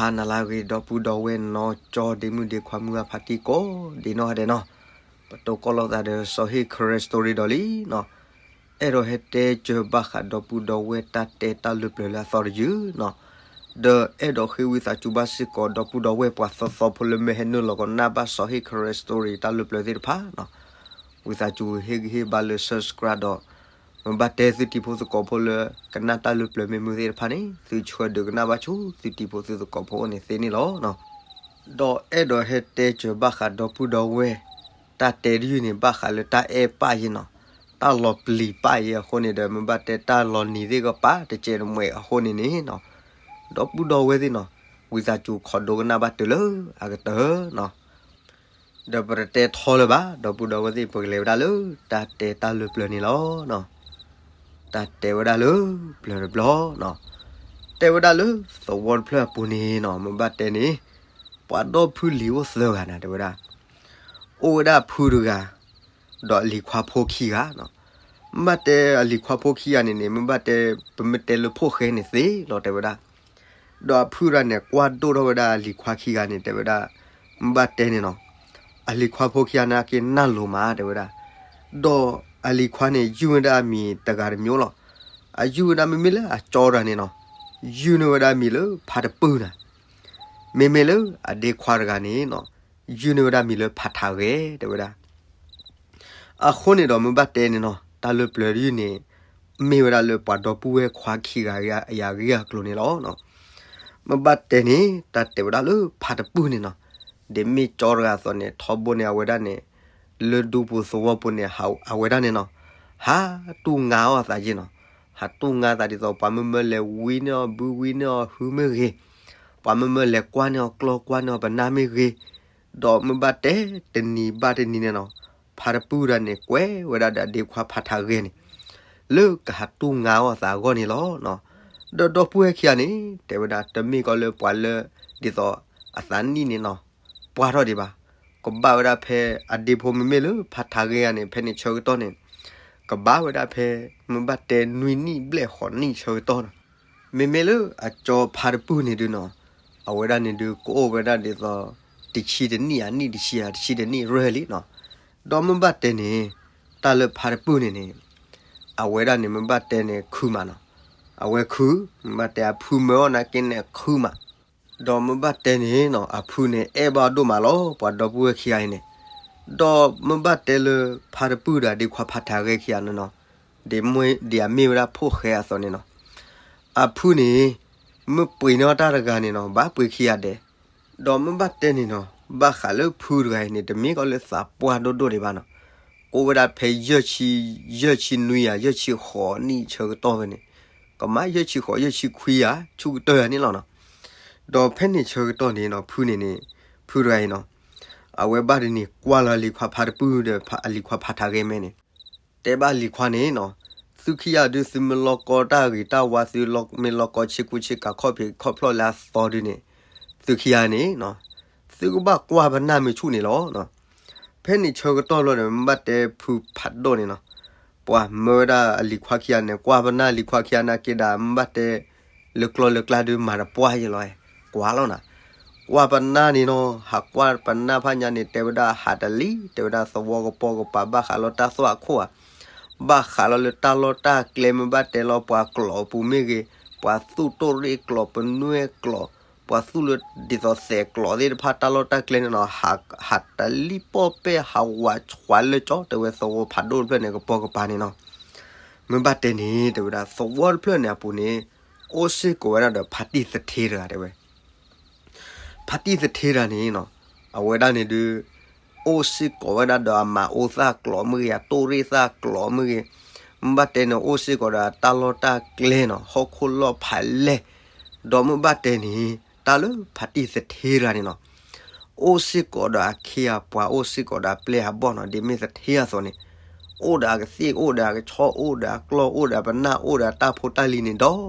အနၤလၢအဂ့ၤ ဒီပုၢ်ဒီဝဲၢ်နီၢ်ကၠီ ဒ့မုၣ်ဒ့ခွါ မုၢ်ဂၢ်ဖါတံၢ်ကိးဒံးနီၢ်ဂၤဒဲးနီၤ, ပတိၢ်ကီၢ်လိာ်သးဒီးစီၤဟ့ၣ် Karen Story ဒီးလံနီၤ, အဲၣ်ဒိးဟဲတဲစၢၤဘၣ်ဃးဒီပုၢ်ဒီဝဲၢ်တၢ်တဲတၢ်လၢပျၢၤလၢအသီတယုၢ်နီၤ, ဒီးအဲၣ်ဒိးဃ့ဝံသးစူၤဘၣ်စ့ၢ်ကီး ဒီပုၢ်ဒီဝဲၢ်ပှၤသီသီဖိလၢမ့ၢ်ဟဲနုာ်လီၤကနၣ်ဘၣ်စီၤဟ့ၣ် Karen Story တၢ်လၢပျၢၤသ့ၣ်တဖၣ်နီၤ, ဝံသးစူၤဟ့ၣ်ဂံၢ်ဟ့ၣ်ဘါလၢ subscribe ဒီး မ့ၢ်ဘၣ်တဲသုတံၤဖိသကိးဖိလၢ ကနၣ်တၢ်လၢပျၢၤမ့ၢ်မုာ်သ့ၣ်တဖၣ်န့ၣ် သုဆှၢဒုးကနၣ်ဘၣ်ဆူသုတံၤဖိသုသကိးဖိန့ၣ်သ့န့ၣ်လီၤ. ဒီးအဲၣ်ဒိးဟဲတဲစၢၤဘၣ်ဃးဒီပုၢ်ဒီဝဲၢ် တၢ်တဲတယုၢ်န့ၣ် ဘၣ်ဃးလၢတၢ်အဲၣ်ပၣ်ယဲနီၤ, တၢ်လီၤပျံၤပၣ်ယဲအဃိန့ၣ်ဒီး မ့ၢ်ဘၣ်တဲတၢ်လီၤနံၤသ့ၣ်ကပၤတစဲးတမှဲးအဃိန့ၣ်န့ၣ်နီၤ, ဒီပုၢ်ဒီဝဲၢ်သ့ၣ်နီၤ, ဝံသးစူၤခိးဒိကနၣ်ဘၣ်တုၤလၢအကတၢၢ်နီၤ. ဒီးပတတဲထီလၢၤဘၣ် ဒီပုၢ်ဒီဝဲၢ်သ့ၣ် ပကလဲၤဝဲဒၣ်လၢတၢ်တဲတၢ်လၢပျၢၤန့ၣ်လီၤ. တၢ်တဲဝဲဒၣ်လၢပျၢၤတဘျီနီၤ, တဲဝဲဒၣ်လၢသဝီတဖျၢၣ်အပူၤန့ၣ်နီၤ, မ့ၢ်ဘၣ်တဲန့ၣ် ပှၤဒီဖုလံၤအိၣ်သၢဂၤနၤ တဲဝဲဒၣ်, အိၣ်ဝဲဒၣ်အဖုတဂၤ ဒီးအလံၤခွါဖိခံဂၤနီၤ. မ့ၢ်ဘၣ်တဲအလံၤခွါဖိခံဂၤန့ၣ်န့ၣ် မ့ၢ်ဘၣ်တဲ ပမ့ၢ်တဲလၢဖိၣ်ဃဲန့ၣ်သ့လီၤ တဲဝဲဒၣ်. ဒီးအဖုတဂၤန့ၣ် ကွၢ်ဒိၣ်ထီၣ်ဝဲဒၣ်အလံၤခွါခံဂၤန့ၣ် တဲဝဲဒၣ်, မ့ၢ်ဘၣ်တဲန့ၣ်နီၤ, အလံၤခွါဖိခံဂၤန့ၣ် အက့ၤနၢ်လိၤမး တဲဝဲဒၣ်. ဒီးအလံၤခွါန့ၣ် ယုၢ်ဝဲဒၣ်အမံၤတဂၤတမျိုးလီၤ. အယုၢ်ဝဲဒၣ်မ့မ့ၢ်လၢအကၠီတဂၤန့ၣ်နီၤ, ယုၢ်န့ၢ်ဝဲဒၣ်မံၤလၢဖါတပုၢ်နၤ, မ့မ့ၢ်လၢအဒ့ခွါတဂၤန့ၣ်နီၤ, ယုၢ်န့ၢ်ဝဲဒၣ်မံၤလၢဖါထးဂဲၤ တဲဝဲဒၣ်. အဃိန့ၣ်ဒီးမ့ၢ်ဘၣ်တဲန့ၣ်နီၤ, တၢ်လၢပျၢၤတယုၢ်န့ၣ် မ့ၢ်ဝဲဒၣ်လၢပှၤဒီပုၢ်ဝဲၢ်ခွါခံဂၤအံၤအဂ့ၢ်အကျိၤန့ၣ်လီၤ. မ့ၢ်ဘၣ်တဲန့ၣ် တၢ်တဲဝဲဒၣ်လၢဖါတပုၢ်န့ၣ်နီၤ, ဒ်မ့ၢ်ကၠီတဂၤအသိးန့ၣ် ထီဘိန့ၣ် အဝဲဒၣ်န့ၣ် လၢဒူပူၤသဝီပူၤန့ၣ် အဝဲဒၣ်န့ၣ်နီၤ, ဟးတူၢ်ငါအီၣ်အသးယ့ၢ်နီၤ, ဟးတူၢ်ငါအသးဒ်သိး ပှၤမ့မ့ၢ်လဲၤဝံန့ၢ်အီၤ ဘုဝံန့ၢ်အီၤ ဟုမ့ၢ်ဂ့ၤ, ပှၤမ့မ့ၢ်လဲၤကွၢ်န့ၢ်အီၤကျီ ကွၢ်န့ၢ်အီၤပနၢ်မ့ၢ်ဂ့ၤ, ဒီးမ့ၢ်ဘၣ်တဲတနံၤဘၣ်တနံၤန့ၣ်နီၤ, ဖါတပုၢ်တဂၤန့ၣ် ကွဲးဝဲဒၣ်ဒီးအဒ့ခွါဖါထးဂဲၤန့ၣ် လၢကဟးတူၢ်ငါအီၣ်အသးအဂီၢ်န့ၣ်လီၤ. ဒီးဒီပုၢ်ဝဲၢ်ခံဂၤန့ၣ် တဲဝဲဒၣ် တမ့ၢ်ကီးလၢပှၤလၢ ဒ်သိးအသးနံၣ်န့ၣ်နီၤ, ပှၢ်ထီၣ်ဒံးဘၣ်, ကဘၣ်ဝဲဒၣ်ဖဲအဒ့ဖိမ့မ့ၢ်လၢဖါထးဂဲၤဂၤန့ၣ် ဖဲန့ၣ်ဆၢကတီၢ်န့ၣ် ကဘၣ်ဝဲဒၣ်ဖဲ မ့ၢ်ဘၣ်တဲနွံနံၣ်ဘျဲၣ်ဃိးနံၣ်ဆၢကတီၢ်နီၤ. မ့မ့ၢ်လၢအကၠီဖါတပုၢ်န့ၣ်ဒုနီၤ, အဝဲဒၣ်န့ၣ်ဒု ကအိၣ်ဝဲဒၣ်ဒ်သိး တဆံတနံၣ်ဧါ နံၣ်တဆံဧါ တဆံတနံၣ်ရဲၣ်လံနီၤ. ဒီးမ့ၢ်ဘၣ်တဲန့ၣ် တၢ်လၢဖါတပုၢ်န့ၣ်န့ၣ် အဝဲဒၣ်န့ၣ် မ့ၢ်ဘၣ်တဲန့ၣ် ခုမးနီၤ. အဝဲခု, မ့ၢ်ဘၣ်တဲအဖုမၢအီၤနာ်က့န့ၣ် ခုမး. ဒီးမ့ၢ်ဘၣ်တဲန့ၣ်နီၤ, အဖုန့ၣ် အဲၣ်ဘၣ်အီၤဒိၣ်မးလီၤ ပှၤဒီပုၢ်ဝဲၢ်ခံဂၤအံၤန့ၣ်. ဒီးမ့ၢ်ဘၣ်တဲလၢ ဖါတပုၢ်ဒီးအဒ့ခွါဖါထးဂဲၤခံဂၤန့ၣ်နီၤ, ဒ်မ့ၢ်ဒ်အမ့ၢ်ဝဲဒၣ်ဖိၣ်ဃဲအသိးန့ၣ်နီၤ, အဖုန့ၣ် မ့ၢ်ပှ့ၤန့ၢ်အီၤတၢ်တဂၤန့ၣ်နီၤ, ဘၣ်ပှ့ၤခံဂၤဒဲး. ဒီးမ့ၢ်ဘၣ်တဲန့ၣ်နီၤ, ဘၣ်ဃးလၢဖုတဂၤအံၤန့ၣ် တမ့ၢ်ကီးလၢသးပှၢ်ဒိၣ်ဒိၣ်ဒံးဘၣ်နီၤ. ကအိၣ်ဝဲဒၣ်ဖဲယဲၢ်ဆံ, ယဲၢ်ဆံနွံဧါ ယဲၢ်ဆံဃိးနံၣ်ဆၢကတီၢ်ဖဲန့ၣ်, ကမ့ၢ်ယဲၢ်ဆံဃိး ယဲၢ်ဆံခွံဧါ ဆူကတၢၢ်ဧါန့ၣ်လီၤနီၤ. ဒီးဖဲန့ၣ်ဆၢကတီၢ်န့ၣ်နီၤ, ဖုန့ၣ်န့ၣ်, ဖုတဂၤအံၤနီၤ, အဝဲဘၣ်တနံၤကွၢ်လီၤအလံၤခွါဖါတပုၢ်ဒီးအလံၤခွါဖါထးဂဲၤမဲာ်န့ၣ် တဲဘၣ်လံၤခွါန့ၣ်နီၤ, သုခံဂၤဒု သုမ့ၢ်လီၤကီတၢ်ဂ့ၤတၢ်ဝါ သုမ့ၢ်လီၤကီဆ့ကူဆ့ကၤ ခီၣ်ဖံးခီၣ်ဖျီၣ်လၢအသီဒုန့ၣ်, သုခံဂၤန့ၣ်နီၤ, သုကဘၣ်ကွၢ်ပနၢ်မ့ၢ်ဆူၣ်န့ၣ်လီၤ. ဖဲန့ၣ်ဆၢကတီၢ်လီၤဒီး မ့ၢ်ဘၣ်တဲဖုဖးဒိၣ်န့ၣ်နီၤ, ပှၤမၢဝဲဒၣ်အလံၤခွါခံဂၤန့ၣ် ကွၢ်ပနၢ်လံၤခွါခံဂၤနာ်က့ဒီး မ့ၢ်ဘၣ်တဲ လၢကျီၢ်လၢကျါဒု မၤတပှၢ်ယဲလီၤ, ကွၢ်လီၤနၤ. ကွၢ်ပနၢ်န့ၣ်နီၤ, ဟးကွၢ်ပနၢ်ဖးညါန့ၣ် တဲဝဲဒၣ်ဟးတလံ, တဲဝဲဒၣ်သဝီကပိာ်ကပၤ ဘၣ်ဃးလီၤတၢ်သွၣ်ခိၣ်ဧါ, ဘၣ်ဃးလီၤလၢတၢ်လီၢ်တၢ်ကျဲ မ့ၢ်ဘၣ်တဲလီၤပှၤကျိာ်အပူၤမ့ၢ်ဂ့ၤ, ပှၤသူၣ်တိၢ်ရ့ၣ်ကျိာ် ပနွဲၣ်ကျိာ်, ပှၤသူၣ်လၢဒ်သိးသဲးကျိာ်သ့ၣ်တဖၣ် တၢ်လီၢ်တၢ်ကျဲန့ၣ်နီၤ, ဟးတလံပီၢ်ပဲၢ် ဟးဝးဆှးလၢကၠီ တဲဝဲသဝီဖးဒိၣ်တဖျၢၣ်န့ၣ် ကပိာ်ကပၤန့ၣ်နီၤ. မ့ၢ်ဘၣ်တဲန့ၣ် တဲဝဲဒၣ် သဝီတဖျၢၣ်န့ၣ်အပူၤန့ၣ် အိၣ်စ့ၢ်ကီးဝဲဒၣ်ဒီးဖါတံၢ်သထ့တဂၤ တဲဝဲ ဖါတံၢ်သထ့တဂၤန့ၣ်နီၤ, အဝဲဒၣ်န့ၣ်ဒုး အိၣ်စ့ၢ်ကီးဝဲဒၣ်ဒီးအမၤအိၣ်သၣ်ကျိာ်မ့ၢ်ဂ့ၤ အတိၢ်ရ့ၣ်သၣ်ကျိာ်မ့ၢ်ဂ့ၤ, မ့ၢ်ဘၣ်တဲန့ၣ် အိၣ်စ့ၢ်ကီးဒီးအတၢ်လီၢ်တၢ်ကျဲနီၤ ဟီၣ်ခိၣ်လီၢ်ဖးလဲၢ်, ဒီးမ့ၢ်ဘၣ်တဲန့ၣ် တၢ်လၢဖါတံၢ်သထ့တဂၤန့ၣ်နီၤ, အိၣ်စ့ၢ်ကီးဒီးအခ့အပှၤ အိၣ်စ့ၢ်ကီးဒီးအပျဲၢ်အဘီၣ်နီၤ, ဒ်မ့ၢ်သထ့အသိးန့ၣ်, အိၣ်ဒီးအကသ့ၣ် အိၣ်ဒီးအကဆီ အိၣ်ဒီးအကျီၢ် အိၣ်ဒီးအပနၢ် အိၣ်ဒီးအတၢ်ဖိတၢ်လံၤန့ၣ်ဒ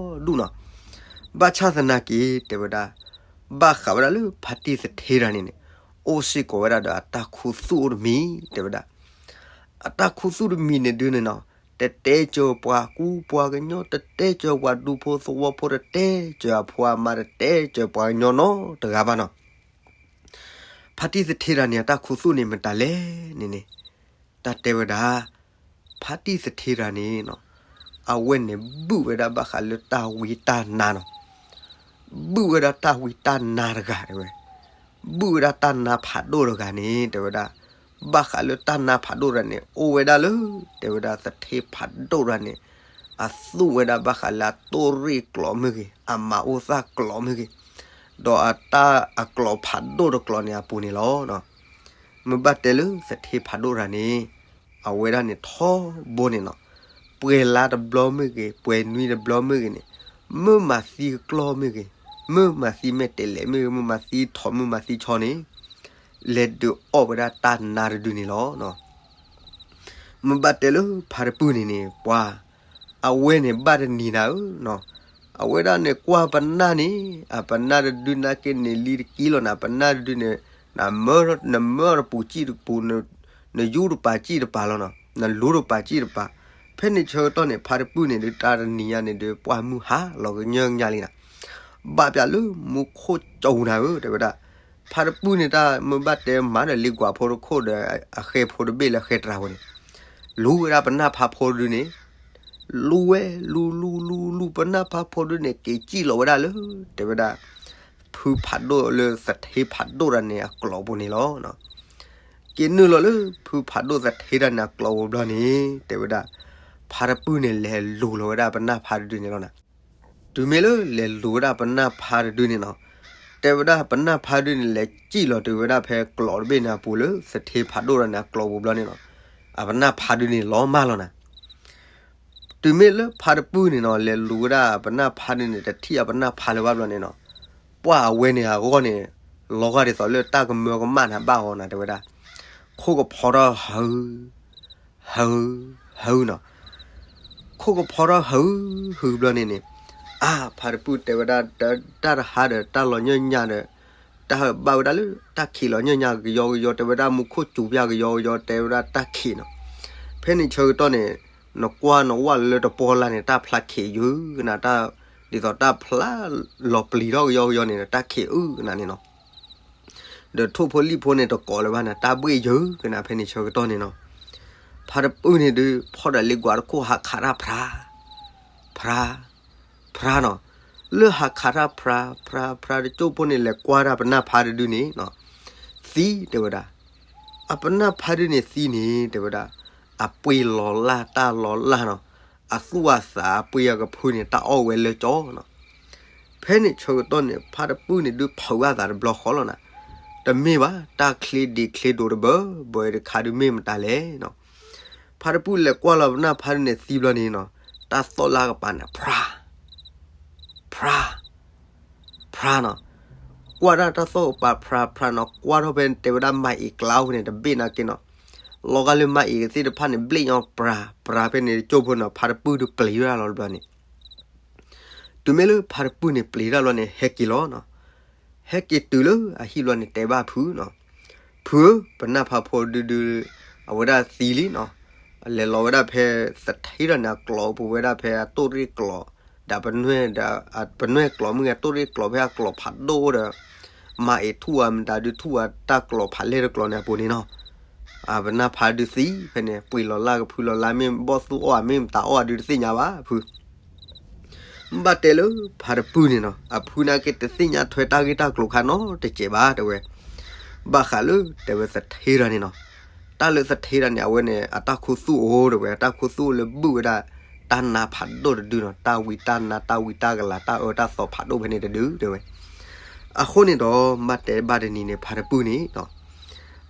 ီဒူၣ်နီၤ. ဘၣ်ဆၣ်သနာ်က့ တဲဝဲဒၣ် ဘၣ်ဃးဝဲဒၣ်လၢဖါတံၢ်သထ့တဂၤန့ၣ်န့ၣ်, အိၣ်စ့ၢ်ကီးဝဲဒၣ်ဒီးအတၢ်ခူသူၣ်အိၣ်တမံၤ တဲဝဲဒၣ်. အတၢ်ခူသူၣ်တမံၤန့ၣ်ဒုးန့ၣ်နီၤ, တတဲစၢၤပှၤကူပှၤကညီ, တတဲစၢၤပှၤဒူဖိသဝီဖိ, တတဲစၢၤအဖိအမါ, တတဲစၢၤပှၤကညီနီတဂၤဘၣ်နီၤ. ဖါတံၢ်သထ့တၢ်န့ၣ် အတၢ်ခူသူၣ်န့ၣ်မတၤလဲၣ်န့ၣ်န့ၣ်, တၢ်တဲဝဲဒၣ် ဖါတံၢ်သထ့တၢ်န့ၣ်နီၤ, အဝဲန့ၣ်ဘုၣ်ဝဲဒၣ်ဘၣ်ဃးလၢတၢ်ဝံတၢ်နါနီၤ. ဘုၣ်ဝဲဒၣ်တၢ်ဝံတၢ်နါတဂၤတဲဝဲ, ဘုၣ်ဝဲဒၣ်တၢ်နါဖးဒိၣ်တဂၤန့ၣ် တဲဝဲဒၣ်, ဘၣ်ဃးလၢတၢ်နါဖးဒိၣ်တဂၤန့ၣ် အိၣ်ဝဲဒၣ်လၢ တဲဝဲဒၣ် သထ့ဖးဒိၣ်တဂၤန့ၣ် အသူၣ်ဝဲဒၣ်ဘၣ်ဃးလၢအတိၣ်ရ့ၣ်ကျိာ်မ့ၢ်ဂ့ၤ, အမၤအိၣ်သၣ်ကျိာ်မ့ၢ်ဂ့ၤ, ဒီးအတၢ်အကျိာ်ဖးဒိၣ်တကျိာ်န့ၣ်အပူၤန့ၣ်လီၤ. မ့ၢ်ဘၣ်တဲလၢသထ့ဖးဒိၣ်တဂၤန့ၣ် အဝဲဒၣ်န့ၣ်ထီဘိန့ၣ်နီၤ, ပှဲၤလါတဘျီမ့ၢ်ဂ့ၤ, ပှဲၤနွံတဘျီမ့ၢ်ဂ့ၤန့ၣ်, မ့ၢ်မၤသံကကျီၢ်မ့ၢ်ဂ့ၤ, မ့ၢ်မၤသံမဲာ်တဲးလဲးမ့ၢ်ဂ့ၤ, မ့ၢ်မၤသံထိး, မ့ၢ်မၤသံဆီန့ၣ် လဲၤဒုးအီၣ်ဝဲဒၣ်တၢ်နါတဒုန့ၣ်လီၤ. မ့ၢ်ဘၣ်တဲလၢဖါတပုၢ်န့ၣ်န့ၣ် ပှၤ အဝဲန့ၣ်ဘၣ်တနံၤနၤဧၢနီၤ, အဝဲဒၣ်န့ၣ်ကွၢ်ပနၢ်န့ၣ် အပနၢ်တဒုနာ်က့န့ၣ် လံတကံလီၤနၤ, ပနၢ်တဒုန့ၣ် နမၢတပူၤစံၣ်တပူၤ, နယူတပၤစံၣ်တပၤလီၤနီၤ, နလူတပၤစံၣ်တပၤ. ဖဲန့ၣ်ဆၢကတီၢ်န့ၣ် ဖါတပုၢ်န့ၣ်ဒုး တၢ်တနံၤညါန့ၣ်ဒုး ပှၢ်မုၢ်ဟါလီၤကညီညါလံနၤ, ဘၣ်ပၠးလၢမူခိၣ်ကၠိနၤဧၢ တဲဝဲဒၣ်. ဖါတပုၢ်န့ၣ်တၢ်မ့ၢ်ဘၣ်တဲမၤဒီးလံကွၢ်ဖိတခိၣ်ဒီး အဃဲဖိတဘ့ၣ်လၢဃဲတြၤဝဲန့ၣ် လူဝဲဒၣ်ပနၢ်ဖးဖိတဒုန့ၣ် လူဝဲ လူ လူ လူ လူ ပနၢ်ဖးဖိဒုန့ၣ် က့ၤစံၣ်လီၤဝဲဒၣ်လၢ တဲဝဲဒၣ် ဖုဖးဒိၣ်လၢသထ့ဖးဒိၣ်တၢ်န့ၣ် အကျိာ်ပူၤန့ၣ်လီၤ. က့ၤနုာ်လီၤလၢ ဖုဖးဒိၣ်သထ့တၢ်န့ၣ် အကျိာ်ပူၤဘျီန့ၣ် တဲဝဲဒၣ် ဖါတပုၢ်န့ၣ် လဲၤလူၤလီၤဝဲဒၣ်ပနၢ်ဖးတဒုန့ၣ်လီၤနၤ. တုၤမ့ၢ်လၢလဲၤလူၤဝဲဒၣ်ပနၢ်ဖးတဒုန့ၣ်နီၤ, တဲဝဲဒၣ်ပနၢ်ဖးဒုန့ၣ် လဲၤစံၣ်လီၤတုၤဝဲဒၣ်ဖဲကျိာ်တဘ့ၣ်န့ၣ်အပူၤလၢ သထ့ဖးဒိၣ်တၢ်န့ၣ် အကျိာ်ပူၤဘျီန့ၣ်နီၤ, အပနၢ်ဖးဒုန့ၣ် လီၤမၢ်လီၤနၤ. တုၤမ့ၢ်လၢဖါတပုၢ်န့ၣ်နီၤ လဲၤလူၤဝဲဒၣ်ပနၢ်ဖးဒုန့ၣ် တထံၣ်အပနၢ်ဖးလၢၤဘၣ်ဘျီန့ၣ်နီၤ, ပှၢ်အဝဲန့ၣ်အဂီၢ်န့ၣ် လီၤဂာ်ဒ်သိးလၢတၢ်ကမၢကမၣ်နၤဘၣ်အီၤနၤ တဲဝဲဒၣ်, ခိၣ်ကဖီထီၣ်ဟုး ဟုး ဟုးနီၤ, ခိၣ်ကဖီထီၣ်ဟုး ဟုးဘျီန့ၣ်န့ၣ်, အါ ဖါတပုၢ်တဲဝဲဒၣ် တၢ်တဟါဒီးတၢ်လီၤညၢၣ်ညါဒီး တၢ်ဘၣ်ဝဲဒၣ်လၢတၢ်ခံးလီၤညၢၣ်ညါကယီကယီ တဲဝဲဒၣ်မူခိၣ်စူၤပျၢ်ကယီကယီ တဲဝဲဒၣ်တၢ်ခံးနီၤ. ဖဲန့ၣ်ဆၢကတီၢ်န့ၣ် နကွၢ်နဝၣ်လၢတပီၢ်လၢ်န့ၣ် တၢ်ဖျါခံးယုၢ်ကနၤ တၢ် ဒ်သိးတၢ်ဖျါလီၤပျံၤထီၣ်ကယီကယီန့ၣ် တၢ်ခံးအုၣ်ကနၤန့ၣ်နီၤ. ဒီးထိၣ်ဖိလံၣ်ဖိန့ၣ်တကိးလၢၤဘၣ်န့ၣ် တၢ်ဘှ့ၣ်ယုၢ်ကနၤ ဖဲန့ၣ်ဆၢကတီၢ်န့ၣ်နီၤ. ဖါတပုၢ်န့ၣ်ဒုး ဖီၣ်ဒီးလ့ကွၢ်တခိၣ် ဟးခးတၢ်ဖြါ ဖြါ ဖြါနီၤ. လၢဟးခးတၢ်ဖြါ ဖြါ ဖြါတကၠိၢ်ဖိန့ၣ် လဲၤကွၢ်တၢ်ပနၢ်ဖးတဒုန့ၣ်နီၤ, သံတဲဝဲဒၣ်, အပနၢ်ဖးဒုန့ၣ်သံန့ၣ် တဲဝဲဒၣ်, အပှ့ၤလီၤလၢ်တၢ်လီၤလၢ်နီၤ, အသူၣ်အသးအပှ့ၤအကဖုန့ၣ် တၢ်အီၣ်ဝဲလၢကၠီနီၤ. ဖဲန့ၣ်ဆၢကတီၢ်န့ၣ် ဖါတပုၢ်န့ၣ်ဒုးဖုးဘၣ်သးတဘျီဃီလီၤနၤ. တမ့ၢ်ဘၣ် တၢ်ချ့ဒံးချ့ဒိးတဘၢဘၢအံၤတခါဒုးမ့ၢ်မတၤလဲၣ်နီၤ. ဖါတပုၢ်လဲၤကွၢ်လီၤပနၢ်ဖးဒုန့ၣ်သံဘျီန့ၣ်နီၤ, တၢ်သီၣ်လၢအကပၤန့ၣ် ဖြါ ဖြါ ဖြါနီၤ. ကွၢ်ဒၣ်တၢ်သီၣ်ကပၤဖြါဖြါနီၤ, ကွၢ်ထီၣ်ဖဲတဲဝဲဒၣ်မၤအံၤကျါအိၣ်ဖဲန့ၣ် တဘ့ၣ်နာ်က့နီၤ. လီၤဂာ်လၢမၤအံၤသ့ၣ်တဖၣ်န့ၣ် ဘျ့ၣ်ညီပြၤ ပြၤဖဲန့ၣ်တကၠိၢ်ဖိနီၤ, ဖါတပုၢ်ဒုးပျံၤဝဲဒၣ်လီၤတဘျီန့ၣ်. တုၤမ့ၢ်လၢဖါတပုၢ်န့ၣ်ပျံၤတၢ်ဘျီန့ၣ် ဟဲက့ၤလီၤနီၤ. ဟဲက့ၤတုၤလၢအဟံၣ်ဘျီန့ၣ် တဲဘၣ်ဖုနီၤ, ဖုဧၢ, ပနၢ်ဖးဖိဒုဒု အဝဲဒၣ်သံလံနီၤ. လဲၤလီၤဝဲဒၣ်ဖဲသထ့တၢ်န့ၣ် အကျိာ်ပူၤဝဲဒၣ်ဖဲအတိၣ်ရ့ၣ်ကျိာ် ဒီးပနွဲၣ် ပနွဲၣ်ကျိာ်မ့ၢ်ဂ့ၤ တိၣ်ရ့ၣ်ကျိာ်ဖဲအကျိာ်ဖးဒိၣ်ဒီး မၤအံၤထူၣ်ဧါမတၤဒုထူၣ်ဧါ တၢ်ကျိာ်ဖးလဲၢ်တကျိာ်န့ၣ်အပူၤန့ၣ်နီၤ. ပနၢ်ဖးဒုသံဖဲန့ၣ် ပှ့ၤလီၤလၢ်ကဖုလီၤလၢ် မ့ၢ်ဘီၣ်သူအီၣ်ဧါ မ့ၢ်မတၤအီၣ်ဧါဒုတသ့ၣ်ညါဘၣ်ဖု ဘၣ်တဲလၢဖါတပုၢ်န့ၣ်နီၤ, အဖုနာ်က့တသ့ၣ်ညါထွဲတၢ်ဂ့ၢ်တၢ်ကျိၤခါနီတစဲးဘၣ်တဲဝဲ. ဘၣ်ဃးလၢတဲဝဲသထ့တၢ်န့ၣ်နီၤ, တၢ်လၢသထ့တၢ်န့ၣ် အဝဲန့ၣ် အတၢ်ခူသူၣ်အိၣ်တဲဝဲ အတၢ်ခူသူၣ်အိၣ်လၢဘုၣ်ဝဲဒၣ် တၢ်နါဖးဒိၣ်တဒုနီၤ, တၢ်ဝံတၢ်နါ တၢ်ဝံတၢ်ကလၤ တၢ်အၢတၢ်သီဖးဒိၣ်ဖဲန့ၣ်တဒုတဲဝဲ. အဃိန့ၣ်ဒီး ဘၣ်တဲဘၣ်တနံၤန့ၣ် ဖါတပုၢ်န့ၣ်နီၤ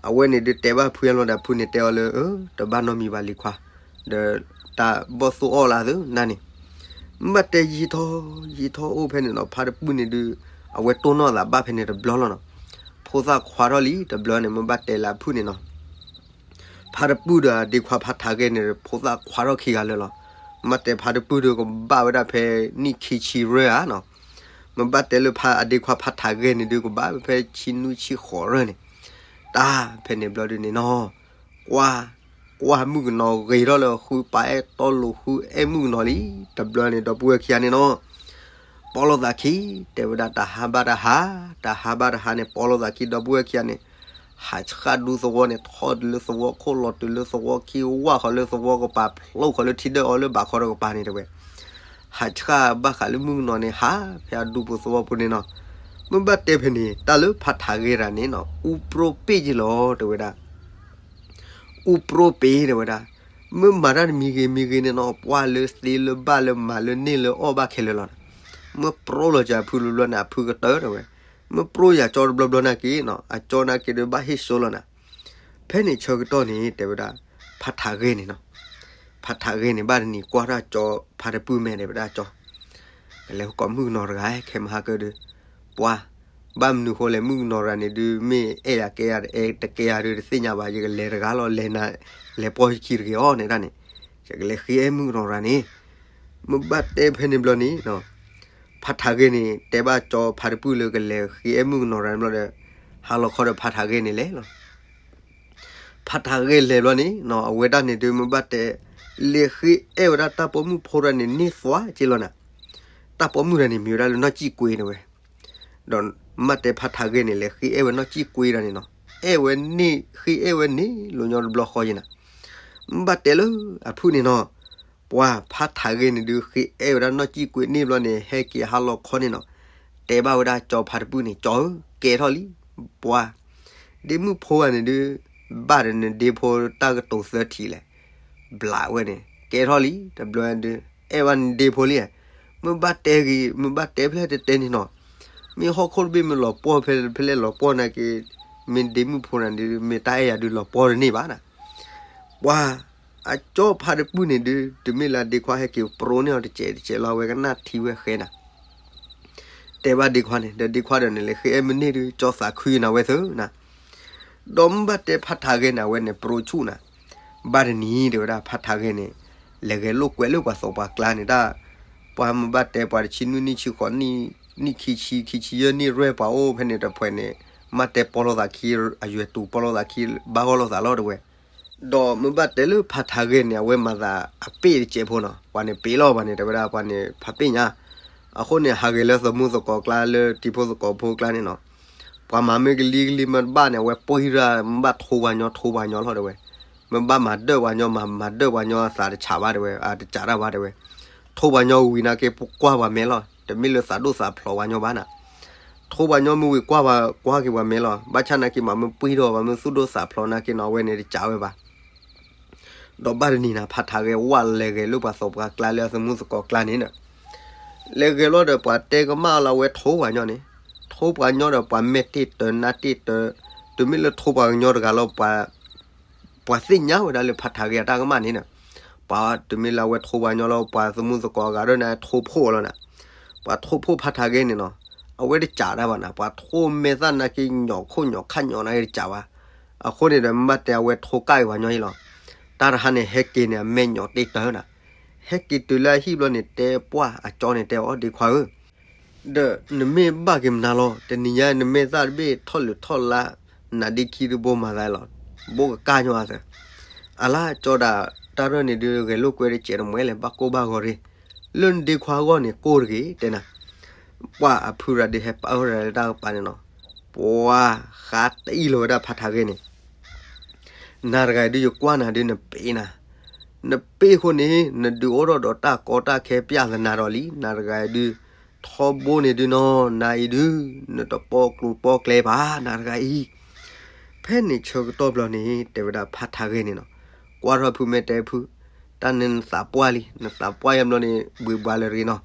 အဝဲန့ၣ်ဒုးတဲဘၣ်ဖုအလီၢ်ဒီး ဖုန့ၣ်တဲအီၤလၢ အၢ တဘၣ်နီတမံၤဘၣ်လံၤခွါ, ဒီးတၢ်ဘီၣ်သူအီၣ်လၢသုနၤန့ၣ်, မ့ၢ်ဘၣ်တဲယံာ်ထီၣ်ယံာ်ထီၣ်အိၣ်ဖဲန့ၣ်နီၤ, ဖါတပုၢ်န့ၣ်ဒုး အဝဲတိၢ်နီၣ်သးဘၣ်ဖဲန့ၣ်တဘျီလီၤနီၤ. ဖိသၣ်ခွါထီၣ်လံတဘျီန့ၣ် မ့ၢ်ဘၣ်တဲလၢအဖုန့ၣ်နီၤ ဖါတပုၢ်ဒီးအဒ့ခွါဖါထးဂဲန့ၣ် ဖိသၣ်ခွါထီၣ်ခံဂၤလၢာ်လီၤ. မ့ၢ်ဘၣ်တဲဖါတပုၢ်ဒုးကဘၣ်ဝဲဒၣ်ဖဲနံၣ်ခံဆံရၢဧါနီၤ, မ့ၢ်ဘၣ်တဲလၢဖါအဒ့ခွါဖါထးဂဲန့ၣ်ဒုးကဘၣ်ဝဲဖဲဆံနွံဆံဃိးရၢန့ၣ်, တၢ်ဖဲန့ၣ်ဘျီဒုးန့ၣ်နီၤ, ကွၢ် ကွၢ်မုၣ်ကနီၤဂ့ၤထီၣ်လၢဃုပာ်အဲၣ်တီလိၤဃုအဲၣ်မုၣ်ကနီၤလံ, တဘျီန့ၣ် ဒီပုၢ်ဝဲၢ်ခံဂၤန့ၣ်နီၤ, ပီၣ်လိာ်သးခံ, တဲဝဲဒၣ်တၢ်ဟးဘၣ်တၢ်ဟး, တၢ်ဟးဘၣ်တၢ်ဟးန့ၣ် ပီၣ်လိာ်သးခံ ဒီပုၢ်ဝဲၢ်ခံဂၤန့ၣ်, ဟးဆှၣ်ဒူသဝီန့ၣ် ထီၣ်တုၤလၢသဝီခိၣ် လီၤတုၤလၢသဝီခံ ဝၢ်ဃီၤလၢသဝီကပၤ ဖျိဃီၤလၢထံဒၢၣ်အီၤလၢဘးခီတကပၤန့ၣ်တဲဝဲ ဟးဆှၣ်ဘၣ်ဃးလၢမုၣ်ကနီၤန့ၣ် ဟးဖဲအဒူပူၤသဝီပူၤန့ၣ်နီၤ, မ့ၢ်ဘၣ်တဲဖဲန့ၣ် တၢ်လၢဖးထးဂဲၤတၢ်န့ၣ်နီၤ အူပြိပ့ၢ်က့လီၤ တဲဝဲဒၣ် အူပြိပ့ၢ်တဲဝဲဒၣ်, မ့ၢ်မၤတၢ်တမံၤဂ့ၤမံၤဂ့ၤန့ၣ်နီၤ ပှၢ်လၢသ့လၢဘၣ်လၢမၤလၢန့ၢ်လၢအီၣ်ဘၣ်ခဲလၢာ်လီၤ. မ့ၢ်ပြိလီၤကၢအဖုတဘျီန့ၣ် အဖုကတၢၢ်တဲဝဲ, မ့ၢ်ပြိယၤကၠီတဘျီဘျီနာ်က့နီၤ အကၠီနာ်က့ဒီးဘၣ်ဟ့ၣ်စိလီၤနၤ. ဖဲန့ၣ်ဆၢကတီၢ်န့ၣ် တဲဝဲဒၣ် ဖးထးဂဲၤန့ၣ်နီၤ, ဖးထးဂဲၤန့ၣ် ဘၣ်တနံၤကွၢ်ထီၣ်ကၠီဖးတပုၢ်မဲာ် တဲဝဲဒၣ်ကၠီ ကလဲၤကိးမုၣ်ကနီၤတဂၤ ခဲမဟါကၢဒုး, ပှၤ, ဘၣ်မနုၤဃိလဲၣ် မုၣ်ကနီၤတဂၤန့ၣ်ဒုး မ့ၢ်အဲၣ်ယၤကဲယၤတအဲၣ်တကဲယၤဒုးတသ့ၣ်ညါဘၣ် ယကလဲၤတဂၤလီၤ လဲၤနၤ, လဲၤပိာ်ယခံတဂ့ၤအီၤန့ၣ်ဒၣ်န့ၣ်, ယကလဲၤဃ့အဲၣ်မုၣ်ကနီၤတဂၤန့ၣ်, မ့ၢ်ဘၣ်တဲဖဲန့ၣ်ဘျီန့ၣ် ဖးထးဂဲၤန့ၣ် တဲဘၣ်ကၠီဖးတပုၢ်လၢကလဲၤဃ့အဲၣ်မုၣ်ကနီၤတဂၤန့ၣ်ဘျီဒီး, ဟါလီၤခီဒီးဖးထးဂဲၤန့ၣ်လဲၤလီၤ. ဖးထးဂဲၤလဲၤဘျီန့ၣ်နီၤ အဝဲဒၣ်န့ၣ်ဒုး မ့ၢ်ဘၣ်တဲ, လဲၤဃ့အဲၣ်ဝဲဒၣ်တၢ်ပိာ်မုၣ်ဖိတဂၤန့ၣ် န့ၢ်သွါက့လီၤနၤ. တၢ်ပိာ်မုၣ်တဂၤန့ၣ် မ့ၢ်ဝဲဒၣ်လၢနီၢ်ကံၣ်ကွ့တဲဝဲ, ဒီးမ့ၢ်ဘၣ်တဲဖးထးဂဲၤန့ၣ် လဲၤဃ့အဲၣ်ဝဲနီၢ်ကံၣ်ကွ့တဂၤန့ၣ်နီၤ, အဲၣ်ဝဲန့ၣ် ဃ့အဲၣ်ဝဲန့ၣ် လိၤညီတဘျီဃီယဲနၤ. မ့ၢ်ဘၣ်တဲလၢအဖုၣ်န့ၣ်နီၤ, ပှၤဖးထးဂဲၤန့ၣ်ဒုး ဃ့အဲၣ်ဝဲဒၣ်နီၢ်ကံၣ်ကွ့န့ၣ်ဘျီန့ၣ် ဟဲက့ၤဟါလီၤခီန့ၣ်နီၤ, တဲဘၣ်ဝဲဒၣ်ကၠီဖးတပုၢ်န့ၣ် ကၠီဧၢ, ကဲထီၣ်လံ, ပှၤ, ဒ့မုၣ်ဖိဂၤန့ၣ်ဒုး, ဘၣ်ဒီးနဒ့ဖိတၢ်ကတိၤသၢထံၣ်လဲၣ်, ဘျးဝဲန့ၣ် ကဲထီၣ်လံ, တဘျီဒုး, အဲၣ်ဘၣ်နဒ့ဖိလံ, မ့ၢ်ဘၣ်တဲဂ့ၤ မ့ၢ်ဘၣ်တဲဖဲလဲၣ်တတဲန့ၣ်နီၤ, မ့ၢ်ဟီၣ်ခိၣ်တဘ့ၣ်မ့ၢ်လီၤပှီၢ်ဖဲလဲၣ် ဖဲလဲၣ်လီၤပှီၢ်နာ်က့, မ့ၢ်ဒ့မုၣ်ဖိန့ၣ်ဒုး မ့ၢ်တၢ်အဲၣ်ယၤဒုးလီၤပှီၢ်တန့ၢ်ဘၣ်နၤ. ပှၤ, အကၠီဖးတပုၢ်န့ၣ်ဒုး တုၤမ့ၢ်လၢဒ့ခွါဟဲက့ၤပြိန့ၢ်အီၤတစဲးတစဲးလီၤ အဝဲကနၣ်ထံဝဲဃဲနၤ တဲဘၣ်ဒ့ခွါန့ၣ် ဒီးဒ့ခွါဒီးန့ၣ် လဲၤဃ့အဲၣ်မ့ၢ်န့ၢ်ဒုး ကၠီသးခုနၤဝဲသၢနၤ, ဒီးမ့ၢ်ဘၣ်တဲဖးထးဂဲၤန့ၣ် အဝဲန့ၣ်ပြိဆူၣ်နၤ, ဘၣ်တနံၤတဲဝဲဒၣ်ဖးထးဂဲၤန့ၣ်, လဲၤဂဲၤလိာ်ကွဲလၢပှၤသးပှၢ်ကျါန့ၣ်တၢ်, ပှၤမ့ၢ်ဘၣ်တဲပှၤတဆံနွံနံၣ်ဆံဃိးနံၣ်, နံၣ်ခံဆံ ခံဆံယဲၢ်နံၣ်ရဲၣ်ပှၤအိၣ်ဖဲန့ၣ်တဖှဲးန့ၣ်, မ့ၢ်တဲပီၣ်လိာ်သးခံ, အယွဲၢ်တူာ်ပီၣ်လိာ်သးခံ, ဘၣ်ဂီၢ်လိာ်သးလီၤတဲဝဲ ဒီးမ့ၢ်ဘၣ်တဲလၢဖးထးဂဲၤန့ၣ် အဝဲမၤသးအပ့ၢ်တစဲးဖိနီၤ, ပှၤန့ၣ်ပ့ၢ်လီၤ ပှၤန့ၣ် တဲဝဲဒၣ်ပှၤန့ၣ်ဖးပ့ၢ်ညါ, အဃိန့ၣ် ဟးဂဲၤလၢသမူသကိးကျါလၢတံၤဖိသကိးဖိကျါန့ၣ်နီၤ, ပှၤမၤမ့ၢ်ကလံၤကလံၤမ့ၢ်တဘၣ်န့ၣ် အဝဲပှ့ၤရၣ် မ့ၢ်ဘၣ်ထိပှၤညီထိပှၤညီလီၤတဲဝဲ, မ့ၢ်ဘၣ်မၤဒၢၣ်ပှၤညီမၤမၤဒၢၣ်ပှၤညီအသးတဆးဘၣ်တဲဝဲ အတစးတၢ်ဘၣ်တဲဝဲ, ထိပှၤညီဝံၤနာ်က့ကွၢ်ပှၤမဲာ်လီၤ, တမ့ၢ်လၢသးဒိၣ်သးဖျိးပှၤညီဘၣ်နၤ ထိပှၤညီမ့ၢ်ဝံၤကွၢ်ပှၤကွၢ်က့ၤပှၤမဲာ်လီၤ, ဘၣ်ဆၣ်နာ်က့မးမ့ၢ်ပှ့ၤထီၣ်ပှၤမ့ၢ်သူၣ်ဒိၣ်သးဖျိးနာ်က့နီၤ အဝဲန့ၣ်တစးဝဲဘၣ်. ဒီးဘၣ်တနံၤနၤ ဖးထးဂဲၤဝဲလဲၤဂဲၤလၢပှၤသးပှၢ်ကျါလၢအသမူသကိးကျါန့ၣ်ဒီး, လဲၤဂဲၤလီၤဒီးပှၤတဲကမၣ်လၢအဝဲထိပှၤညီန့ၣ်, ထိပှၤညီဒီးပှၤမဲာ်တ့ၢ်တၢၤနါတ့ၢ်တၢၤ, တုၤမ့ၢ်လၢထိပှၤကညီတဂၤလီၤ ပှၤသ့ၣ်ညါဝဲဒၣ်လၢဖးထးဂဲၤအတၢ်ကမၣ်န့ၣ်ဒီး, ပှၤတုၤမ့ၢ်လၢအဝဲထိပှၤညီလီၤ ပှၤသမူသကိးအဂၤဒီးန့ၣ်ထိဖှိၣ်လီၤနၤ, ပှၤထိဖှိၣ်ဖးထးဂဲၤန့ၣ်နီၤ, အဝဲတစးတၢ်ဘၣ်နၤ, ပှၤထိမဲာ်သၣ်နာ်က့ညိးခိၣ်ညိးခၣ်ညိးနာ်က့တစးဘၣ်. အဃိန့ၣ်ဒီးမ့ၢ်ဘၣ်တဲအဝဲထိကၣ်က့ၤပှၤညီအံၤလီၤ. တၢ်တဟါန့ၣ်ဟဲက့ၤန့ၣ် အမဲာ်ညိးတ့ၢ်တၢၤနၤ, ဟဲက့ၤတုၤလၢအဟံၣ်ဘျီန့ၣ် တဲပှၢ်အကၠီန့ၣ်တဲအီၤ ဒ့ခွါဧၢ ဒီးနမ့ၢ်ဘၣ်က့ၤမနုၤလီၤ, တနံၤညါနမဲာ်သၣ်တဘ့ၣ်ထီၣ်လုာ်ထီၣ်လါ, နဒ့ခံဒုးဘိမၤသးလီၤ, ဘိကကၢ်ညီအသး, အလါကၠီဒၣ်, တၢ်ရၢၣ်န့ၣ်ဒုးဂဲၤလိာ်ကွဲတစဲးတမှဲလဲၣ် ဘၣ်ကိၢ်ဘၣ်ဂီၤရ့ၣ်, လၢနဒ့ခွါအဂီၢ်န့ၣ်ကိၢ်တဂ့ၤတဲနၤ, ပှၢ်အဖုရၤဒုးဟဲပာ်ဝဲဒၣ်လၢတၢ်ကပၤန့ၣ်နီၤ, ပှၤဃးတအံၣ်လီၤဝဲဒၣ်ဖးထးဂဲၤန့ၣ် နၤတဂၤအံၤဒုးယကွၢ်နၤဒုးနပ့ၢ်နၤ, နပ့ၢ်အဃိန့ၣ် နဒုးအိၣ်ထီၣ်ဒီးတၢ်ကီတၢ်ခဲပျၢ်သနၤဒီးလံ, နၤတဂၤအံၤဒုး, ထီဘိန့ၣ်ဒုးနီၤ နၤအံၤဒုး, နတပီကျိၤပီကျဲဘၣ် နၤတဂၤအံၤ. ဖဲန့ၣ်ဆၢကတီၢ်ဘျီန့ၣ် တဲဝဲဒၣ်ဖးထးဂဲၤန့ၣ်နီၤ, ကွၢ်ထီၣ်ဖုမဲာ်တဲဖု, တၢ်န့ၣ်နသးပှၢ်လံ, နသးပှၢ်ယါဘျီန့ၣ် ဘှံးဘှါလၢရ့နီၤ,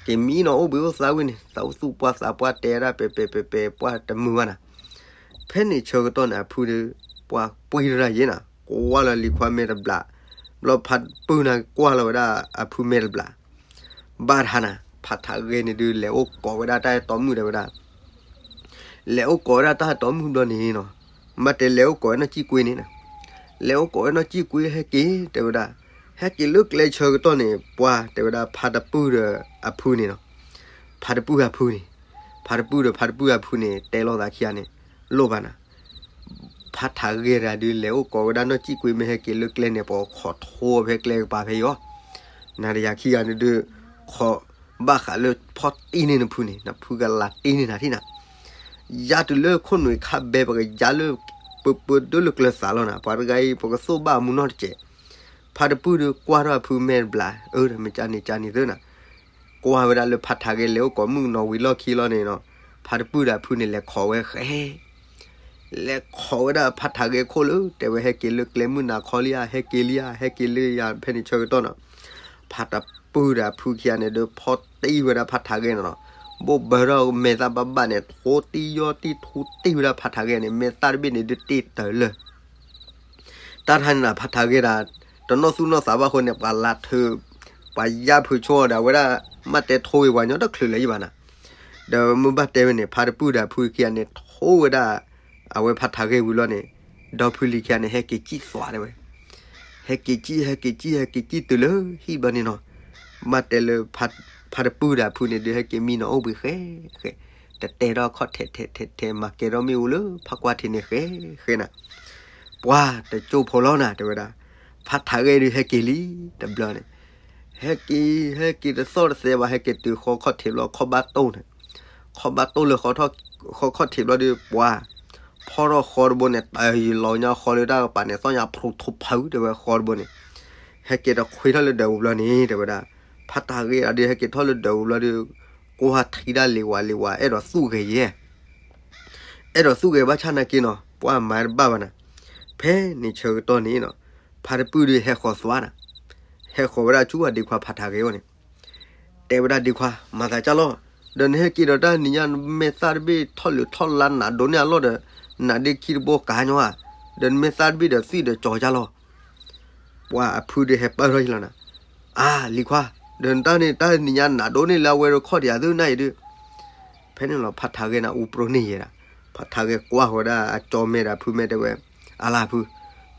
က့ၤမံနီၤ အိၣ်ဘှံးအိၣ်သါဝံၤန့ၣ် သးအိၣ်သူၣ်ပှၢ်သးပှၢ်တဲဒၣ်ပဲာ်ပဲာ်ပဲာ်ပဲာ်ပှၢ်တမုာ်ဘၣ်နၤ ဖဲန့ၣ်ဆၢကတီၢ်န့ၣ် အဖုဒုး, ပှၤပှ့ၤတရၣ်ယဲနၤ, ကွၢ်လီၤလံၤခွါမဲာ်တဘျး, ဘျီဖးပုၢ်နၤကွၢ်လီၤဝဲဒၣ်အဖုမဲာ်တဘျး, ဘၣ်တဟါနၤ, ဖးထးဂဲၤန့ၣ်ဒုး လဲၤအိၣ်ကိးဝဲဒၣ်တၢ်အဲၣ်တီမုၣ်တဲဝဲဒၣ်, လဲၤအိၣ်ကိးဝဲဒၣ်တၢ်အဲၣ်တီမုၣ်ဘျီန့ၣ်နီၤ, မ့ၢ်တဲလဲၤအိၣ်ကိးဝဲနီၢ်ကံၣ်ကွ့န့ၣ်နၤ, လဲၤအိၣ်ကိးဝဲနီၢ်ကံၣ်ကွ့ဟဲက့ၤတဲဝဲဒၣ်, ဟဲက့ၤလၢကျဲဆၢကတီၢ်န့ၣ် ပှၤတဲဝဲဒၣ်ဖးတပုၢ်ဒီးအဖုန့ၣ်နီၤ, ဖးတပုၢ်အဖုန့ၣ်, ဖးတပုၢ်ဒီးဖးတပုၢ်အဖုန့ၣ် တဲလိာ်သးခံဂၤန့ၣ်, လိၣ်ဘၣ်နၤ ဖးထးဂဲၤတၢ်ဒုး လဲၤအိၣ်ကိးဝဲဒၣ်နီၢ်စံၣ်ကွ့မ့ၢ်ဟဲက့ၤလၢကျဲန့ၣ် ပှၤခိးထိဖဲကျဲကပၤဖဲအံၤအီၤ, နၤဒီးယၤခံဂၤန့ၣ်ဒုး ခိးဘၣ်ဃးလၢ ဖီတ့န့ၢ်နဖုန့ၣ် နဖုကလၤတ့န့ၢ်နၤထံၣ်နၤ, ယါတုၤလၢခိၣ်နူာ်ခါဘဲ ပကယါလၢ ပပၢဒိၣ်လၢကျၢၤသးလီၤနၤ, ပှၤတဂၤအံၤ ပကသိၣ်ဘၣ်အမူနီတစဲး. ဖါတပုၢ်ဒုးကွၢ်ထီၣ်အဖုမဲာ်တဘျီ, အၢ မ့ၢ်ကန့ၣ်ကန့ၣ်သ့နၤ, ကွၢ်ဝဲဒၣ်လၢဖးထးဂဲၤလဲၤအိၣ်ကိးမုၣ်ကနီၤဝံၤလီၢ်ခံလီၤန့ၣ်နီၤ, ဖါတပုၢ်ဒီးအဖုန့ၣ် လဲၤခိးဝဲဃဲ လဲၤခိးဝဲဒၣ်ဖးထးဂဲၤခိၣ်လၢ တဲဝဲဟဲက့ၤလၢကျဲမုၢ်နၤခီလံဧါ, ဟဲက့ၤလံဧါ, ဟဲက့ၤလံဧါ, ဖဲန့ၣ်ဆၢကတီၢ်နီၤ, ဖါတပုၢ်ဒီးအဖုခံဂၤန့ၣ်ဒုး ဖီတ့ဝဲဒၣ်ဖးထးဂဲၤန့ၣ်နီၤ, ဘိၣ်ဘၢထီၣ်မဲာ်သၣ်ဘၣ်ဘၣ်န့ၣ် ထိတ့ယီတ့ထိတ့ဝဲဒၣ်ဖးထးဂဲၤန့ၣ် မဲာ်သၣ်တဘ့ၣ်န့ၣ်ဒုးတ့တၢ်လၢ တၢ်တခါန့ၣ်နၤ ဖးထးဂဲၤဒၣ် တနီၣ်သူၣ်နီၣ်သးဘၣ်အဃိန့ၣ် ပှၤလးထုး ပှၤယါဖုးဆိဒီး အဝဲဒၣ် မ့ၢ်တဲထိဝံၤပှၤညီတချုးလၢၤယံၤဘၣ်နၤ, ဒီးမ့ၢ်ဘၣ်တဲဝဲန့ၣ် ဖါတပုၢ်ဒီးအဖုခံဂၤန့ၣ် ထိဝဲဒၣ် အဝဲဖးထးဂဲၤဝံၤလီၤန့ၣ်, ဒီဖုလံၤခံဂၤန့ၣ် ဟဲက့ၤစံၣ်သွးတဲဝဲ, ဟဲက့ၤစံၣ် ဟဲက့ၤစံၣ် ဟဲက့ၤစံၣ်တုၤလၢဟံၣ်ဘျီန့ၣ်နီၤ, မ့ၢ်တဲလၢ ဖါတပုၢ်ဒီးအဖုန့ၣ်ဒုး ဟဲက့ၤမံနီၤအိၣ်ဘှံးဃဲ ဃဲ, တတဲထီၣ်ခီၣ်ထဲးထဲးထဲးထဲး မၤကဲထီၣ်မ့ၣ်အူလၢဖးကွၢ်ထံးန့ၣ်ဃဲ ဃဲနၤ ပှၤတကၠိဖိလီၤနၤ တဲဝဲဒၣ်, ဖးထးဂဲၤဒုးဟဲက့ၤလံ တဘျီန့ၣ်, ဟဲက့ၤ ဟဲက့ၤတသီၣ်တသဲဘၣ် ဟဲက့ၤတုၤဃီခီၣ်ထံးဘျီ ခီၣ်ဘၣ်တိၢ်န့ၣ်, ခီၣ်ဘၣ်တိၢ်လၢ ဃီခီၣ်ထံးဘျီဒုး ပှၤ ဖီထီၣ်ဃီတဘိန့ၣ် တၢ်ယလီၤညါဃီလၢတၢ်ကပၤန့ၣ် သီၣ်ညါဖျိးထိးဖုးတဲဝဲဃီတဘိန့ၣ်, ဟဲက့ၤတခွ့ထီၣ်လၢဒၢးပူၤဘျီန့ၣ် တဲဝဲဒၣ်, ဖးထးဂဲၤဒုးဟဲက့ၤထီၣ်လၢဒၢးပူၤဘျီဒုး ကွၢ်ထံဒၣ်လံၤဝါလံၤဝါ အဲၣ်ဒိးသူၣ်ဂဲၤယဲ အဲၣ်ဒိးသူၣ်ဂဲၤဘၣ်ဆၣ်နာ်က့နီၤ ပှၤမၤတဘၣ်ဘၣ်နၤ, ဖဲန့ၣ်ဆၢကတီၢ်န့ၣ်နီၤ, ဖါတပုၢ်ဒုးဟဲဃီၤသွါနၤ, ဟဲဃီၤဝဲဒၣ်ဆူအဒ့ခွါဖးထးဂဲၤအအိၣ်န့ၣ်, တဲဝဲဒၣ်ဒ့ခွါ မၤသးကၢ်လီၤ, ဒီးနဟဲက့ၤဒီးတၢ်နံၤညါမဲာ်သၣ်တဘ့ၣ်ထီၣ်လၢာ်ထီၣ်လါနးဒိးန့ၢ်အလီၢ်ဒီး, နးဒ့ခံတဘိကါညီဧါ, ဒီးနမဲာ်သၣ်တဘ့ၣ်ဒီးသွံၣ်ဒီးကၠီကၢ်လီၤ ပှၤအဖုဒုးဟဲပၢၢ်ထီၣ်ယလီၤနၤ, အါ လံၤခွါ, ဒီးနတၢ်န့ၣ် တၢ်နံၤညါနးဒိးန့ၢ်လၢအဝဲဒီးခီၣ်ထံးအသုနာ်အံၤဒုး, ဖဲန့ၣ်လီၤ ဖးထးဂဲၤန့ၣ်အူပြိန့ၢ်ယဲဒၣ်, ဖးထးဂဲၤကွၢ်ဃီၤဝဲဒၣ်အကၠီမဲာ်ဒီးအဖုမဲာ်တဲဝဲ, အါလၢဖု,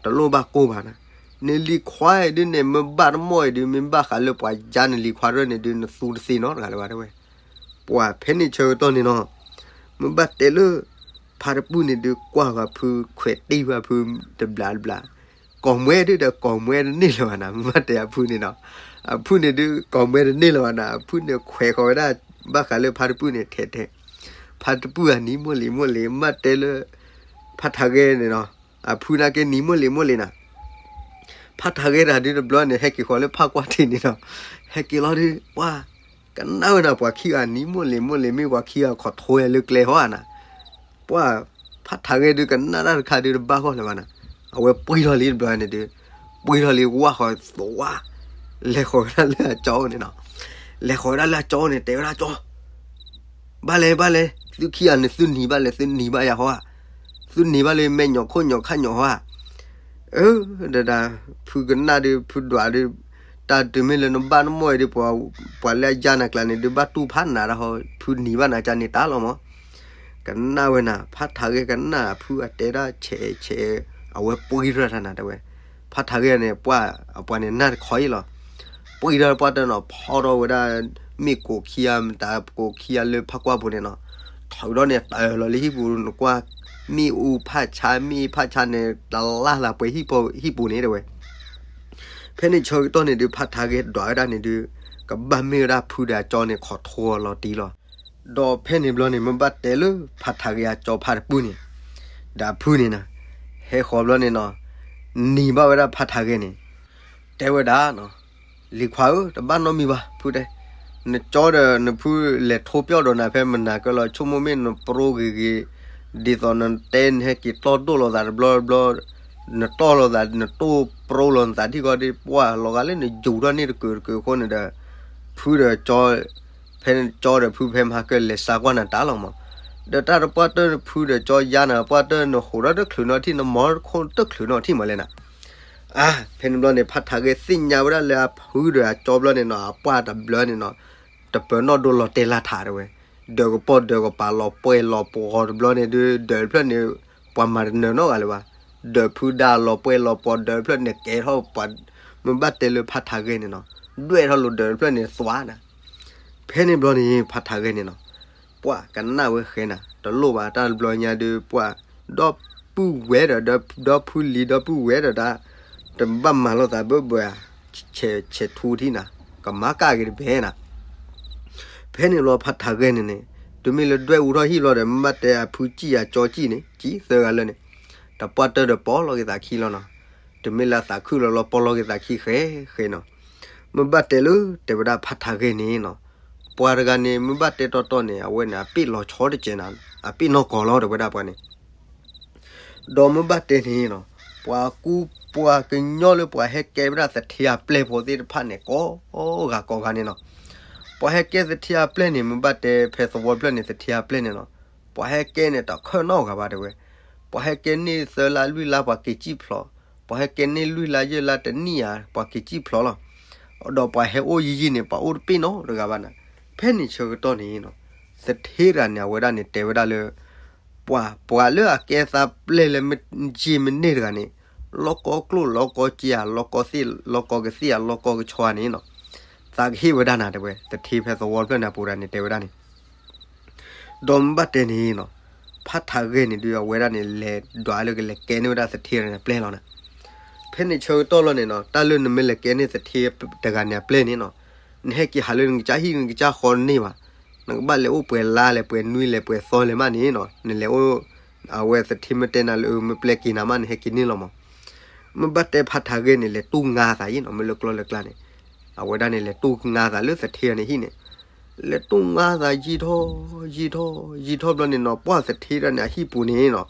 တလိၣ်ဘၣ်ကိၢ်ဘၣ်နၤ, နလံၤခွါအံၤဒုးန့ၣ် မ့ၢ်ဘၣ်တမီၢ်အံၤဒုး မ့ၢ်ဘၣ်ဃးလၢပှၤယါနလံၤခွါရဲၣ်န့ၣ်ဒုး နသူတသ့နီတဂၤလၢၤဘၣ်တဲဝဲ, ပှၤဖဲန့ၣ်ဆၢကတီၢ်န့ၣ်နီၤ, မ့ၢ်ဘၣ်တဲလၢ ဖါတပုၢ်န့ၣ်ဒုးကွၢ်ဃီၤဖု ခွဲးတံၢ်ဃီၤဖု တဘျီတဘျီ, ကိးမွဲဒုးဒီးကိးမွဲတန့ၢ်လၢၤဘၣ်နၤ မ့ၢ်ဘၣ်တဲအဖုန့ၣ်နီၤ, အဖုန့ၣ်ဒုးကိးမွဲတန့ၢ်လၢၤဘၣ်နၤ အဖုန့ၣ်ခွဲးဃီၤဝဲဒၣ်, ဘၣ်ဃးလၢဖါတပုၢ်န့ၣ်ထဲထဲ, ဖါတပုၢ်အနံၤမိၢ်လံၤမိၢ်လံၤ မ့ၢ်ဘၣ်တဲလၢ ဖါထးဂဲၤန့ၣ်နီၤ, အဖုနာ်က့နံၤမိၢ်လံၤမိၢ်လံၤနၤ ဖါထးဂဲၤတၢ်ဒုးတဘျီန့ၣ် ဟဲက့ၤဃီၤလၢဖးကွၢ်ထံးန့ၣ်နီၤ, ဟဲက့ၤလီၤဒုး ပှၤ ကနၣ်ဝဲနၤ ပှၤခံဂၤနံၤမိၢ်လံၤမိၢ်လံၤ မ့ၢ်ပှၤခံဂၤခိးထိဝဲလၢကျဲဟီဧါနၤ, ပှၤ ဖါထးဂဲၤဒုးကနၣ်တၢ်တခါဒုးတဘၣ်ဂီၢ်လၢၤဘၣ်နၤ, အဝဲပှံၢ်ထီၣ်လံတဘျီန့ၣ်ဒုး, ပှံၢ်ထီၣ်လံဝၢ်ဃီၤသွါ, လဲၤဃီၤဝဲဒၣ်လၢအကၠီအိၣ်န့ၣ်နီၤ, လဲၤဃီၤဝဲဒၣ်လၢအကၠီအိၣ်န့ၣ် တဲဝဲဒၣ်ကၠီ ဘၣ်လဲၣ်ဘၣ်လဲၣ် သုခံဂၤန့ၣ်သုနံၤဘၣ်လဲၣ် သုနံၤဘၣ်ယၤဟီဧါ, သုနံၤဘၣ်လၢမဲာ်ညိးခိၣ်ညိးခါညိးဟီဧါ, အၢ ဒဒၣ် ဖုကနၣ်ဒုး ဖုဒွးဒုး, တၢ်တုၤမ့ၢ်လၢနဘၣ်နမီၢ်အံၤဒုး ပှၤလၢအယါနၤကျါန့ၣ်ဒုး ဘၣ်တူၢ်ဖးနးတၢ်ဟီ ဖုနံၤဘၣ်နၤကန့ၣ်တၢ်လီၤမး, ကနၣ်ဝဲနၤ ဖါထးဂဲၤကနၣ်ဖုအတဲဒၣ်ဆဲးဆဲး, အဝဲပှံၢ်ထီၣ်တၢ်နၤတဲဝဲ, ဖါထးဂဲၤန့ၣ် ပှၤ အပှၤန့ၣ်နၢ်တခီအံၤလီၤ, ပှံၢ်ထီၣ်ပှၤတနီၤဖီထီၣ်ဝဲဒၣ်, မ့ၣ်ကိးခံဂၤ မတၤကိးခံဂၤလၢဖးကွၢ်ပူၤန့ၣ်နီၤ, ထုးဒီးန့ၣ်တၢ်လီၤလၢဟံၣ်ပူၤနကွၢ်, မ့ၣ်အူဖးဆါ မ့ၣ်ဖးဆါန့ၣ် တလၢ်လၢပှဲၤဟံၣ်ပူၤန့ၣ်တဲဝဲ ဖဲန့ၣ်ဆၢကတီၢ်န့ၣ်ဒုး ဖါထးဂဲၤဒွးဝဲဒၣ်န့ၣ်ဒုး, ကဘၣ်မ့ၢ်ဝဲဒၣ်ဖုဒီးအကၠီန့ၣ် ခိးထိလီၤတံၢ်လီၤ. ဒီးဖဲန့ၣ်ဘျီန့ၣ် မ့ၢ်ဘၣ်တဲလၢဖါထးဂဲၤအကၠီဖါတပုၢ်န့ၣ်, ဒီးအဖုန့ၣ်နီၤ, ဟဲဃီၤဘျီန့ၣ်နီၤ, နံၤဘၣ်ဝဲဒၣ်ဖါထးဂဲၤန့ၣ်, တဲဝဲဒၣ်နီၤ, လံၤခွါဧၢ တဘၣ်နီတမံၤဘၣ် ဖုတဲ, နကၠီဒီးနဖုလဲၤထိပျီၢ်ဒီးနၤဖဲမနၤကလီၤ ဆိကမိၣ်မ့ၢ်နပြိဂ့ၤဂ့ၤ, ဒ်သိးနတဲနဟဲက့ၤတီၢ်ဒိၣ်လိာ်သးတဘျီတဘျီ, နတီၢ်လိာ်သး နတိၢ်ပြိလိာ်နသးထံၣ်ဃီဒီး ပှၢ်လီၤဂာ်လၢနယူၤထီၣ်န့ၢ်တကုာ်တကုာ်အဃိန့ၣ်ဒီး, ဖုဒီးကၠီ ဖဲကၠီဒီးဖုဖဲမဟါကလဲၤစါကွၢ်နၤတၢ်လီၤမး, ဒီးတၢ်တပှၢ်တၢၢ်ဖုဒီးကၠီယါနၤ ပှၢ်တၢၢ် နဟူးထီၣ်တချုးနီၣ်ထံၣ် နမီတခိၣ်တချုးနီၣ်ထံၣ်မးလဲၣ်နၤ. အါ ဖဲန့ၣ်ဘျီန့ၣ် ဖါထးဂဲၤသ့ၣ်ညါဝဲဒၣ်လၢအဖုဒီးအကၠီဘျီန့ၣ်နီၤ အပှၢ်တဘျီန့ၣ်နီၤ, တပၢၤနီၣ်ဒိလီၤတဲာ်လၢထးတဲဝဲ, ဒၢးကပီၢ်ဒၢးကပၤလီၤပှဲၤလီၤပှီၤတဘျီန့ၣ်ဒုး ဒၢးတဖျၢၣ်န့ၣ် ပှၤမၤတနၢၤနီတဂၤလၢၤဘၣ်, ဒၢးဖုဒါလီၤပှဲၤလီၤပှီၤဒၢးတဖျၢၣ်န့ၣ်ကဲထီၣ်ပှၤ, မ့ၢ်ဘၣ်တဲလၢဖါထးဂဲၤန့ၣ်နီၤ, ဒွဲၣ်ထီၣ်လိာ်ဒၢးတဖျၢၣ်န့ၣ်သွါနၤ. ဖဲန့ၣ်ဘျီန့ၣ် ဖါထးဂဲၤန့ၣ်နီၤ, ပှၢ်ကနၣ်ဝဲဃဲနၤ တလိၣ်ဘၣ်တၢ်တဘျီညါဒုး ပှၢ်ဒီး ပုၢ်ဝဲၢ်ဒီး ဒီဖုလံၤ ဒီပုၢ်ဝဲၢ်ဒီးတၢ် တဘၣ်မၤလိာ်သးဘၢဘၢဧါ, ဆဲးဆဲးထူထံနၤ, ကမၤကၢ်က့ၤတဘဲနၤ. ဖဲန့ၣ်ဘျီဖးထးဂဲၤန့ၣ်န့ၣ်, တုၤမ့ၢ်လၢဒွဲၣ်အူထီၣ်ဟံၣ်ဘျီဒီး မ့ၢ်ဘၣ်တဲအဖုစံၣ်အကၠီစံၣ်န့ၣ် စံၣ်သၢဂၤလၢန့ၣ်, တပှၢ်တၢၢ်ဒီးပီၣ်လီၤက့ၤသးခံလီၤနီၤ. တုၤမ့ၢ်လၢအသးခုၣ်လီၤလီၤပီၣ်လီၤက့ၤသးခံဃဲဃဲနီၤ. မ့ၢ်ဘၣ်တဲလၢတဲဝဲဒၣ်ဖးထးဂဲၤန့ၣ်နီၤ, ပှၤတဂၤန့ၣ် မ့ၢ်ဘၣ်တဲတီတီန့ၣ် အဝဲန့ၣ် အပ့ၢ်လီၤဆီတကဲးနၤ, အပ့ၢ်နီၢ်ကီၢ်လီၤတဲဝဲဒၣ်ပှၤန့ၣ် ဒီးမ့ၢ်ဘၣ်တဲန့ၣ်နီၤ, ပှၤကူပှၤကညီလၢပှၤဟဲကဲဝဲဒၣ်သထ့အပျဲၢ်ဖိသ့ၣ်တဖၣ်န့ၣ် ကိးဂၤကိးဂၤန့ၣ်နီၤ. ပှၤဟဲကဲသထ့အပျဲၢ်န့ၣ် မ့ၢ်ဘၣ်တဲဖဲသဝီဖျၢၣ်န့ၣ် သထ့အပျဲၢ်န့ၣ်နီၤ, ပှၤဟဲကဲန့ၣ်တခၢၣ်နီတဂၤဘၣ်တဲဝဲ. ပှၤဟဲကဲန့ၢ်သၢလါလွံၢ်လါပှၤက့ၤစံၣ်ဖျိး, ပှၤဟဲကဲန့ၢ်လွံၢ်လါယဲၢ်လါတနံၣ်ဧါ ပှၤက့ၤစံၣ်ဖျိးလီၤ. ဒီးပှၤဟဲအိၣ်ယံာ်ယံာ်န့ၣ် ပှၤအိၣ်တပ့ၢ်နီတဂၤဘၣ်နၤ. ဖဲန့ၣ်ဆၢကတီၢ်န့ၣ်နီၤ, သထ့တဂၤန့ၣ် အဝဲဒၣ်န့ၣ်တဲဝဲဒၣ်လၢ ပှၤ ပှၤလၢအကဲသးပျဲၢ်လၢမ့ၢ်ယံာ်မ့ၢ်န့ၢ်တဂၤန့ၣ်, လီၢ်ကီကျိၣ်လီၢ်ကီစ့ဧါ, လီၢ်ကီသ့ၣ်လီၢ်ကီကသ့ၣ်ဧါ, လီၢ်ကီကဆီဧါန့ၣ်နီၤ, သးကဟ့ၣ်ဝဲဒၣ်နၤတဲဝဲ. သထ့ဖဲသဝီဖျၢၣ်န့ၣ်အပူၤတဂၤန့ၣ်တဲဝဲဒၣ်န့ၣ် ဒီးမ့ၢ်ဘၣ်တဲန့ၣ်နီၤ, ဖးထးဂဲၤန့ၣ်ဒုး အဝဲဒၣ်န့ၣ် လဲၤဒွးလၢကလဲၤကဲန့ၢ်ဝဲဒၣ်သထ့တဂၤန့ၣ်အပျဲၢ်လီၤနၤ. ဖဲန့ၣ်ဆၢကတီၢ်လီၤန့ၣ်နီၤ, တၢ်လၢနမ့ၢ်လဲၤကဲန့ၢ်သထ့တဂၤန့ၣ်အပျဲၢ်န့ၣ်နီၤ, နဟဲက့ၤဟးလၢနကစၢ်ဟံၣ်နကစၢ်ဃီတန့ၢ်ဘၣ်. နကဘၣ်လဲၤအိၣ်ပှဲၤလါလဲၣ် ပှဲၤနွံလဲၣ် ပှဲၤသီလဲၣ်မးန့ၣ်နီၤ, နလဲၤအိၣ် အဝဲသထ့မ့ၢ်တဲနၤလၢ မ့ၢ်ပျဲက့ၤနၤမး နဟဲက့ၤန့ၢ်လီၤမး. မ့ၢ်ဘၣ်တဲဖးထးဂဲၤန့ၣ် လဲၤတူၢ်ငါသးယံၤနီၤ, မ့ၢ်လၢကျီၢ်လၢကျါန့ၣ်, အဝဲဒၣ်န့ၣ် လဲၤတူၢ်ငါသးလၢသထ့န့ၣ်ဟံၣ်န့ၣ်, လဲၤတူၢ်ငါသးယံၤထီၣ် ယံၤထီၣ် ယံၤထီၣ်ဘျီန့ၣ်နီၤ, ပှၢ်သထ့ဒၣ်န့ၣ် အဟံၣ်ပူၤန့ၣ်နီၤ,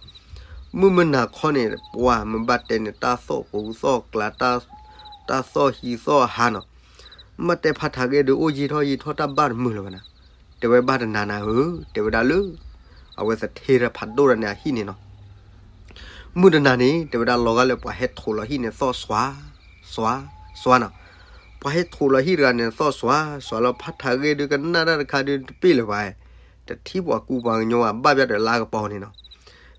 မုၢ်မနၤခီန့ၣ် ပှၢ်မ့ၢ်ဘၣ်တဲန့ၣ် တၢ်သီၣ်ပူၤသီၣ်ကျါ တၢ်သီၣ်ဟံးသီၣ်ဟါနီၤ. မ့ၢ်ဘၣ်တဲဖးထးဂဲၤဒုး အိၣ်ယံၤထီၣ်ယံၤထီၣ်တၢ်ဘၣ်တမုာ်လၢၤဘၣ်နၤ, တဲဝဲဘၣ်တနၤနၤဧၢ, တဲဝဲဒၣ်လၢ အဝဲသထ့ဖးဒိၣ်တဂၤန့ၣ်အဟံၣ်န့ၣ်နီၤ. မုၢ်တနၤန့ၣ် တဲဝဲဒၣ်လီၤဂာ်လၢပှၤဟဲထိးလီၤဟံၣ်န့ၣ် သီၣ်စွါ စွါ စွါနီၤ. ပှၤဟဲထိးလီၤဟံၣ်တဂၤန့ၣ် သီၣ်စွါ စွါလီၤ, ဖးထးဂဲၤဒုး ကနၣ်တၢ်တခါဒုးတပ့ၢ်လၢၤဘၣ်, တထံၣ်ပှၤကူပှၤကညီဘၣ်, ဘၣ်ဘၣ်ဒီးလါကပီၤန့ၣ်နီၤ.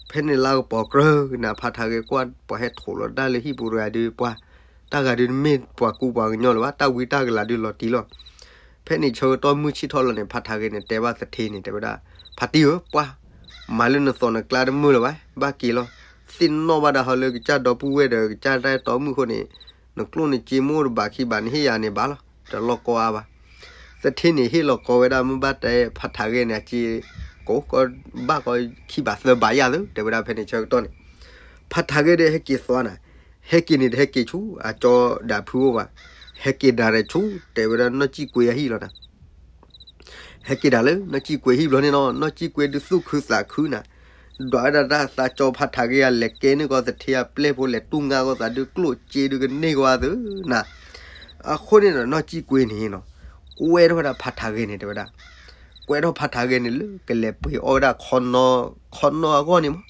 ဖဲန့ၣ်လါကပီၤကြၢးကနၤ ဖးထးဂဲၤကွၢ် ပှၤဟဲထိးလီၤတၢ်လၢဟံၣ်ပူၤတဂၤဒုး ပှၤ တၢ်ဂၤဒုးတမ့ၢ်ပှၤကူပှၤကညီလၢၤဘၣ်, တၢ်ဝံတၢ်ကလၤဒုးလီၤတံၢ်လီၤ. ဖဲန့ၣ်ဆၢကတီၢ်မုၢ်ဆ့ၣ်ထီၣ်လီၤန့ၣ် ဖးထးဂဲၤန့ၣ် တဲဘၣ်သထ့န့ၣ် တဲဝဲဒၣ်, ဖးတံၢ်ဧၢ, ပှၢ် မၤလၢနသီၣ်နကျါတမုာ်လၢၤဘၣ်, ဘၣ်က့ၤလီၤ. သ့ၣ်နီၣ်ဘၣ်ဒၣ်ဟီလၢကစၢ်ဒီပုၢ်ဝဲၢ်ဒီးကစၢ်တၢ်အဲၣ်တီမုၣ်အဃိန့ၣ်, နကျိၣ်နစ့မ့ၢ်အိၣ်တဘၣ်ခံဘၣ် နဟ့ၣ်ယၤန့ၣ်ဘၣ်လီၤ, တလီၢ်ကီအါဘၣ်. သထ့န့ၣ်ဟ့ၣ်လီၤကီဝဲဒၣ် မ့ၢ်ဘၣ်တဲဖးထးဂဲၤန့ၣ် အစ့ ကိးကီဘၣ်ကီခံဘၣ်သၢဘၣ်ယၤသု တဲဝဲဒၣ်ဖဲန့ၣ်ဆၢကတီၢ်န့ၣ်, ဖးထးဂဲၤဒီးဟဲက့ၤသွါနၤ, ဟဲက့ၤန့ၣ်တဟဲက့ၤဆူ အကၠီဒၣ်ဖုအိၣ်ဘၣ်, ဟဲက့ၤဒၣ်ရဲၣ်ဆူ တဲဝဲဒၣ်နီၢ်စံၣ်ကွ့အဟံၣ်လီၤနၤ. ဟဲက့ၤဒၣ်လၢနီၢ်စံၣ်ကွ့ဟံၣ်ဘျီန့ၣ်နီၤ, နီၢ်စံၣ်ကွ့ဒုးသူၣ်ခုသးခုနၤ, ဒွးဝဲဒၣ်တၢ်သးကၠီဖးထးဂဲၤအလဲၤကဲန့ၢ်ကီးသထ့အပျဲၢ်ဖိလဲၤတူၢ်ငါကီးသးဒုးကျိၣ်စ့ဒုးကန့ၢ်ကီးအသုနၤ. အဃိန့ၣ်ဒီးနီၢ်စံၣ်ကွ့န့ၣ်နီၤ, ကွဲထီၣ်ဝဲဒၣ်ဖးထးဂဲၤန့ၣ်တဲဝဲဒၣ်, ကွဲထီၣ်ဖးထးဂဲၤန့ၣ်လၢကလဲၤပှ့ၤအီၣ်ဝဲဒၣ်ခီနီၢ်အဂီၢ်န့ၣ်မး.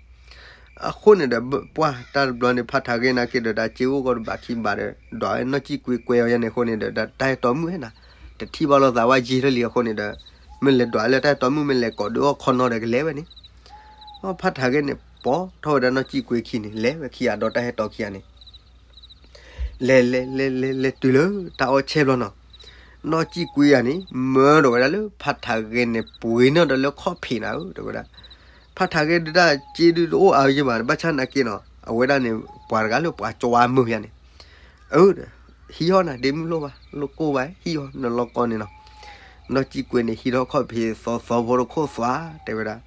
အဃိန့ၣ်ဒီး ပှၢ်တၢ်တဘျီန့ၣ် ဖးထးဂဲၤနာ်က့ဒီး တၢ်စ့အိၣ်ကီးတဘၣ်ခံဘၣ်ဒီး ဒွးဝဲနီၢ်စံၣ်ကွ့ကွဲအီၤယဲန့ၣ်အဃိန့ၣ်ဒီး တၢ်အဲၣ်တီမုၣ်ဟဲနၤ, တထံၣ်ဘၣ်လိာ်သးဝဲယံာ်ထီၣ်လံအဃိန့ၣ်ဒီး မ့ၢ်လဲၤဒွးလၢတၢ်အဲၣ်တီမုၣ် မ့ၢ်လဲၤကိးဒုးအီၣ်ခီနီၢ်ဒီးကလဲၤဝဲန့ၣ်. ဖးထးဂဲၤန့ၣ် ပိာ်ထီၣ်ဝဲဒၣ်နီၢ်စံၣ်ကွ့ခံန့ၣ် လဲၤဝဲခံဂၤဒီးတၢ်ဟဲတီခံဂၤန့ၣ် လဲၤလဲၤလဲၤလဲၤလဲၤတုၤလၢတၢ်အီၣ်ဆဲၣ်ဘျီနီၤ, နီၢ်စံၣ်ကွ့ယၤန့ၣ် မၢဒီးဝဲဒၣ်လၢဖးထးဂဲၤန့ၣ် ပှ့ၤန့ၢ်ဒီးလၢခီၣ်ဖံးနၤဧၢ တဲဝဲဒၣ်. ဖးထးဂဲၤဒုးတၢ်စ့ဒုးတအိၣ်အါယဲၢ်ဘၣ် ဘၣ်ဆၣ်နာ်က့နီၤ အဝဲဒၣ်န့ၣ် ပှၤတဂၤလၢပှၤကၠီအါမုၢ်ယၤန့ၣ်, အၢ ဟံးအီၣ်နၤဒ့မုၣ်လိၣ်ဘၣ် လိၣ်ကိၢ်ဘၣ် ဟံးအီၣ်နလီၢ်ကီန့ၣ်နီၤ. နီၢ်စံၣ်ကွ့န့ၣ် ဟံးထီၣ်ခီၣ်ဖံးသီသီဖိတခိၣ်သွါ တဲဝဲဒၣ်.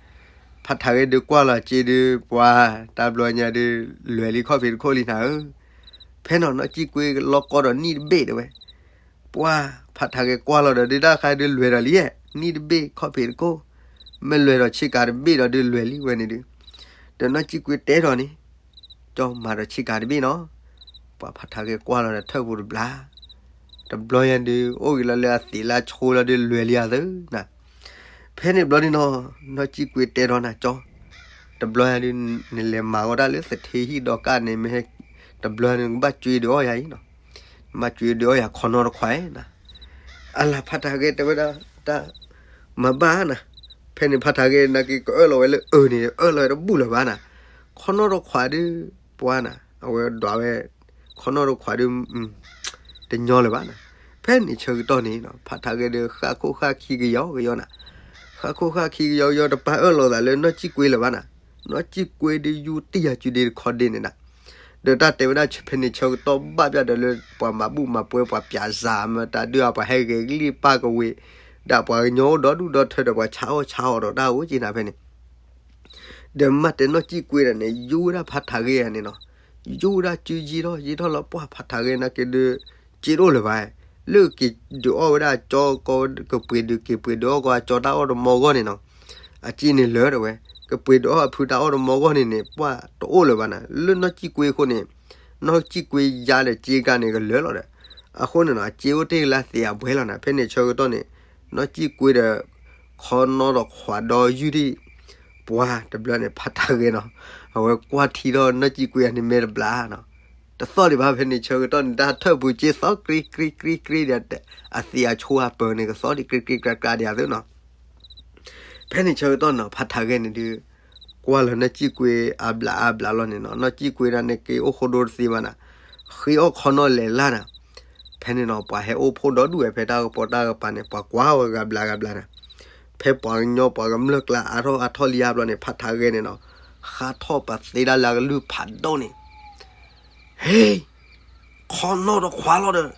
ဖးထးဂဲၤဒုးကွၢ်လီၤစ့ဒုး ပှၤ တၢ်ဘျီညါဒုး လွဲၤလံခီၣ်ဖံးတခိၣ်လံနၤဧၢ. ဖဲနီၤ နီၢ်စံၣ်ကွ့လီၢ်ကီဒီးနံၣ်တဘ့ၣ်တဲဝဲ. ပှၤ ဖးထးဂဲၤကွၢ်လီၤဒီးဒုးတၢ်ခါဒုးလွဲၤဒီးလံ, နံၣ်တဘ့ၣ်ခီၣ်ဖံးတခိၣ်, မ့ၢ်လွဲၤဒီးဆ့ကၤတဘ့ၣ်ဒီးဒုးလွဲၤလံဝဲန့ၣ်ဒုး. ဒီးနီၢ်စံၣ်ကွ့တဲထီၣ်န့ၣ် ကၠီမၤဒီးဆ့ကၤတဘ့ၣ်နီၤ. ပှၤဖးထးဂဲၤကွၢ်လီၤဒီးထၢၣ်ပူၤတဘျါ, တဘျီညါဒုး အိၣ်ဂ့ၤလီၤလၢအသံးလၢအဆိလီၤဒုးလွဲၤလံအသုနၤ. ဖဲန့ၣ်ဘျီဒုးနီၤ နီၢ်စံၣ်ကွ့တဲထီၣ်နၤကၠီ, တဘျီညါဒုး နလဲၤမၤဂီၢ်တၢ်လၢသထ့ဟံၣ်ဒီကၢ်န့ၣ် မ့ၢ်ဟဲ တဘျီညါဒုး နကဘၣ်ကွ့ဒုးအီၣ်ယၤအံၤနီၤ, နဘၣ်ကွ့ဒုးအီၣ်ယၤခီနီၢ်တခွးနၤ. အလၤဖးထးဂဲၤတဲဝဲဒၣ် တၢ် မၤဘၣ်နၤ. ဖဲန့ၣ်ဖးထးဂဲၤနာ်က့ကအၢၣ်လီၤဝဲလၢအၢန့ၣ် အၢၣ်လီၤဝဲတဘူၣ်လၢၤဘၣ်နၤ. ခီနီၢ်တခွးဒုး ပှၤနၤ အဝဲဒွးဝဲ ခီနီၢ်တခွးဒုး တညီလၢၤဘၣ်နၤ. ဖဲန့ၣ်ဆၢကတီၢ်န့ၣ် ဖးထးဂဲၤဒုးဃၣ်ခိၣ်ဃၣ်ခံကယီကယီနၤ, ဃၣ်ခိၣ်ဃၣ်ခံကယီကယီ တပာ်အၢၣ်လီၤသးလၢနီၢ်စံၣ်ကွ့လၢၤဘၣ်နၤ. နီၢ်ကံၣ်ကွ့ဒုးယူတံၢ်ယၤစုဒ့တခီဒ့န့ၣ်ဒၣ်, ဒီးတၢ်တဲဝဲဒၣ်ဖဲန့ၣ်ဆၢကတီၢ်ဘၣ်ပျၢ်ဒီးလၢပှၤမၤဘူၣ်မၤပှဲၤပှၤပၠးစၤမတၤဒုး ပှၤဟဲဂဲၤကလံၣ်ပၢ်ကဝ့ၤ, ဒီးပှၤကညီအိၣ်ဒီဒူၣ်ဒီထၢဒီးပှၤဆါအီၣ်ဆါအီဒီးတၢ်အိၣ်က့နၤဖဲန့ၣ် ဒီးမ့ၢ်တဲနီၢ်ကံၣ်ကွ့ဒၣ်န့ၣ် ယူဝဲဒၣ်ဖးထးဂဲၢ်န့ၣ်နီၤ, ယူဝဲဒၣ်စုယံာ်ထီၣ် ယံာ်ထီၣ်လီၤပှၢ်ဖးထးဂဲၢ်နာ်က့ဒုး, စ့တအိၣ်လၢၤဘၣ်, လၢက့ၤဒုးအီၣ်ဝဲဒၣ်အကၠီကီ ကပှ့ၤဒုးက့ၤပှ့ၤဒုးအီၣ်ကီအကၠီတၢ်အီၣ်တမီၤဂီၢ်န့ၣ်နီၤ, အစ့န့ၣ်လၢာ်တဝဲ, ကပှ့ၤဒုးအီၣ်အဖုတၢ်အီၣ်တမီၤဂီၢ်န့ၣ်န့ၣ် ပှၢ်တအိၣ်လၢၤဘၣ်နၤ, လၢနီၢ်ကံၣ်ကွ့အဃိန့ၣ်, နီၢ်ကံၣ်ကွ့ယါဒီးစ့ကါန့ၣ်ကလၢာ်လီၤဒီး, အဃိန့ၣ်နီၤ အစ့အိၣ်တ့ၢ်လၢသ့ၣ်အဘှဲလီၤနၤ, ဖဲန့ၣ်ဆၢကတီၢ်န့ၣ်, နီၢ်ကံၣ်ကွ့ဒီး ခီနီၣ်ဒီးခွးဒီးယုၢ်ဒံၣ်, ပှၢ်တဘျီန့ၣ် ဖးထးဂဲၢ်နီၤ, အဝဲကွၢ်ထံထီၣ်နီၢ်ကံၣ်ကွ့အန့ၣ်မဲာ်တဘျါနီၤ, တသီၣ်ဒံးဘၣ်ဖဲန့ၣ်ဆၢကတီၢ်န့ၣ် တၢ်ထၢၣ်ပူၤစ့သီၣ်ကြ့ကြ့ကြ့ကြ့ဒီး, အသ့ၣ်အဆိအပၢၤန့ၣ်ကသီၣ်ဒံးကြ့ကြ့ကြ့ကြ့ဒံးအသိးနီၤ, ဖဲန့ၣ်ဆၢကတီၢ်နီၤ ဖးထးဂဲၢ်န့ၣ်ဒုး, ကွၢ်လီၤနီၢ်ကံၣ်ကွ့အါဘျးအါဘျးလီၤန့ၣ်နီၤ, နီၢ်ကံၣ်ကွ့ဒၣ်န့ၣ်က့ၤအိၣ်ဃိဒိတသ့ဘၣ်နၤ, ဃ့အီၣ်ခီနီၣ်လဲၤလၢ်နၤ, ဖဲန့ၣ်နီၤ ပှၤဟဲအိၣ်ဖှိၣ်ဒီဒူၣ်ဝဲဖဲတၢ်ကပီၤတၢ်ကပၤန့ၣ် ပှၤကွၢ်ဝဲဂၤဘျးဂၤဘျးနၤ, ဖဲပှၤကညီပှၤကမျၢၢ်ကျါအါထီၣ်အါထီၣ်လံဧါဘျီန့ၣ် ဖးထးဂဲၢ်န့ၣ်နီၤ, ဃါထီၣ်ပသ့ဒၣ်လၢအကလုၢ်ဖးဒိၣ်န့ၣ် ဟ့, ခီနီၣ်တခွးလီၤဒီး,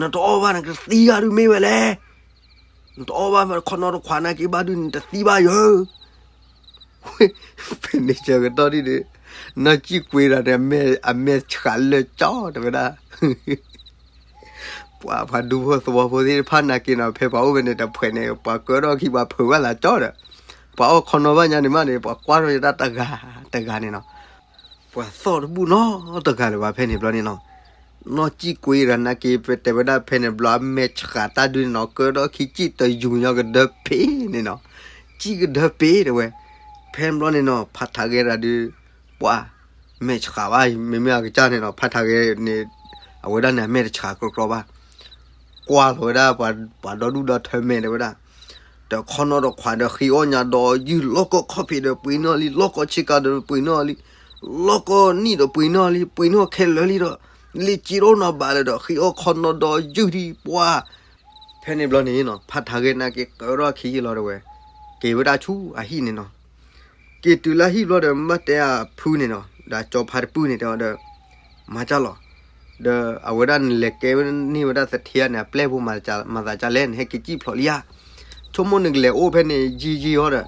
နတအီၣ်ဘၣ်နကသံဂၤဒုးမ့ၢ်ဝဲလဲၣ်, နတအီၣ်ဘၣ်ခီနီၣ်တခွးနာ်က့ဘၣ်ဒုးနတသံဘၣ်ယၤ, ဖဲန့ၣ်ဆၢကတီၢ်ဒ်ဒီး, နီၢ်ကံၣ်ကွ့ဒီး အမဲာ်ဆှးလၢာ်ကၠီတဲဝဲဒၣ် ပှၤပှၤဒူဖိသဝီဖိသ့ၣ်တဖၣ်နာ်က့နီၤ ဖဲပှၤအိၣ်ဖဲန့ၣ်တဖှဲးန့ၣ် ပှၤကၢထီၣ်ခံပှၤဖုးဝဲလၢကၠီဒီး, ပှၤအီၣ်ခီနီၣ်ဘၣ်ညါန့ၣ်မးန့ၣ် ပှၤကွၢ်ထီၣ်ယတၢ်တဂၤတဂၤန့ၣ်နီၤ, ပှၤသီၣ်တဘူၣ်နီတဂၤလၢၤဘၣ်ဖဲန့ၣ်ဘျီန့ၣ်နီၤ, နီၢ်ကံၣ်ကွ့ဒီးနာ်က့ ပတဲဝဲဒၣ်ဖဲန့ၣ်ဘျီအမဲာ်ဆှးတၢ်ဒုးန့ၣ်နီၤ ကၢထီၣ်ခံစံၣ်တယူၤညီကဒၢပ့ၤန့ၣ်နီၤ, စံၣ်ကဒၢပ့ၤတဲဝဲ, ဖဲန့ၣ်ဘျီန့ၣ်နီၤ ဖးထးဂဲၢ်တၢ်ဒုး, ပှၤ, မဲာ်ဆှးဘၣ် မ့မ့ၢ်အကစၢ်န့ၣ်နီၤ ဖးထးဂဲၢ်န့ၣ်, အဝဲဒၣ်န့ၣ်အမဲာ်တဆှးကြီကြီဘၣ်, ကွၢ်လီၤဝဲဒၣ်, ပှၤဒီဒူၣ်ဒီထၢမဲာ်တဲဝဲဒၣ်, ဒီးခီနီၣ်ဒီးခွးဒီးဃ့အီၣ်ညါဒီးယုၢ်လီၢ်ကီၢ်ခီၣ်ဖံးဒီးပှ့ၤနီၣ်လံ လီၢ်ကီၢ်ဆ့ကၤဒီးပှ့ၤနီၣ်လံ, လီၢ်ကီၢ်နံၣ်ဒီးပှ့ၤနီၣ်လံ ပှ့ၤနီၣ်ခဲလၢာ်လံဒီး, လ့ၣ်က့ၤဒိၣ်နီၤဘၣ်လၢၤဒီးဃ့အီၣ်ခီနီၣ်ဒီးယုၢ်ဒံးပှၤ ဖဲန့ၣ်ဘျီန့ၣ်နီၤ ဖးထးဂဲၢ်နာ်က့ ကၢထီၣ်ခံယံာ်လီၤတဲဝဲ, က့ၤဝဲဒၣ်ဆူအဟံၣ်န့ၣ်နီၤ, က့ၤတုၤလၢဟံၣ်ဘျီဒီး မ့ၢ်ဘၣ်တဲအဖုန့ၣ်နီၤ ဒီးကၠီဖါတပုၢ်န့ၣ်တဲအီၤဒီး, မၤကၢ်လီၤ, ဒီးအဝဲဒၣ်နလဲၤကဲန့ၢ်ဝဲဒၣ်သထ့ဧါန့ၣ် အပျဲၢ်ဖိမၤသးကၢ်လဲၣ် နဟဲက့ၤစံၣ်ဖျိးလံဧါ, ဆိကမိၣ်နကလဲၤအိၣ်ဖဲန့ၣ်ယံာ်ယံာ်အီၤဒီး,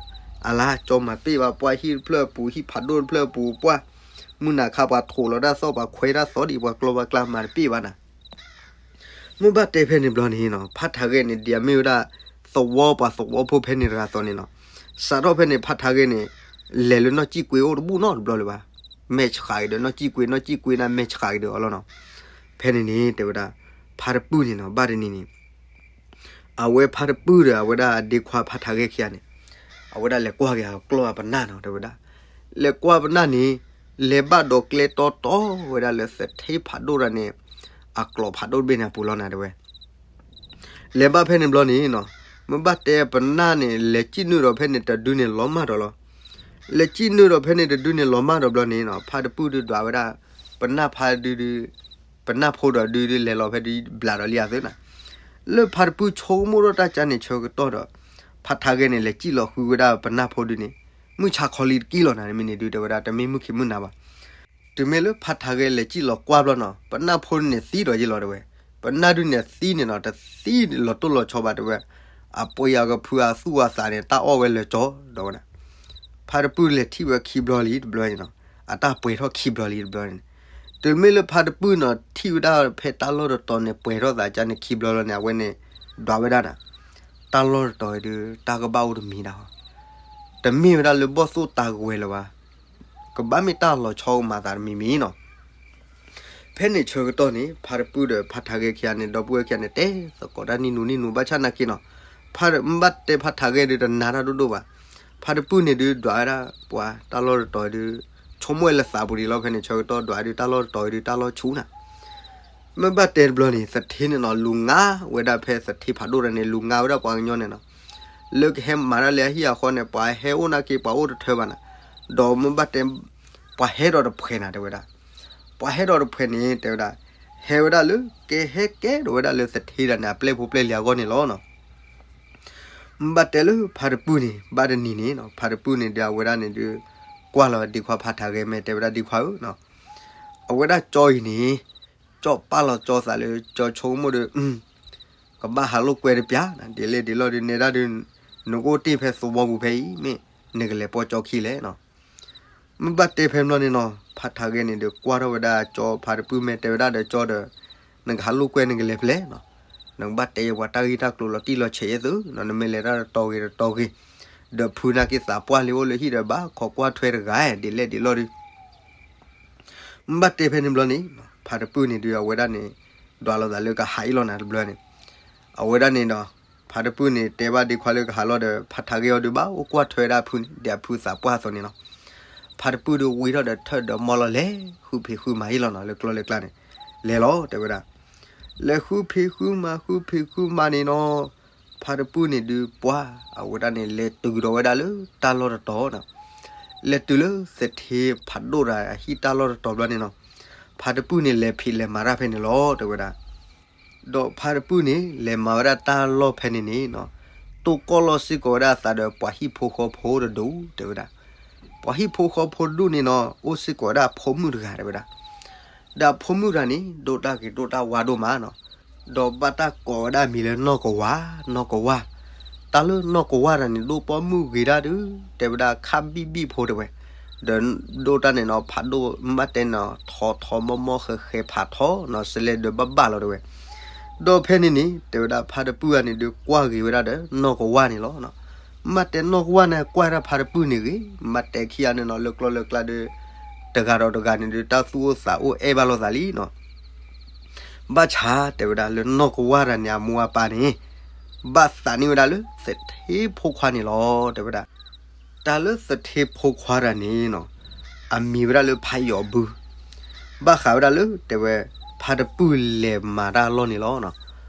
အလါကၠီမၤပ့ၢ်ဘၣ်ပှၤဟံၣ်တဖျၢၣ်အပူၤ ဟံၣ်ဖးဒိၣ်တဖျၢၣ်အပူၤပှၢ်, မုၢ်နၤခါပှၤထိးလီၤတၢ်သီၣ် ပှၤခွဲတၢ်သီၣ်ဒံး ပှၤကျီပှၤကျါမၤတပ့ၢ်ဘၣ်နၤ မ့ၢ်ဘၣ်တဲဖဲန့ၣ်ဘျီန့ၣ်နီၤ ဖးထးဂဲၢ်န့ၣ် ဒ်အမ့ၢ်ဝဲဒၣ် သဝီပှၤသဝီဖိဖဲန့ၣ်တဂၤသိးန့ၣ်နီၤ, စးထီၣ်ဖဲန့ၣ် ဖးထးဂဲၢ်န့ၣ် လဲၤလၢနီၢ်ကံၣ်ကွ့အိၣ်တဘူၣ်နီတဘျီလၢၤဘၣ်, မဲာ်ဆှးက့ၤဒီးနီၢ်ကံၣ်ကွ့ နီၢ်ကံၣ်ကွ့န့ၣ် မဲာ်ဆှးက့ၤဒီးအီၤလီၤနီၤ, ဖဲန့ၣ်န့ၣ် တဲဝဲဒၣ်, ဖါတပုၢ်န့ၣ်နီၤ ဘၣ်တနံၤန့ၣ် အဝဲဖါတပုၢ်ဒီး အဝဲဒၣ်အဒ့ခွါဖးထးဂဲၢ်ခံဂၤန့ၣ်, အဝဲဒၣ်လဲၤကွၢ်က့ၤအကျီၢ်အပနၢ်နီၤ တဲဝဲဒၣ်, လဲၤကွၢ်ပနၢ်န့ၣ်, လဲၤဘၣ်ဒီးကျဲတီတီဝဲဒၣ်လၢသထ့ဖးဒိၣ်တၢ်န့ၣ်, အကျိးဖးဒိၣ်တဘ့ၣ်န့ၣ်အပူၤလီၤနၤတဲဝဲ လဲၤဘၣ်ဖဲန့ၣ်ဘျီန့ၣ်နီၤ, မ့ၢ်ဘၣ်တဲပနၢ်န့ၣ် လဲၤစံၣ်နုာ်ဒီးဖဲန့ၣ်တဒုန့ၣ်လီၤမၢ်ဒီးလီၤ, လဲၤစံၣ်နုာ်ဒီးဖဲန့ၣ်တဒုန့ၣ်လီၤမၢ်ဒီးဘျီန့ၣ်နီၤ ဖါတပုၢ်ဒုးဒွးဝဲဒၣ်, ပနၢ်ဖါဒုဒု, ပနၢ်ဖိဒီးဒုဒုလဲၤလီၤဖဲဒုဘျးဒီးလံအသိးနၤ, လၢဖါတပုၢ်ဆိကမိၣ်ထီၣ်တၢ်ကါန့ၣ်ဆၢကတီၢ်ဒီး, ဖးထးဂဲၢ်န့ၣ် လဲၤစံၣ်လီၤဃုဝဲဒၣ်ပနၢ်ဖိဒုန့ၣ်, မုၢ်ဆါခီလံတကံၢ်လီၤနၤ မ့ၢ်န့ၣ်ဒုတဲဝဲဒၣ် တမ့ၢ်မုၢ်ခံမုၢ်နၤဘၣ် တုၤမ့ၢ်လၢဖးထးဂဲၢ်လဲၤစံၣ်လီၤကွၢ်ဘျီနီၤ ပနၢ်ဖိန့ၣ်သံဒီးယ့ၢ်လီၤတဲဝဲ, ပနၢ်ဒုန့ၣ်သံန့ၣ်နီၤ တသံလီၤတိၢ်လီၤဆီဘၣ်တဲဝဲ, အပှ့ၤအကဖုအသူၣ်အသးန့ၣ် တၢ်အီၣ်ဝဲလၢာ်ကၠီဒီးဝဲဒၣ်, ဖါတပုၢ်လဲၤထံၣ်ဝဲခံဘျီလံတဘျီန့ၣ်နီၤ, အတၢ်ပှဲၤထီၣ်ခံဘျီလံတဘျီန့ၣ်, တုၤမ့ၢ်လၢဖါတပုၢ်နီၤ ထံၣ်ဝဲဒၣ်ဖဲတၢ်လီၢ်တတီၤန့ၣ် ပှဲၤထီၣ်သးကါန့ၣ်ခံဘျီလီၤန့ၣ် အဝဲန့ၣ်, ဒွးဝဲဒၣ်နၤ, တၢ်လီၢ်တတီၤအံၤဒု တၢ်ကဘၣ်အိၣ်တမံၤဒၣ်, တမ့ၢ်ဝဲဒၣ်လၢဘီၣ်သိၣ်တၤကဝဲၤလၢၤဘၣ်, ကဘၣ်မ့ၢ်တၢ်လီၤဆီကမၤသးတမံၤမံၤနီၤ ဖဲန့ၣ်ဆၢကတီၢ်န့ၣ် ဖါတပုၢ်ဒီးဖါထးဂဲၢ်ခံဂၤန့ၣ် ဒီပုၢ်ဝဲၢ်ခံဂၤန့ၣ် တဲသကိးတၢ်နံၣ်နူနံၣ်နူ ဘၣ်ဆၣ်နာ်က့နီၤ, ဖါတ, ဘၣ်တဲဖါထးဂဲၢ်ဒုတနာ်တၢ်ဒိၣ်ဒိၣ်ဘၣ်, ဖါတပုၢ်န့ၣ်ဒုဒွးဝဲဒၣ်ပှၤ တၢ်လီၢ်တတီၤဒု, ဆိကမိၣ်ဝဲလၢသးပူၤဒံးလီၤ ဖဲန့ၣ်ဆၢကတီၢ်ဒွးဒုတၢ်လီၢ်တတီၤဒုတၢ်လီၢ်ဆူၣ်နၤ မ့ၢ်ဘၣ်တဲတဘျီန့ၣ် သထ့န့ၣ်နီၤ လူၤငါဝဲဒၣ်ဖဲသထ့ဖးဒိၣ်တၢ်န့ၣ် လူၤငါဝဲဒၣ်ပှၤကညီန့ၣ်နီၤ, လၢကဟဲမၤတၢ်လၢအဟံၣ်အဃီန့ၣ် ပှၤဟဲအိၣ်နာ်က့ ပှၤအိၣ်တထၢဘၣ်နၤ, ဒီးမ့ၢ်ဘၣ်တဲ, ပှၤဟဲဒီးတဖှဲးနၤတဲဝဲဒၣ်, ပှၤဟဲဒီးတဖှဲးန့ၣ် တဲဝဲဒၣ်, ဟဲဝဲဒၣ်လၢ ကဟဲကဲထီၣ်ဝဲဒၣ်လၢသထ့ဒၣ်န့ၣ် အပျဲၢ်ဖိပျဲၢ်လံၤအဂီၢ်န့ၣ်လီၤနီၤ မ့ၢ်ဘၣ်တဲလၢဖါတပုၢ်န့ၣ် ဘၣ်တနံၤန့ၣ်နီၤ ဖါတပုၢ်န့ၣ်ဒီးအဝဲဒၣ်န့ၣ်ဒုး, ကွၢ် ကွၢ်လီၤဒ့ခွါဖးထးဂဲ မ့ၢ်တဲဝဲဒၣ်ဒ့ခွါဧၢ, အဝဲဒၣ်ကၠီအံၤန့ၣ် ကၠီပာ်လီၤကၠီသးလၢကၠီဆိကမိၣ်ဒီး ကဘၣ်ဟးလိာ်ကွဲတပျၢ်, ဒ်လဲၣ်ဒ်လဲၣ်ဒီး နဲဒၣ်ဒီး နကအိၣ်တ့ၢ်ဖဲသဝီပူၤဖဲအံၤ မ့ၢ်နကလဲၤပိာ်ကၠီခံလဲၣ်နီၤ. မ့ၢ်ဘၣ်တဲဖဲဘျီန့ၣ်နီၤ ဖးထးဂဲန့ၣ်ဒီး ကွၢ်ထီၣ်ဝဲဒၣ်ကၠီဖးတပုၢ် မ့ၢ်တဲဝဲဒၣ်ဒီးကၠီဒီး နကဟးလိာ်ကွဲနကလဲၤဖဲလဲၣ်နီၤ. နကဘၣ်တဲယပှၤတၢ်ဂ့ၢ်တၢ်ကျိၤလီၤတံၢ်လီၤဆဲးယဲၢ်သုနီၤ, နမ့ၢ်လဲၤတၢ်တတီၤဂ့ၤတတီၤဂ့ၤ, ဒီးဖုနာ်က့သးပှၢ်လံအိၣ်လၢဟံၣ်ဒီး ဘၣ်ခိးကွၢ်ထွဲတဂၤ ဒ်လဲၣ်ဒ်လဲၣ်ဒီး မ့ၢ်ဘၣ်တဲဖဲန့ၣ်ဘျီန့ၣ် ဖးတပုၢ်န့ၣ်ဒီး အဝဲဒၣ်န့ၣ် ဒွးလိာ်သးလၢကဟးအံၤလီၤနၤတဘျီန့ၣ်, အဝဲဒၣ်န့ၣ်ဒီး ဖးတပုၢ်န့ၣ် တဲဘၣ်ဒ့ခွါလၢကဟးလီၤဒီး ဖးထးဂဲအီၤဒီး ဘၣ်အိၣ်ကွၢ်ထွဲဝဲဒၣ်ဖုန့ၣ် ဒီးအဖုသးပှၢ်အသိးန့ၣ်လီၤ. ဖးတပုၢ်ဒီးဝံထီၣ်ဒီးထၢၣ်ဒီးမီၢ်လီၤလဲၤ ဃုဖံးဃုမၤအံၤလီၤနီၤ လၢကျီလၢကျါန့ၣ်, လဲၤလီၤတဲဝဲဒၣ် လဲၤဃုဖံးဃုမၤ ဃုဖံးဃုမၤန့ၣ်နီၤ, ဖးတပုၢ်န့ၣ်ဒုးပှၢ် အဝဲဒၣ်န့ၣ် လဲၤတုၤဒီးဝဲဒၣ်လၢတၢ်လီၢ်တတီၤနီၤ, လဲၤတုၤလၢသထ့ဖးဒိၣ်တဂၤအဟံၣ်တၢ်လီၢ်တတီၤဘျီန့ၣ်နီၤ, ဖးတပုၢ်န့ၣ် လဲၤဖံးလဲၤမၤတၢ်ဖဲန့ၣ်လီၤတဲဝဲဒၣ်. ဒီးဖးတပုၢ်န့ၣ် လဲၤမၤဝဲဒၣ်တၢ်လီၢ်ဖဲန့ၣ်န့ၣ်နီၤ, တိၢ်ကီၢ်လီၤစ့ၢ်ကီးဝဲဒၣ်အသးဒီးပှၤဟံၣ်ဖိဃီဖိတဒူၣ်တဲဝဲဒၣ်. ပှၤဟံၣ်ဖိဃီဖိတဒူၣ်န့ၣ်နီၤ အိၣ်စ့ၢ်ကီးဝဲဒၣ်အဖိမုၣ်တဂၤတဲဝဲဒၣ်. ဒီးအဖိမုၣ်တဂၤန့ၣ် ဒိၣ်တၢ်ဂ့ၤဒိၣ်တၢ်ဝါဒိၣ်မးနီၤ, ဒီးဘၣ်တၢ်ကိးဝဲဒၣ်မံၤလၢနီၢ်ကဝါ, နီၢ်ကဝါ, တၢ်လၢနီၢ်ကဝါတဂၤန့ၣ် ဒိၣ်ပိာ်မုၣ်ဂ့ၤဒၣ်ဒုး တဲဝဲဒၣ်ခါဘံၣ်ဘံၣ်ဖိတဲဝဲ, ဒီးဒိၣ်တၢ်န့ၣ်နီၤ ဖးဒိၣ်မ့ၢ်ဘၣ်တဲနီၤ ထီထီမီမီ ဃဲဃဲဖးထီနီၤ စလဲဒီးဘၣ်ဘၣ်လီၤတဲဝဲ. ဒီးဖဲန့ၣ်န့ၣ် တဲဝဲဒၣ်ဖါတပုၢ်ဂၤန့ၣ်ဒုး ကွၢ်ဂ့ၤဝဲဒၣ်ဒီးနီၢ်ကဝါန့ၣ်လီၤ. မ့ၢ်ဘၣ်တဲနီၢ်ကဝါန့ၣ် ကွၢ်ဒၣ်ဖါတပုၢ်န့ၣ်ဂ့ၤ, မ့ၢ်ဘၣ်တဲခံဂၤန့ၣ်နီၤ လၢကျီလၢကျါဒီး တဂၤဒီးတဂၤန့ၣ်ဒုး တၢ်သူၣ်အိၣ်သးအိၣ်အဲၣ်ဘၣ်လိာ်သးလံနီၤ. ဘၣ်ဆၣ်တဲဝဲဒၣ်လၢနီၢ်ကဝါတဂၤန့ၣ် အမိၢ်အပၢ်န့ၣ် ဘၣ်သးန့ၢ်ဝဲဒၣ်လၢသထ့ဖိခွါန့ၣ်လီၤတဲဝဲဒၣ်. တၢ်လၢသထ့ဖိခွါတဂၤန့ၣ်နီၤ အမံၤဝဲဒၣ်လၢဖးယီၤဘု, ဘၣ်ဃးဝဲဒၣ်လၢတဲဝဲ ဖါတပုၢ်လဲၤမၤတၢ်လီၢ်န့ၣ်လီၤ.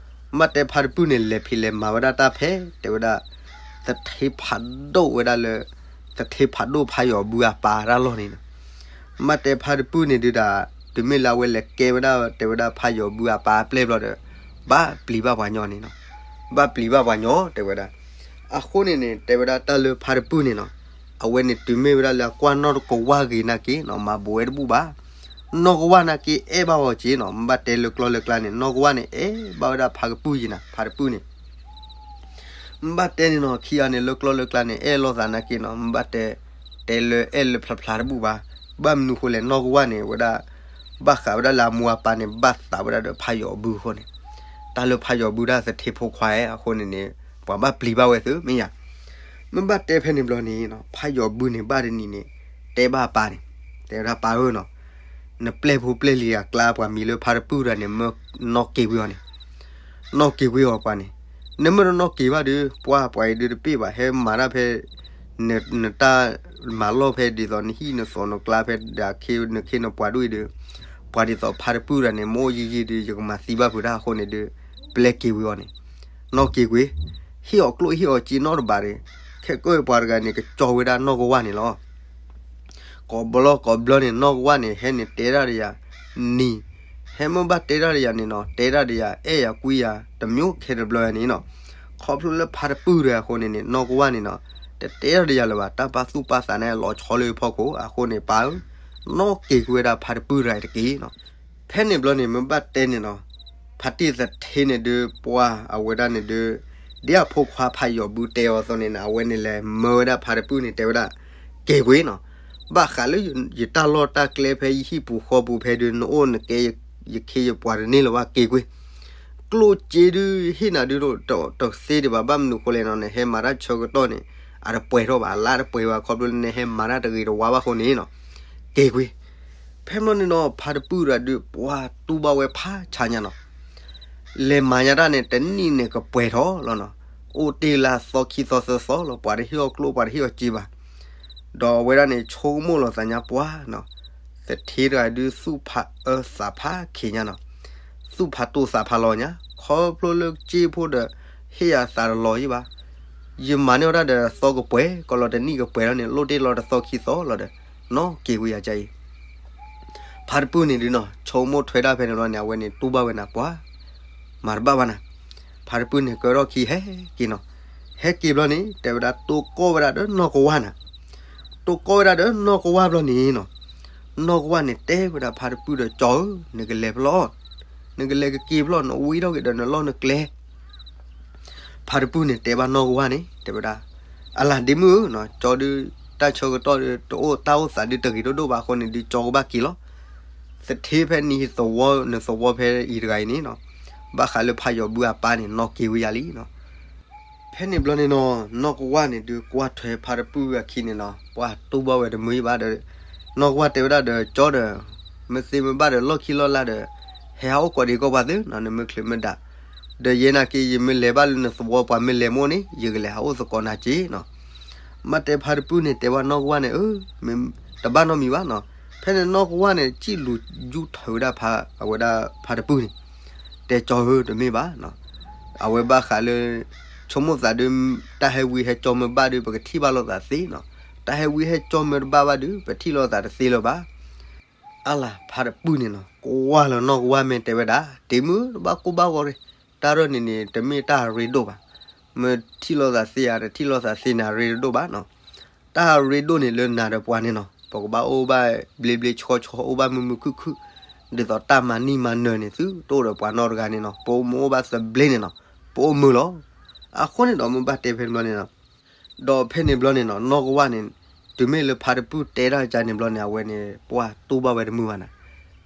မ့ၢ်ဘၣ်တဲဖါတပုၢ်န့ၣ် လဲၤဖံးလဲၤမၤဝဲဒၣ်တၢ်ဖဲတဲဝဲဒၣ် သထ့ဖးဒိၣ်ဝဲဒၣ်လၢ သထ့ဖးဒိၣ်ဖးယီၤဘုအပၢ်တၢ်လီၢ်န့ၣ်နီၤ. မ့ၢ်ဘၣ်တဲဖါတပုၢ်န့ၣ်ဒုးဒၣ် တုၤမ့ၢ်လၢအဝဲလဲၤကဲဝဲဒၣ် တဲဝဲဒၣ်ဖးယီၤဘုအပၢ်အပျဲၢ်ဘျီဒီး ဘၣ်ပျံၤဘၣ်ပှၤညီန့ၣ်နီၤ, ဘၣ်ပျံၤဘၣ်ပှၤညီတဲဝဲဒၣ်. အဃိန့ၣ်န့ၣ် တဲဝဲဒၣ်တၢ်လၢဖါတပုၢ်န့ၣ်နီၤ, အဝဲန့ၣ်တုၤမ့ၢ်ဝဲဒၣ်လၢအကွၢ်နီၢ်ကဝါဂ့ၤနာ်က့နီၤ မၤဘူးဝဲတဘူၣ်ဘၣ်. နီၢ်ကဝါနာ်က့အဲၣ်ဘၣ်အီၤက့နီၤ, မ့ၢ်ဘၣ်တဲလၢကျီလၢကျါန့ၣ် နီၢ်ကဝါန့ၣ် အဲၣ်ဘၣ်ဝဲဒၣ်ဖါကပုၢ်ယံၤနၤ ဖါတပုၢ်န့ၣ် မ့ၢ်ဘၣ်တဲန့ၣ်နီၤ ခံဂၤန့ၣ် လၢကျီလၢကျါန့ၣ် အဲၣ်လိာ်သးနာ်က့နီၤ, မ့ၢ်ဘၣ်တဲ တဲလၢအဲၣ်လၢဖျါဖျါတဘူၣ်ဘၣ်. ဘၣ်မနုၤဃိလဲၣ် နီၢ်ကဝါန့ၣ် ဝဲဒၣ် ဘၣ်ဃးဝဲဒၣ်လၢအမိၢ်အပၢ်န့ၣ် ဘၣ်သးဝဲဒၣ်ဒီးဖးယီၤဘုအဃိန့ၣ်, တၢ်လၢဖးယီၤဘုဒၣ်သထ့ဖိခွါအဃိန့ၣ်န့ၣ် ပှၤဘၣ်ပျံၤဘၣ်ဝဲသုမ့ၢ်ယၤ. မ့ၢ်ဘၣ်တဲဖဲန့ၣ်ဘျီန့ၣ်နီၤ ဖးယီၤဘုန့ၣ် ဘၣ်တနံၤန့ၣ် တဲဘၣ်အပၢ်န့ၣ်, တဲဝဲဒၣ်ပၢ်ဧၢနီၤ, နပျဲၢ်ဖိပျဲၢ်လံၤအကျါ ပှၤမံၤလၢဖါတပုၢ်တဂၤန့ၣ် မၢနီၣ်က့ၤကွံာ်အီၤန့ၣ် နီၣ်က့ၤကွံာ်အီၤပှၤန့ၣ်, နမ့ၢ်တနီၣ်က့ၤဘၣ်ဒီး ပှၤပှၤအံၤဒုးတပ့ၢ်ဘၣ် ဟဲမၤတၢ်ဖဲ နတၢ်မၤလီၢ်ဖဲဒ်သိးနဟံၣ်နသီၣ်နကျါဖဲဒၣ်ခ့နခ့နပှၤဒိၣ်အံၤဒီး, ပှၤဒ်သိးဖါတပုၢ်တဂၤန့ၣ် မ့ၢ်အိၣ်ယံာ်ယံာ်ဒီး ယကမၤသံဘၣ်ဖုးတၢ်အဃိန့ၣ်ဒီး ပျဲက့ၤကွံာ်အီၤန့ၣ်, နီၣ်က့ၤကွံာ်, ဟ့ၣ်အီၤကျိၣ်ဟ့ၣ်အီၤစ့နီတဘ့ၣ်ဒီး, ခဲကိးပှၤတဂၤန့ၣ် ကကၠီဝဲဒၣ်နီၢ်ကဝါန့ၣ်လီၤ. ကိးဘျီကိးဘျီန့ၣ် နီၢ်ကဝါန့ၣ် ဟဲန့ၣ်တဲတၢ်ဒီးယၤ, နံၤ, ဟဲမ့ၢ်ဘၣ်တဲတၢ်ဒီးယၤန့ၣ်နီၤ တဲတၢ်ဒီးယၤ အဲၣ်ယၤကွံယၤ တမံၤခဲတဘျီန့ၣ်နီၤ, ခီဖျိလၢဖါတပုၢ်တဂၤအဃိန့ၣ်န့ၣ် နီၢ်ကဝါန့ၣ်နီၤ တတဲတၢ်ဒီးယၤလၢၤဘၣ် တၢ်ပာ်သူၣ်ပာ်သးန့ၣ်လီၤဆီလၢဖီခိၣ် အဃိန့ၣ်ပၢ်ဧၢ, နီၣ်က့ၤကွံာ်ဝဲဒၣ်ဖါတပုၢ်တဂၤအံၤတက့ၢ်နီၤ. ဖဲန့ၣ်ဘျီန့ၣ် မ့ၢ်ဘၣ်တဲန့ၣ်နီၤ, ဖါတံၢ်သထ့န့ၣ်ဒုး ပှၤအဝဲဒၣ်န့ၣ်ဒုး, ဒ်အဖိခွါဖးယီၤဘုတဲအီၤအသိးန့ၣ် အဝဲန့ၣ်လဲၤမၢဝဲဒၣ်ဖါတပုၢ်န့ၣ် တဲဝဲဒၣ်, က့ၤကွံာ်နီၤ, ဘၣ်ဃးလၢယတၢ်လီၢ်တၢ်ကျဲဖဲယဟံၣ်ပူၤဃီပူၤဖဲဒုး နအိၣ်နကဲယခ့ယပှၤတန့ၢ်လၢၤဘၣ် က့ၤကွံာ်, ကျိၣ်စ့ဒုးဟ့ၣ်နၤဒုးတသ့ဒံးဘၣ် ဘၣ်မနုၤဃိလဲၣ်နီၤ နဟဲမၤတၢ်ဆၢကတီၢ်န့ၣ် အတပှဲၤထီၣ်ဘၣ် အလါတပှဲၤဘၣ် ခီဖျိလၢနဟဲမၤတၢ်တဂ့ၤတဝါဘၣ်အဃိန့ၣ်နီၤ, က့ၤကွံာ် ဖဲမ့ၢ်န့ၣ်နီၤ ဖါတပုၢ်တဂၤဒုး ပှၤတူၢ်ဘၣ်ဝဲဖးဆါညါနီၤ, လဲၤမၤညါတၢ်န့ၣ် တနံၣ်န့ၣ်ကပှဲၤထီၣ်လီၤနီၤ, အိၣ်တ့ၢ်လၢအသီခံသီသၢသီလီၤ ပှၤတဟ့ၣ်အီၤကျိၣ် ပှၤတဟ့ၣ်အီၤစ့ဘၣ်, ဒီးအဝဲဒၣ်န့ၣ် ဆိကမိၣ်လီၤသးညါပှၤနီၤ, သထ့တဂၤဒုး သူၣ်ဖးအၢသးဖးခံးညါနီၤ, သူၣ်ဖးတိၢ်သးဖးလီၤညါ ခီဖျိလၢစ့ဖိဒီး ဟ့ၣ်ယၤသးတလီၤယံၣ်ဘၣ် ယမၤန့ၢ်ဝဲဒၣ်ဒီးသီကပှဲၤ ကလီၤတနံၣ်ကပှဲၤလီၤန့ၣ် လိၣ်တ့ၢ်လီၤတသီခံသီလီၤဒီး နီၣ်က့ၤကွံာ်ယၤကါအံၤ, ဖါတပုၢ်န့ၣ်ဒုးနီၤ ဆိကမိၣ်ထွဲဒၣ်ဖဲန့ၣ်ဘျီန့ၣ် အဝဲန့ၣ်တူၢ်ဘၣ်ဝဲနၤပှၤ မၤတဘၣ်ဘၣ်နၤ, ဖါတပုၢ်န့ၣ်ကၢထီၣ်ခံဟဲက့ၤနီၤ, ဟဲက့ၤဘျီန့ၣ် တဲဝဲဒၣ်တိၢ်ကီၢ်ဝဲဒၣ်ဒီးနီၢ်ကဝါနၤ, တိ တိၢ်ကီၢ်ဝဲဒၣ်ဒီးနီၢ်ကဝၢ်ဘျီန့ၣ်နီၤ, နီၢ်ကဝၢ်န့ၣ်တဲဝဲဒၣ်ဖါတပုၢ်ဒီး ကၠီဧၢ, နကလဲၤဖဲလဲၣ်, နကလဲၤကက့ၤဖဲလဲၣ်, နဝံထီၣ်က့ၤဒီးနလီၢ်နကျဲ ဖါတပုၢ်န့ၣ်တဲဘၣ်နီၢ်ကဝၢ်န့ၣ် တဲဝဲဒၣ်, အလၤဒ့မုၣ်ဧၢ, ကၠီဒုး တၢ်ဆၢကတီၢ်ဒုး တအိၣ်တၢ်အိၣ်သးဒုးတဂ့ၤဒိၣ်ဒိၣ်ဘၣ်အဃိန့ၣ်ဒုး ကၠီကဘၣ်က့ၤလီၤ. သထ့ဖဲနဟံသဝီ နသဝီဖဲအံၤတဂၤအံၤန့ၣ်နီၤ, ဘၣ်ဃးလၢဖးယီၤဘုအပၢ်န့ၣ် နီၣ်က့ၤဝဲယၤလံနီၤ. ဖဲန့ၣ်ဘျီန့ၣ်နီၤ, နီၢ်ကဝၢ်န့ၣ်ဒုးကွၢ်ထွဲဖါတပုၢ်အခံန့ၣ်နီၤ, ပှၤတူၢ်ဘၣ်ဝဲတမုာ်ဘၣ်ဒီး နီၢ်ကဝၢ်တဲဝဲဒၣ်ဒီး ကၠီဒီး မ့ၢ်သ့မ့ၢ်ဘၣ်ဒီး လီၢ်ခံလီၢ်လၢ်ဒီး ဟဲဟးအိၣ်ကိးဒံးကိးပှၤသုနီၤ, နမ့ၢ်ချုးမ့ၢ်ဒၣ်, ဒီးယဲနာ်က့ ယမ့ၢ်လဲၤဘၣ်လၢနသဝီ ပှၤမ့ၢ်လဲၤမိၢ်န့ၣ် ယကလဲၤဟးအိၣ်သကိးနၤက့နီၤ. မ့ၢ်တဲဖါတပုၢ်န့ၣ် တဲဘၣ်နီၢ်ကဝၢ်န့ၣ် အၢ တဘၣ်နီတမံၤဘၣ်နီၤ. ဖဲန့ၣ်နီၢ်ကဝၢ်န့ၣ် စံၣ်လူၤယူထၢဝဲဒၣ်ဖါ အဝဲဒၣ်ဖါတပုၢ်န့ၣ်, တဲကၠီဧၢ တမ့ၢ်ဘၣ်နီၤ. အဝဲဘၣ်ဃးလၢ ဆိကမိၣ်သးဒုး တၢ်ဟဲဝံဟဲကၠီမ့ၢ်ဘၣ်ဒုး ပကထံၣ်ဘၣ်လိာ်သးသ့နီၤ. တၢ်ဟဲဝံဟဲကၠီမ့ၢ်တဘၣ်ဘၣ်ဒုး ပထံၣ်လိာ်သးတသ့လၢၤဘၣ်. အါလၢ်ဖါတပုၢ်န့ၣ်နီၤ ကွၢ်လီၤနီၢ်ကဝၢ်မ့ၢ်တဲဝဲဒၣ် တ့မုၢ်တဘၣ်ကိၢ်ဘၣ်ဂီၤရ့ၣ်, တၢ်ရၢၢ်န့ၣ်န့ၣ် တမ့ၢ်တၢ်အရ့ဒိၣ်ဘၣ်. မ့ၢ်ထံၣ်လိာ်သးသ့ဧါ တထံၣ်လိာ်သးသ့န့ၣ် အရ့တဒိၣ်ဘၣ်နီၤ. တၢ်အရ့ဒိၣ်န့ၣ်လၢနၤဒီးပှၤန့ၣ်နီၤ ပကဘၣ်အိၣ်ဘၣ်ဘျ့ဘျ့ဆှီဆှီ အိၣ်ဘၣ်မုာ်မုာ်ခုၣ်ခုၣ်, ဒ်သိးတၢ်မၤနံၣ်မၤနၢၤန့ၣ် သုတအိၣ်ဒီးပှၤနီတဂၤန့ၣ်နီၤ ပအိၣ်မ့ၢ်အိၣ်ဘၣ်သဘျ့န့ၣ်နီၤ ပအိၣ်မုာ်လီၤ. အဃိန့ၣ်ဒီးမ့ၢ်ဘၣ်တဲဖဲန့ၣ်ဘျီန့ၣ်နီၤ ဒီးဖဲန့ၣ်ဘျီန့ၣ်နီၤ နီၢ်ကဝၢ်န့ၣ် တုၤမ့ၢ်လၢဖါတပုၢ်တဲဒၣ်ကန့ၣ်ဘျီန့ၣ် အဝဲန့ၣ် ပှၤတူၢ်ဘၣ်ဝဲတမုာ်ဘၣ်နီၤ.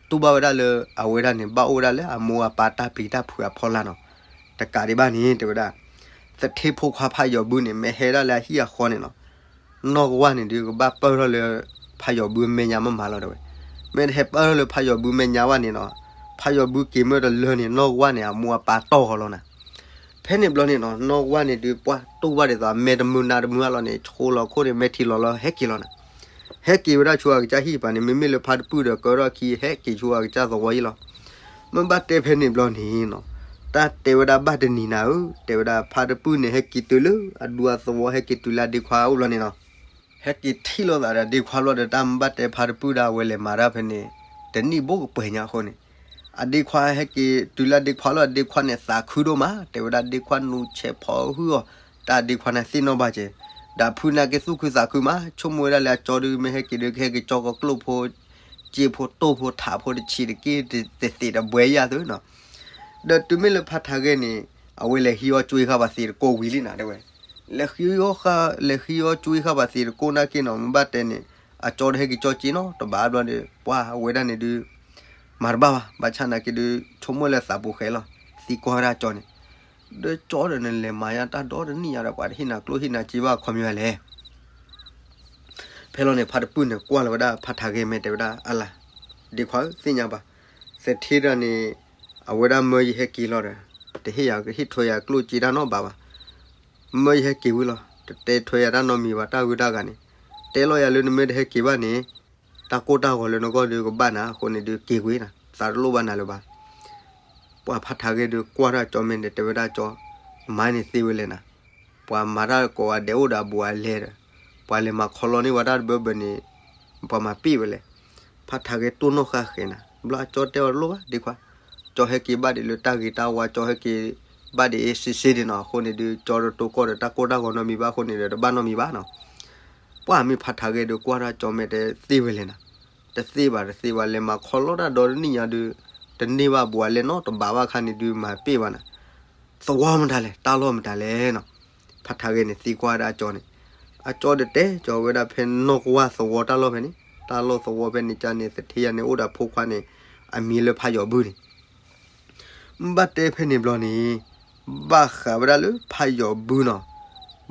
တူၢ်ဘၣ်ဝဲဒၣ်လၢ အဝဲဒၣ်န့ၣ် ဘၣ်အိၣ်ဝဲဒၣ်လၢအမိၢ်အပၢ်တၢ်ပျံၤတၢ်ဖုးအဖီလာ်နီၤ. တကးဒံးဘၣ်န့ၣ် တဲဝဲဒၣ် သထ့ဖိခွါဖးယီၤဘုန့ၣ် မ့ၢ်ဟဲဒၣ်လၢအဟံၣ်အဃီန့ၣ်နီၤ နီၢ်ကဝၢ်န့ၣ်ဒုးကဘၣ်ပၢၢ်ထီၣ်လၢ ဖးယီၤဘုအမဲာ်ညါမးမးလီၤတဲဝဲ. မ့ၢ်တဟဲပၢၢ်ထီၣ်လၢဖးယီၤဘုမဲာ်ညါဘၣ်န့ၣ်နီၤ ဖးယီၤဘုက့ၤမ့ၢ်တလၢန့ၣ် နီၢ်ကဝၢ်န့ၣ် အမိၢ်အပၢ်တီၢ်ဃီလီၤနၤ. ဖဲန့ၣ်ဘျီန့ၣ်နီၤ နီၢ်ကဝၢ်န့ၣ်ဒုး ပှၤတူၢ်ဘၣ်ဒ်သိးအမဲာ်တမုာ်နါတမုာ်အလီၤန့ၣ် ဆိလီၤခိၣ်န့ၣ် မဲာ်ထံလီၤလီၤဟဲက့ၤလီၤနၤ. ဟဲက့ၤဝဲဒၣ်ဆူအကစၢ်ဟံၣ်ပၤန့ၣ် မ့မ့ၢ်လၢဖါတပုၢ်ဒီးကၢထီၣ်ခံ ဟဲက့ၤဆူအကစၢ်သဝီအံၤလီၤ. မ့ၢ်ဘၣ်တဲဖဲန့ၣ်ဘျီန့ၣ်နီၤ တၢ်တဲဝဲဒၣ်ဘၣ်တနံၤနၤဧၢ, တဲဝဲဒၣ်ဖါတပုၢ်န့ၣ် ဟဲက့ၤတုၤလၢအဒူအသဝီ ဟဲက့ၤတုၤလၢအဒ့ခွါအိၣ်ဘျီန့ၣ်နီၤ ဟဲက့ၤထံၣ်လိာ်သးဒီးဒ့ခွါဘျီဒီး တၢ်မ့ၢ်ဘၣ်တဲဖါတပုၢ်ဒၣ် အဝဲလဲၤမၤတၢ်ဖဲန့ၣ် တနံၣ်ဘိကပှဲၤညါအဃိန့ၣ် အဒ့ခွါဟဲက့ၤတုၤလၢအဒ့ခွါလီၤ အဒ့ခွါန့ၣ်သးခုဒိၣ်မး တဲဝဲဒၣ်ဒ့ခွါနူၤဆဲးဖီဟုၣ်အီၤ တၢ်ဒ့ခွါန့ၣ်သ့ၣ်နီၣ်ဘၣ်က့ၤ ဒီးဖုနာ်က့သူၣ်ခုသးခုမး ဆိကမိၣ်ဝဲဒၣ်လၢအကၠီဒုး မ့ၢ်ဟဲက့ၤဒုး ကဟဲက့ၤကၠီကကျိၣ်ဖိ စ့ဖိတိၢ်ဖိထးဖိတဆံးတက့ၢ် တသ့းတဘှဲယၤသုနီၤ ဒီးတုၤမ့ၢ်လၢဖါထးဂဲန့ၣ် အဝဲလဲၤဟံးအီၣ်ကွ့ဃာ်ပှၤသ့တကိးဝံၤလံနၤတဲဝဲ လဲၤဃံအီၣ်ဃာ် လဲၤဃံအီၣ်ကွ့ဃာ်ပှၤသ့တကိးနာ်က့နီၤ မ့ၢ်ဘၣ်တဲန့ၣ် အကၠီတဟဲက့ၤကၠီစ့နီၤ တဘၣ်ဘျီဒီး ပှၤအဝဲဒၣ်န့ၣ်ဒုး မၤတဘၣ်ဘၣ် ဘၣ်ဆၣ်နာ်က့ဒုး ဆိကမိၣ်လၢသးပူၤဃဲလီၤ သံကွၢ်ဝဲဒၣ်ကၠီန့ၣ် ဒီးကၠီဒီးနလဲၤမၤယါတၢ်ဒီတနံၣ်ညါဒီး ပှၤတဟ့ၣ်နၤကျိၣ်ဟ့ၣ်နၤစ့ဘၣ်အခီပညီလဲၣ် ဖဲလီၤန့ၣ် ဖါတပုၢ်န့ၣ် ကွၢ်လီၤဝဲဒၣ်ဖါထးဂဲမ့ၢ်တဲဝဲဒၣ် အလၤ ဒ့ခွါဧၢ သ့ၣ်ညါဘၣ် သထ့ဒၣ်န့ၣ် အဝဲဒၣ်မၢယဟဲက့ၤလီၤဒီး တဟ့ၣ်ယၤကဟ့ၣ်ထွဲယၤကျိၣ်စ့တၢ်နီတဘျီဘၣ် မၢယဟဲက့ၤဝံၤလီၤ တတဲထွဲယၤတၢ်နီတမံၤဘၣ် တၢ်ဂုၤတၢ်ဂၤန့ၣ် တဲလီၤယၤလၢနမ့ၢ်တဟဲက့ၤဘၣ်န့ၣ် တၢ်ကိၢ်တၢ်ဂီၤလၢနဂီၢ်ဒုးကဘၣ်နၤ အဃိန့ၣ်ဒုးက့ၤကွံာ်နၤ သးတလိၣ်ဘၣ်နၤလၢၤဘၣ် ပှၤဖါထးဂဲဒုးကွၢ်တၢ်ကၠီမ့ၢ်န့ၣ် တဲဝဲဒၣ်ကၠီ မၤန့ၣ်သ့ဝဲလဲၣ်နၤ ပှၤမၤတၢ်ကိးဂၤဒဲးအိၣ်ဒီးအဘူးအလဲဒီး ပှၤလဲၤမၤခီလီန့ၢ်ဝဲတၢ်တဘၢဘၢန့ၣ် ပှၤမၤပ့ၢ်ဝဲလဲၣ် ဖါထးဂဲတိၢ်နီၣ်ဃာ်ဃဲၤနၤ ဘျီအကၠီတဲအီၤတလိၣ်ဘၣ်ဒ့ခွါ ကၠီဟဲက့ၤဘၣ်ဒံးလၢတၢ်ဂ့ၤတၢ်ဝါ ကၠီဟဲက့ၤဘၣ်ဒံးအ့ၣ်စ့စ့ဒံးနီၤ အဃိန့ၣ်ဒုး ကၠီတတိၢ်ကီၢ်ဒီးတၢ်ကိၢ်တၢ်ဂီၤနီတမံၤဘၣ်အဃိန့ၣ်ဒီး တဘၣ်နီတမံၤဘၣ်နီၤ ပှၤမ့ၢ်ဖါထးဂဲဒုးကွၢ်တၢ်ကၠီမ့ၢ်တဲသ့ဝဲလဲၣ်နၤ တသ့ဘၣ်တသ့ဘၣ် လဲၤမၤခီလီတၢ်ဒီတနံၣ်ညါဒုး တန့ၢ်ဘၣ်ဘူးအလဲနီတဘးဘၣ်ခါန့ၣ်ဒုး မၤပ့ၢ်ဘၣ်နၤ သဝီမတၤလဲၣ် တၢ်လီၢ်မတၤလဲၣ်နီၤ ဖါထးဂဲန့ၣ်သံကွၢ်ဝဲဒၣ်ကၠီန့ၣ် အကၠီတတဲကၠီဝဲဒၣ်ဖဲနီၢ်ကဝၢ်သဝီတၢ်လီၢ်ဖဲန့ၣ် တၢ်လီၢ်သဝီဖဲန့ၣ်ကၠီန့ၣ် သထ့ယၤန့ၣ်အိၣ်ဒီးဖိခွါန့ၣ် အမံၤလၢဖးယီၤဘုန့ၣ် ဘၣ်တဲဖဲန့ၣ်ဘျီန့ၣ် ဘၣ်ဃးဝဲဒၣ်လၢဖးယီၤဘုနီၤ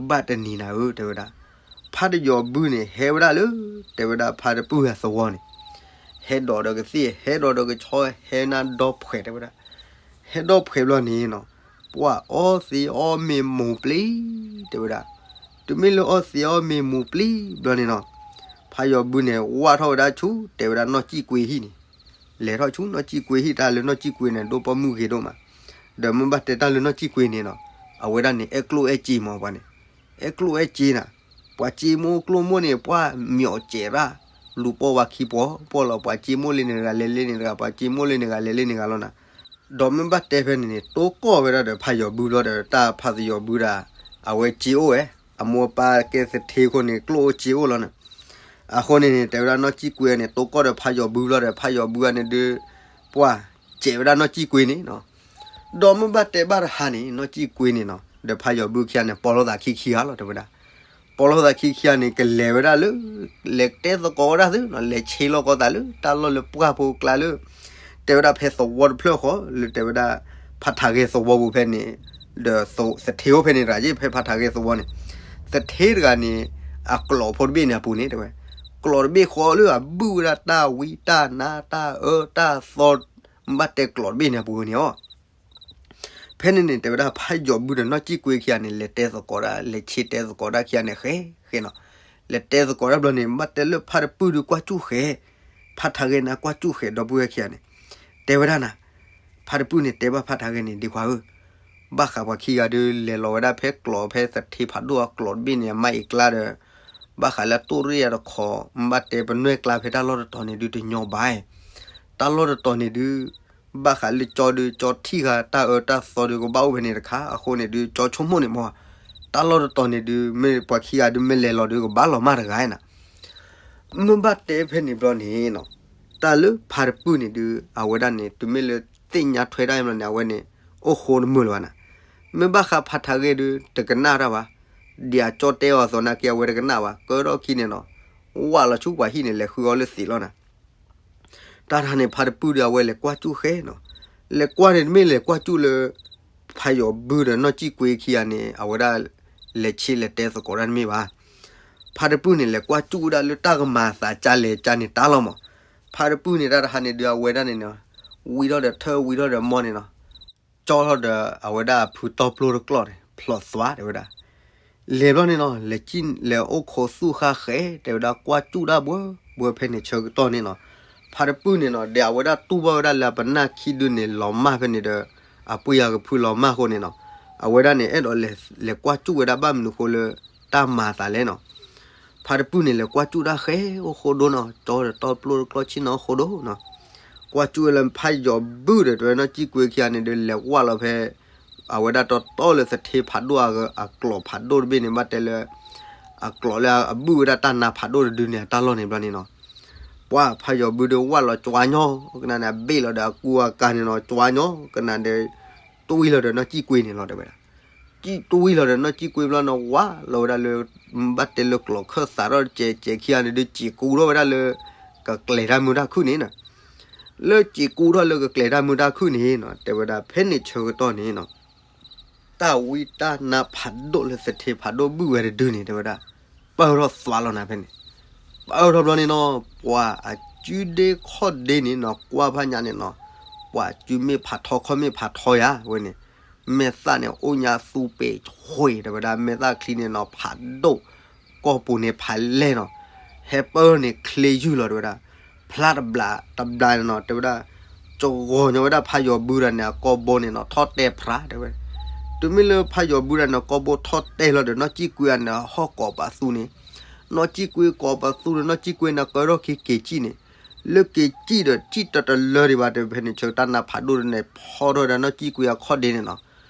ဘၣ်တနံၤနၤဧၢ တဲဝဲဒၣ် ဖးယီၤဘုန့ၣ် ဟဲဝဲဒၣ်လၢ တဲဝဲဒၣ်ဖါတပုၢ်အသဝီန့ၣ် ဟဲဒီးဒီးကသ့ၣ် ဟဲဒီးဒီးကဆီ ဟဲနၤဒီဖှဲးတဲဝဲဒၣ် ဟဲဒီဖှဲးဘျီန့ၣ်နီၤ ပှၤအီသံးအီမ့ၤမူၤပျံၤ တဲဝဲဒၣ် တုၤမ့ၢ်လၢအီသံးအီမ့ၤမူၤပျံၤ ဘျီန့ၣ်နီၤ ဖးယီၤဘုန့ၣ် ဝၢ်ထီၣ်ဝဲဒၣ်ဆူ တဲဝဲဒၣ်နီၢ်စံၣ်ကွ့ဟံၣ်န့ၣ် လဲၤထီၣ်ဆူနီၢ်စံၣ်ကွ့ဟံၣ် တၢ်လၢနီၢ်စံၣ်ကွ့န့ၣ် ဒိၣ်ပိာ်မုၣ်ဂ့ၤဒိၣ်မး ဒီးမ့ၢ်ဘၣ်တဲတၢ်လၢနီၢ်စံၣ်ကွ့န့ၣ်နီၤ အဝဲဒၣ်န့ၣ် အဲၣ်ကျိၣ်အဲၣ်စ့မးပှၤန့ၣ် အဲၣ်ကျိၣ်အဲၣ်စ့နၤ ပှၤစ့မိၢ်ကျိၣ်မိၢ်န့ၣ် ပှၤမၠီၣ်စဲးရၣ် လူၤပိာ်ဝဲခံပီၤ ပီၢ်လီၤ ပှၤစ့မိၢ်လၢန့ၣ်တဂၤ လဲၤလၢန့ၣ်တဂၤ ပှၤစ့မိၢ်လၢန့ၣ်တဂၤ လဲၤလၢန့ၣ်တဂၤလီၤနၤ ဒီးမ့ၢ်ဘၣ်တဲဖဲန့ၣ်န့ၣ် တိၢ်ကီၢ်ဝဲဒၣ်ဒီးဖးယီၤဘုဘျီဒီး တၢ်ဖးယီၤဘုဒၣ် အဝဲစ့အိၣ်ဝဲ အမိၢ်အပၢ်ကဲသထ့အဃိန့ၣ် ကျိၣ်အိၣ်စ့အိၣ်လီၤနၤ အဃိန့ၣ်န့ၣ် တဲဝဲဒၣ်နီၢ်ကံၣ်ကွ့န့ၣ် တိကိၢ်ဒီးဖးယီၤဘုဘျီဒီး ဖးယီၤဘုန့ၣ်ဒုး ပှၤစဲးဝဲဒၣ်နီၢ်ကံၣ်ကွ့န့ၣ်နီၤ. ဒီးမ့ၢ်ဘၣ်တဲဘၣ်တဟါန့ၣ် နီၢ်ကံၣ်ကွ့န့ၣ်နီၤ ဒီးဖးယီၤဘုခံဂၤန့ၣ် ပိာ်လိာ်သးခံခံဂၤလီၤ တဲဝဲဒၣ်. ပိာ်လိာ်သးခံခံဂၤန့ၣ် ကလဲၤဝဲဒၣ်လၢ လဲၤတဲသကိးဝဲဒၣ်သုနီၤ လဲၤဆ့လီၤကီးသးလၢ တၢ်လီၢ်လၢပှၢ်ဖိကျါလၢ တဲဝဲဒၣ်ဖဲသဝီတဖျၢၣ်ဃီ လၢတဲဝဲဒၣ် ဖးထးဂဲၤသဝီပူၤဖဲန့ၣ် ဒီးသထ့အိၣ်ဖဲန့ၣ်တဂၤ ယ့ၢ်ဖဲဖးထးဂဲၤသဝီန့ၣ် သထ့တဂၤန့ၣ် အကျိာ်ဖိတဘ့ၣ်န့ၣ်အပူၤန့ၣ် တဲဝဲ ကျိာ်တဘ့ၣ်ဃီလၢအဘုၣ်ဝဲဒၣ်တၢ်ဝံတၢ်နါတၢ်အၢတၢ်သီ ဘၣ်တဲကျိာ်တဘ့ၣ်န့ၣ်အပူၤန့ၣ်အီၤ ဖဲန့ၣ်န့ၣ် တဲဝဲဒၣ်ဖးယီၤဘုဒီးနီၢ်ကံၣ်ကွ့ခံဂၤန့ၣ် လဲၤတဲသကိးဒၣ် လဲၤဆ့တဲသကိးဒၣ်ခံဂၤန့ၣ် ဃဲဃဲနီၤ. လဲၤတဲသကိးဒၣ်ဘျီန့ၣ် ဘၣ်တဲလၢဖါတပုၢ်ဒုးကွၢ်ကၠူၣ်ဃဲ, ဖါထးဂဲၤန့ၣ်ကွၢ်ကၠူၣ်ဃဲ ဒီပုၢ်ဝဲၢ်ခံဂၤန့ၣ် တဲဝဲဒၣ်နၤ, ဖါတပုၢ်န့ၣ်တဲဘၣ်ဖါထးဂဲၤန့ၣ် ဒ့ခွါဧၢ, ဘၣ်ဃးပှၤခံဂၤဒုး လဲၤလီၤဝဲဒၣ်ဖဲကျိာ်ဖဲသထ့ဖးဒိၣ်အကျိာ်တဘ့ၣ်န့ၣ် အမါအံၤကျါဒီး ဘၣ်ဃးလၢအတိၢ်ရ့ၣ်အတခီ, ဘၣ်တဲပနွဲၢ်ကျါဖဲတၢ်လီၢ်တတီၤန့ၣ်ဒုးတညီဘၣ် တၢ်လီၢ်တတီၤန့ၣ်ဒုး ဘၣ်ဃးလၢကၠီဒုး ကၠီထံၣ်ဃာ်တၢ်အၢတၢ်သီဒုးကဘၣ်အိၣ်ဖဲန့ၣ်တခါ, အဃိန့ၣ်ဒုး ကၠီဆိကမိၣ်န့ၣ်မ့ၢ်, တၢ်လီၢ်တတီၤန့ၣ်ဒုး မ့ၢ်ပှၤခံဂၤဒုးမ့ၢ်လဲၤလီၤဒုးကဘၣ်လီၤမၢ်တဂၤနၤ. မ့ၢ်ဘၣ်တဲဖဲန့ၣ်ဘျီန့ၣ်နီၤ, တၢ်လၢဖါတပုၢ်န့ၣ်ဒုး အဝဲဒၣ်န့ၣ် တုၤမ့ၢ်လၢသ့ၣ်ညါထွဲတၢ်အံၤဘျီန့ၣ် အဝဲန့ၣ် အိၣ်ဃိတမုာ်လၢၤဘၣ်နၤ. မ့ၢ်ဘၣ်ဃးဖါထးဂဲၤဒုး တကနၣ်တၢ်ဘၣ်, ဒ်အကၠီတဲအီၤအသိးနာ်က့ အဝဲတကနၣ်ဘၣ်, ကၢထီၣ်ခံန့ၣ်နီၤ, ဝၢ်လီၤဆူပှၤဟံၣ်န့ၣ် လဲၤဃုအီၤလၢသံးလီၤနၤ. တၢ်တခါန့ၣ် ဖါတပုၢ်ဒီးအဝဲလဲၤကွၢ်ကၠူၣ်ဃဲနီၤ, လဲၤကွၢ်န့ၣ်တမ့ၢ်လဲၤကွၢ်ကၠူၣ်လၢ ဖါယီၤဘုဒီးနီၢ်ကံၣ်ကွ့ခံဂၤန့ၣ် အဝဲဒၣ်လဲၤဆ့လဲၤတဲသကိးတၢ်တမ့ၢ်ဘၣ်. ဖါတပုၢ်န့ၣ်လဲၤကွၢ်ကၠူၣ်ဝဲဒၣ်လၢတၢ်ကမၤသးကလဲၤကန့ၣ်တၢ်လီၤမး. ဖါတပုၢ်န့ၣ်တၢ်တခါန့ၣ်ဒုးအဝဲဒၣ်န့ၣ်နီၤ, ဝံထီၣ်ဒီးထၢဝံထီၣ်ဒီးမီန့ၣ်နီၤ, ကၠီထီၣ်ဒီးအဝဲဒၣ်အဖုတီပျိတကျီၢ်န့ၣ် ဖျိးသွါတဲဝဲဒၣ် လဲၤဘျီန့ၣ်နီၤ, လဲၤအိၣ်ခိးသူၣ်ဃၣ်ဃဲ တဲဝဲဒၣ်ကွၢ်ကၠူၣ်ဒၣ်ဘှၢဘှၢဖဲန့ၣ်ဆၢကတီၢ်န့ၣ်နီၤ. ဖါတပုၢ်န့ၣ်နီၤ ဒီးအဝဲဒၣ်တူၢ်ဘၣ်ဝဲဒၣ်လၢအပနၢ်ခံဒုန့ၣ်လီၤမၢ်ဖဲန့ၣ်ဒီး အပှ့ၤအကဖုလီၤမၢ်အဃိန့ၣ်နီၤ, အဝဲဒၣ်န့ၣ်အဲၣ်ဒိးလဲၤကွၢ်ကၠူၣ်ဝဲဒၣ်ဘၣ်မနုၤဃိလၢတၢ်မၤသးလဲၣ်နီၤ. ဖါတပုၢ်န့ၣ်လဲၤကွၢ်ကၠူၣ်တၢ်ဃဲအိၣ်ဃိဒိနီၤ, ကၠီဒီးတီပျိတကျီၢ်ဆ့ၣ်နီၤအိၣ်ဃိဒိနီၤ, ကွၢ်ကၠူၣ်ဝဲလၢဖါယီၤဘုဒီးတဲဝဲနီၢ်ကံၣ်ကွ့ခံဂၤန့ၣ်ဒီး လဲၤဝၢ်လီၤဖဲ အဝဲဒၣ်တီတီလၢသထ့ဖးဒိၣ်အကျိာ်ဖးဒိၣ်တဘ့ၣ်န့ၣ် ဘၣ်တဲလၢ အကျိာ်လၢအဘုၣ်ဝဲဒၣ်တၢ်နါဖးဒိၣ်တဒုန့ၣ် အတၢ်လီၢ်န့ၣ်ဘျီန့ၣ်နီၤ, ပှၤဖါယီၤဘုဒီးဝၢ်လီၤကွၢ်ညီ ကနၣ်န့ၣ် အဘ့ၣ်လီၤဒီးအကူအကၤန့ၣ်နီၤ ကွၢ်ညီ ကနၣ်ဒီး တွံၢ်လီၤဒီးနီၢ်ကံၣ်ကွ့န့ၣ်လီၤ တဲဝဲဒၣ်. ကံၣ်တွံၢ်လီၤဒီးနီၢ်ကံၣ်ကွ့ဘျီန့ၣ် ဝၢ်လီၤဝဲဒၣ်လၢ ဘၣ်တဲလၢကျိာ်ခၢၣ်သးထီၣ်ကဲးကဲးခံဂၤန့ၣ်ဒီး စံးကူထီၣ်ဝဲဒၣ်လၢ ကကျဲၤတၢ်မုာ်တၢ်ခုၣ်န့ၣ်နီၤ. လၢစံးကူထီၣ်လၢကကျဲၤတၢ်မုာ်တၢ်ခုၣ်န့ၣ်နီၤ တဲဝဲဒၣ် ဖဲန့ၣ်ဆၢကတီၢ်န့ၣ်နီၤ တၢ်ဝံတၢ်နါဖးဒိၣ်လၢသထ့ဖးဒိၣ်ဘုၣ်ဝဲတဒုန့ၣ် တဲဝဲဒၣ် ပၢၢ်ထီၣ်သွါလီၤနၤဖဲန့ၣ်, ပၢၢ်ထီၣ်ဘျီန့ၣ်နီၤ ပှၤအစုဒ့ခီၣ်ဒ့န့ၣ်နီၤ ကွၢ်ဖးညါန့ၣ်နီၤ, ပှၤစုမ့ၢ်ဖးထီခီၣ်မ့ၢ်ဖးထီယၤဝဲန့ၣ်, မဲာ်သၣ်န့ၣ်အိၣ်ညါသူပ့ၤဃ့ တဲဝဲဒၣ် မဲာ်သၣ်ချံန့ၣ်နီၤ ဖးဒိၣ် ကီၢ်ပူၤန့ၣ်ဖးလဲၢ်နီၤ, ဟဲပၢၢ်န့ၣ်ချ့ယုၢ်လီၤ တဲဝဲဒၣ်, ဖျါတဘျးတဘျးန့ၣ်နီၤ တဲဝဲဒၣ် ကဂီၤညီဝဲဒၣ်ဖးယီၤဘုတဂၤန့ၣ် အကိာ်ဘိန့ၣ်နီၤ ထီၣ်တဲဖျါ တဲဝဲ, တုၤမ့ၢ်လၢဖးယီၤဘုတဂၤန့ၣ် အကိာ်ဘိထီၣ်တဲလီၤဒီး နီၢ်ကံၣ်ကွ့အန့ၣ် ဟီၣ်ကိးပသူန့ၣ်, နီၢ်ကံၣ်ကွ့ကိးပသူဒီး နီၢ်ကံၣ်ကွ့န့ၣ် ကၢထီၣ်ခံက့ၤကံၣ်န့ၣ်, လၢက့ၤကံၣ်ဒီး ကံၣ်တတလၢဒံးဘၣ် တဲဖဲန့ၣ် ဆၢတၢ်နါဖးဒိၣ်န့ၣ် ဖီထီၣ်ဝဲဒၣ်နီၢ်ကံၣ်ကွ့အခီၣ်ဒ့န့ၣ်နီၤ,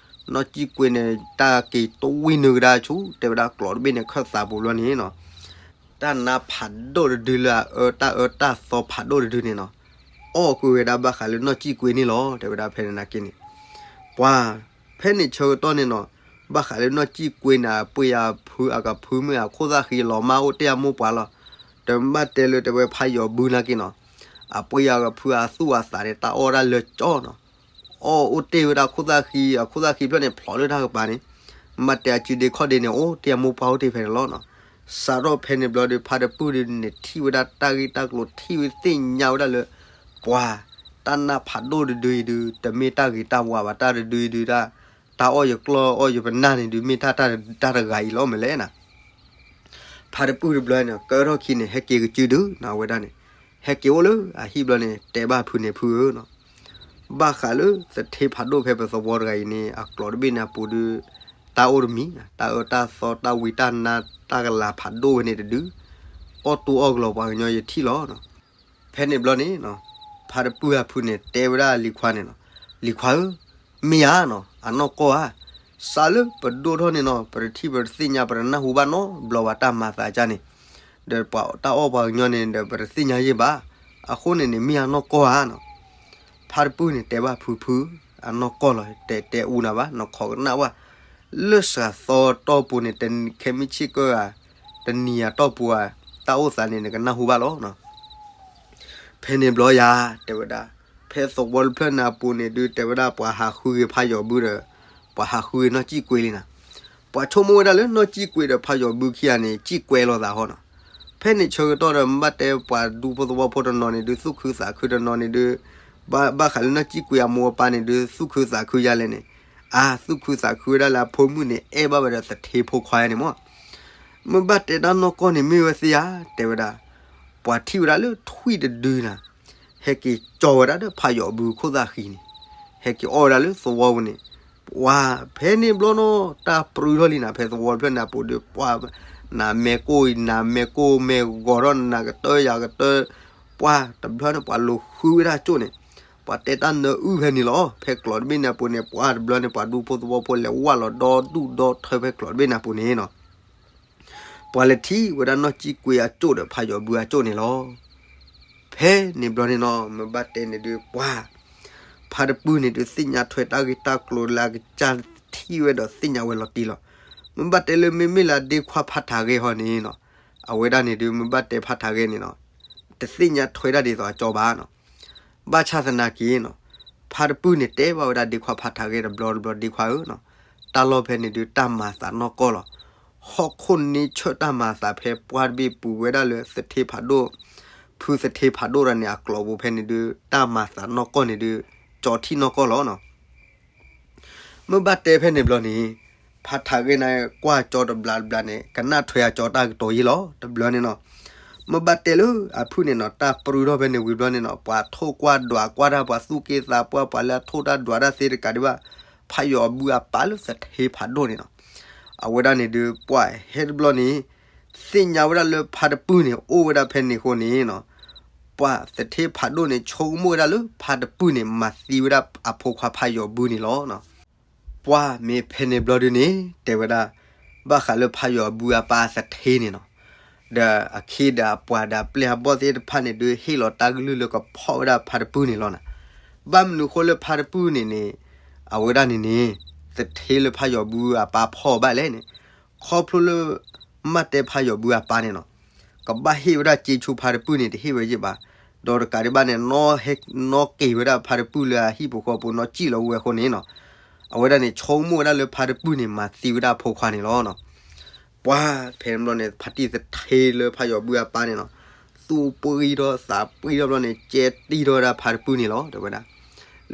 နီၢ်ကံၣ်ကွ့န့ၣ် တၢ်က့ၤတွံၢ်နုာ်ကဒါဆူ တဲဝဲဒၣ်ကျိာ်တဘ့ၣ်န့ၣ် ခၢၣ်သးပူၤဘျီန့ၣ်နီၤ တၢ်နါဖးဒိၣ်တဒုလၢအအၢတၢ်အၢတၢ်သီဖးဒိၣ်တဒုန့ၣ်နီၤ, အီၣ်ကွံာ်ဝဲဒၣ်ဘၣ်ဃးလၢနီၢ်ကံၣ်ကွ့န့ၣ်လီၤ တဲဝဲဒၣ်ဖဲန့ၣ်နာ်က့န့ၣ်, ပှၤ ဖဲန့ၣ်ဆၢကတီၢ်န့ၣ်နီၤ, ဘၣ်ဃးလၢနီၢ်ကံၣ်ကွ့န့ၣ် အပှ့ၤအဖုအကဖုမ့ၢ်အခိၣ်သၣ်ဃံလီၤမၢ်အိၣ်တ့ၢ်အမိၢ်ပှၢ်လီၤ, တမ့ၢ်ဘၣ်တဲလၢတဲဝဲဖးယီၤဘုနာ်က့နီၤ, အပှ့ၤအကဖုအသူၣ်အသးန့ၣ် တၢ်အီၣ်ဒၣ်လၢကၠီနီၤ အီၣ်အိၣ်တ့ၢ်ဝဲဒၣ်ခိၣ်သၣ်ဃံ အခိၣ်သၣ်ဃံဖျၢၣ်န့ၣ် ဖျိးလၢတၢ်ကပၤန့ၣ်, မ့ၢ်တဲအစုဒ့ခီၣ်ဒ့န့ၣ် အိၣ်တ့ၢ်အမိၢ်ပှၢ်အိၣ်တ့ၢ်ဖဲန့ၣ်လီၤနီၤ. စးထီၣ်ဖဲန့ၣ်ဘျီဒီး ဖါတပုၢ်ဒုးန့ၣ်ထံၣ်ဝဲဒၣ်တၢ်ဂ့ၢ်တၢ်ကျိၤ ထံၣ်ဝဲသ့ၣ်ညါဝဲဒၣ်လၢ ပှၤ တၢ်နါဖးဒိၣ်တဒုအံၤဒုး တမ့ၢ်တၢ်ဂ့ၤတၢ်ဝါဘၣ် တၢ်တဒုအံၤဒုး တၢ်အီၣ်ယကျီၢ်အီၣ်ယပနၢ်န့ၣ်ဒုး မ့ၢ်တၢ်တဂၤအံၤလီၤမ့ၢ်လဲၣ်နၤ ဖါတပုၢ်တဘျီန့ၣ် ကၢထီၣ်ခံန့ၣ် ဟဲက့ၤကစုဒုနီၤ အဝဲဒၣ်န့ၣ်, ဟဲက့ၤအိၣ်လၢအဟံၣ်ဘျီန့ၣ် တဲဘၣ်ဖုန့ၣ်ဖုဧၢနီၤ, ဘၣ်ဃးလၢသထ့ဖးဒိၣ်ဖဲပသဝီတဂၤအံၤန့ၣ် အကျိာ်တဘ့ၣ်န့ၣ်အပူၤဒုး တၢ်အိၣ်တမံၤ တၢ်အၢတၢ်သီတၢ်ဝံတၢ်နါတၢ်ကလၤဖးဒိၣ်ဝဲန့ၣ်တဒု, အီၣ်တူအီၣ်ကလီၤပှၤကညီယထံၣ်လီၤနီၤ. ဖဲန့ၣ်ဘျီန့ၣ် ဖါတပုၢ်အဖုန့ၣ်တဲဝဲဒၣ်လံၤခွါန့ၣ်နီၤ, လံၤခွါဧၢ, မ့ၢ်ဧါနီၤ အနီၢ်ကီၢ်ဧါ, စးလၢပဒိၣ်ထီၣ်န့ၣ်နီၤ ပတထံၣ်ပတသ့ၣ်ညါ ပတနၢ်ဟူဘၣ်နီတဘျီဘၣ်တၢ်မၤသးကါန့ၣ်, ဒီးပှၤတၢ်အီၣ်ပှၤကညီန့ၣ်ဒီး ပတသ့ၣ်ညါယဲၢ်ဘၣ်. အဃိန့ၣ်န့ၣ် မ့ၢ်အနီၢ်ကီၢ်ဧါနီၤ. ဖါတပုၢ်န့ၣ်တဲဘၣ်ဖုဖု, အနီၢ်ကီၢ်လီၤ, တဲတဲအူနၤဘၣ်, နခိးကနၣ်ဝဲ, လၢစှၤသီတီၢ်ပူၤန့ၣ် တခဲမုၢ်ဆ့ၣ်ကၢၢ်ဧါ, တနံၤဧါတီၢ်ပူၤဧါ, တၢ်အိၣ်သးန့ၣ် နကနၢ်ဟူဘၣ်လီၤနီၤ. ဖဲန့ၣ်ဘျီယၤ တဲဝဲဒၣ်, ဖဲသဝီတဖျၢၣ်န့ၣ်အပူၤန့ၣ်ဒုး တဲဝဲဒၣ်ပှၤဟးဃုဂ့ၤဖးယီၤဘုဒီး ပှၤဟးဃုဂ့ၤနီၢ်ကံၣ်ကွ့လံနီၤ. ပှၤဆိကမိၣ်ဝဲဒၣ်လၢနီၢ်ကံၣ်ကွ့ဒီးဖးယီၤဘုခံဂၤန့ၣ် ကံၣ်ကွဲလိာ်သးဃီနီၤ. ဖဲန့ၣ်ဆၢကတီၢ်ဒီး မ့ၢ်ဘၣ်တဲပှၤဒူဖိသဝီဖိတနီၤန့ၣ်ဒုး သူၣ်ခုသးခုတနီၤန့ၣ်ဒုး, ဘၣ်ဃးလၢနီၢ်ကံၣ်ကွ့အမိၢ်အပၢ်န့ၣ်ဒုး သူၣ်ခုသးခုယၤလဲၣ်န့ၣ်, အါ သူၣ်ခုသးခုဝဲဒၣ်လၢအဖိမုၣ်န့ၣ် အဲၣ်ဘၣ်ဝဲဒီးသထ့ဖိခွါန့ၣ်မၢ်. မ့ၢ်ဘၣ်တဲတၢ်နီၢ်ကီၢ်န့ၣ်မ့ၢ်ဝဲသ့ဧါ, တဲဝဲဒၣ်, ပှၤထံၣ်ဝဲဒၣ်လၢထွံၣ်တဒုနၤ, ဟဲက့ၤကၠီဝဲဒၣ်ဒီးဖးယီၤဘုခိၣ်သၣ်ဃံန့ၣ်, ဟဲက့ၤအီၣ်ဝဲဒၣ်လၢသဝီပူၤန့ၣ်, ပှၤဖဲန့ၣ်ဘျီနီၤ တၢ်ပြူထီၣ်လံနၤ, ဖဲသဝီတဖျၢၣ်န့ၣ်အပူၤဒီး ပှၤ နမဲာ်ကိၢ် နမဲာ်ကိၢ်မဲာ်ဂီၤထီၣ် နကတၢၢ်ယၤကတၢၢ်, ပှၤတဘျီန့ၣ် ပှၤလူၤဃုဝဲဒၣ်ကၠိၣ်န့ၣ်, ပှၤတဲတၢ်နၢအုၣ်ဖဲန့ၣ်လီၤ. ဖဲကျိးတဘ့ၣ်န့ၣ်အပူၤန့ၣ် ပှၤတဘျီန့ၣ် ပှၤဒူဖိသဝီဖိလဲၤဝၢ်လီၤဒီဒူၣ်ဒီထၢဖဲကျိးတဘ့ၣ်န့ၣ်အပူၤန့ၣ်နီၤ. ပှၤလဲၤထံၣ်ဝဲဒၣ်နီၢ်ကံၣ်ကွ့အကၠိၣ်ဒီးဖးယီၤဘုအကၠိၣ်န့ၣ်လီၤ. ဖဲန့ၣ်ဘျီန့ၣ်နီၤ မ့ၢ်ဘၣ်တဲန့ၣ်ဒုး ပှၤ ဖါတပုၢ်န့ၣ်ဒုး သ့ၣ်ညါထွဲတၢ်ဂ့ၢ်တၢ်ကျိၤလၢအကစၢ်ထံၣ်ဝဲဒီးသ့ၣ်ညါဝဲလီၤတံၢ်လီၤ. မ့ၢ်ဘၣ်တဲလၢမ့မ့ၢ်လၢအဒ့ခွါဖါထးဂဲဟီန့ၣ်နီၤ, အဝဲဒၣ်န့ၣ်ဒုး မ့ၢ်ဘၣ်တဲဖါထးဂဲန့ၣ်နီၤ, တသ့ၣ်ညါထွဲတၢ်ဒ်သိးအကၠီဘၣ်နီၤ. ဘၣ်ဆၣ်သနာ်က့နီၤ, ဖါတပုၢ်န့ၣ်တဲဘၣ်ဝဲဒၣ်ဒ့ခွါဖါထးဂဲတဘျီတဘျီ ဒ့ခွါဧၢနီၤ, တၢ်လီၢ်ဖဲန့ၣ်ဒုး တၢ်မၤသးနီၢ်ကီၢ်လီၤ. ဟီၣ်ခိၣ်န့ဆၢၣ်တၢ်မၤသးဖဲပှၢ်တဘ့ၣ်ပူၤဝဲဒၣ်လၢသထ့ဖးဒိၣ်, ဖုသထ့ဖးဒိၣ်တဂၤန့ၣ် အကျိၤပူၤဖဲန့ၣ်ဒုး တၢ်မၤသးနီၢ်ကီၢ်န့ၣ်ဒုး ကၠီထံၣ်နီၢ်ကီၢ်လီၤနီၤ. မ့ၢ်ဘၣ်တဲဖဲန့ၣ်ဘျီန့ၣ်, ဖါထးဂဲန့ၣ်ကွၢ်ကၠီတဘျးတဘျးန့ၣ် ကနၣ်ထွဲအကၠီတၢ်ကတိၤယဲၢ်လီၤ. တဘျီန့ၣ်နီၤ, မ့ၢ်ဘၣ်တဲလၢအဖုၣ်န့ၣ်နီၤ တၢ်ပြူထီၣ်ဖဲန့ၣ်ဝံၤဘျီန့ၣ်နီၤ, ပှၤထိၣ်ကွၢ်ဒွးကွၢ်တၢ် ပှၤသူၣ်က့သးပှၢ် ပှၤလၢအထိၣ်တၢ်ဒွးတၢ်သ့တကးဒံးဘၣ်, ဖးယီၤအဘုအပၢ်လၢသထ့ဖးဒိၣ်န့ၣ်နီၤ. အဝဲဒၣ်န့ၣ်ဒုး ပှၤဟဲတဘျီန့ၣ် သ့ၣ်ညါဝဲဒၣ်လၢဖါတပုၢ်န့ၣ် အိၣ်ဝဲဒၣ်ဖဲန့ၣ်အဃိန့ၣ်နီၤ, ပှၤသထ့ဖးဒိၣ်န့ၣ် ဆိကမိၣ်ဝဲဒၣ်လၢဖါတပုၢ်န့ၣ် မၤသံဝဲဒၣ်အဖိခွါဖးယီၤဘုန့ၣ်လီၤနီၤ. ပှၤမ့ၢ်ဖဲန့ၣ်ဘျီဒုးန့ၣ် တဲဝဲဒၣ် ဘၣ်ဃးလၢဖးယီၤဘုအပၢ်သထ့န့ၣ်နီၤ, ဒီးအခ့ဒီးအပှၤဒီးအပျဲၢ်အဘီၣ်သ့ၣ်တဖၣ်န့ၣ်ဒုး ဟ့ၣ်လီၤတၢ်ကလုၢ်လၢကဖီၣ်ဝဲဒၣ်ဖါတပုၢ်န့ၣ်လီၤနီၤ. ဘၣ်မနုၤအဃိလၢဖါတပုၢ်န့ၣ်န့ၣ် အဝဲဒၣ်န့ၣ်န့ၣ် သထ့လၢဖးယီၤဘုအပၢ်ဖီၣ်ဘၣ်လဲၣ်န့ၣ်, ခီဖျိလၢ မ့ၢ်တဲဖးယီၤဘုအပၢ်န့ၣ်နီၤ, ကဘၣ်ဟ့ၣ်ဝဲဒၣ်စ့ဆူဖါတပုၢ်န့ၣ် တဟ့ၣ်ဝဲယဲၢ်ဘၣ်, ဒီးတကးဒံးဘၣ်န့ၣ် နီၢ်က့ၤဝဲဒၣ်ဖါတပုၢ်လၢအဟံၣ်ပူၤဃီပူၤ နီၢ်စံၣ်လီၤဝဲအဃိန့ၣ်နီၤ, အဝဲဒၣ်န့ၣ် ဆိကမိၣ်ဝဲဒၣ်လၢဖါတပုၢ်န့ၣ် မၤသံဝဲဒၣ်အဖိခွါန့ၣ်လီၤနီၤ. ပှၤဖဲန့ၣ်ဘျီန့ၣ် ဖါတံၢ်သထ့လၢဖးယီၤဘုအပၢ်န့ၣ်နီၤ, သူၣ်ပှံထီၣ်သးပှံထီၣ်ဘျီန့ၣ် ကဲတံၢ်ထီၣ်ဝဲဒၣ်ဖါတပုၢ်န့ၣ်လီၤ တဲဝဲဒၣ်.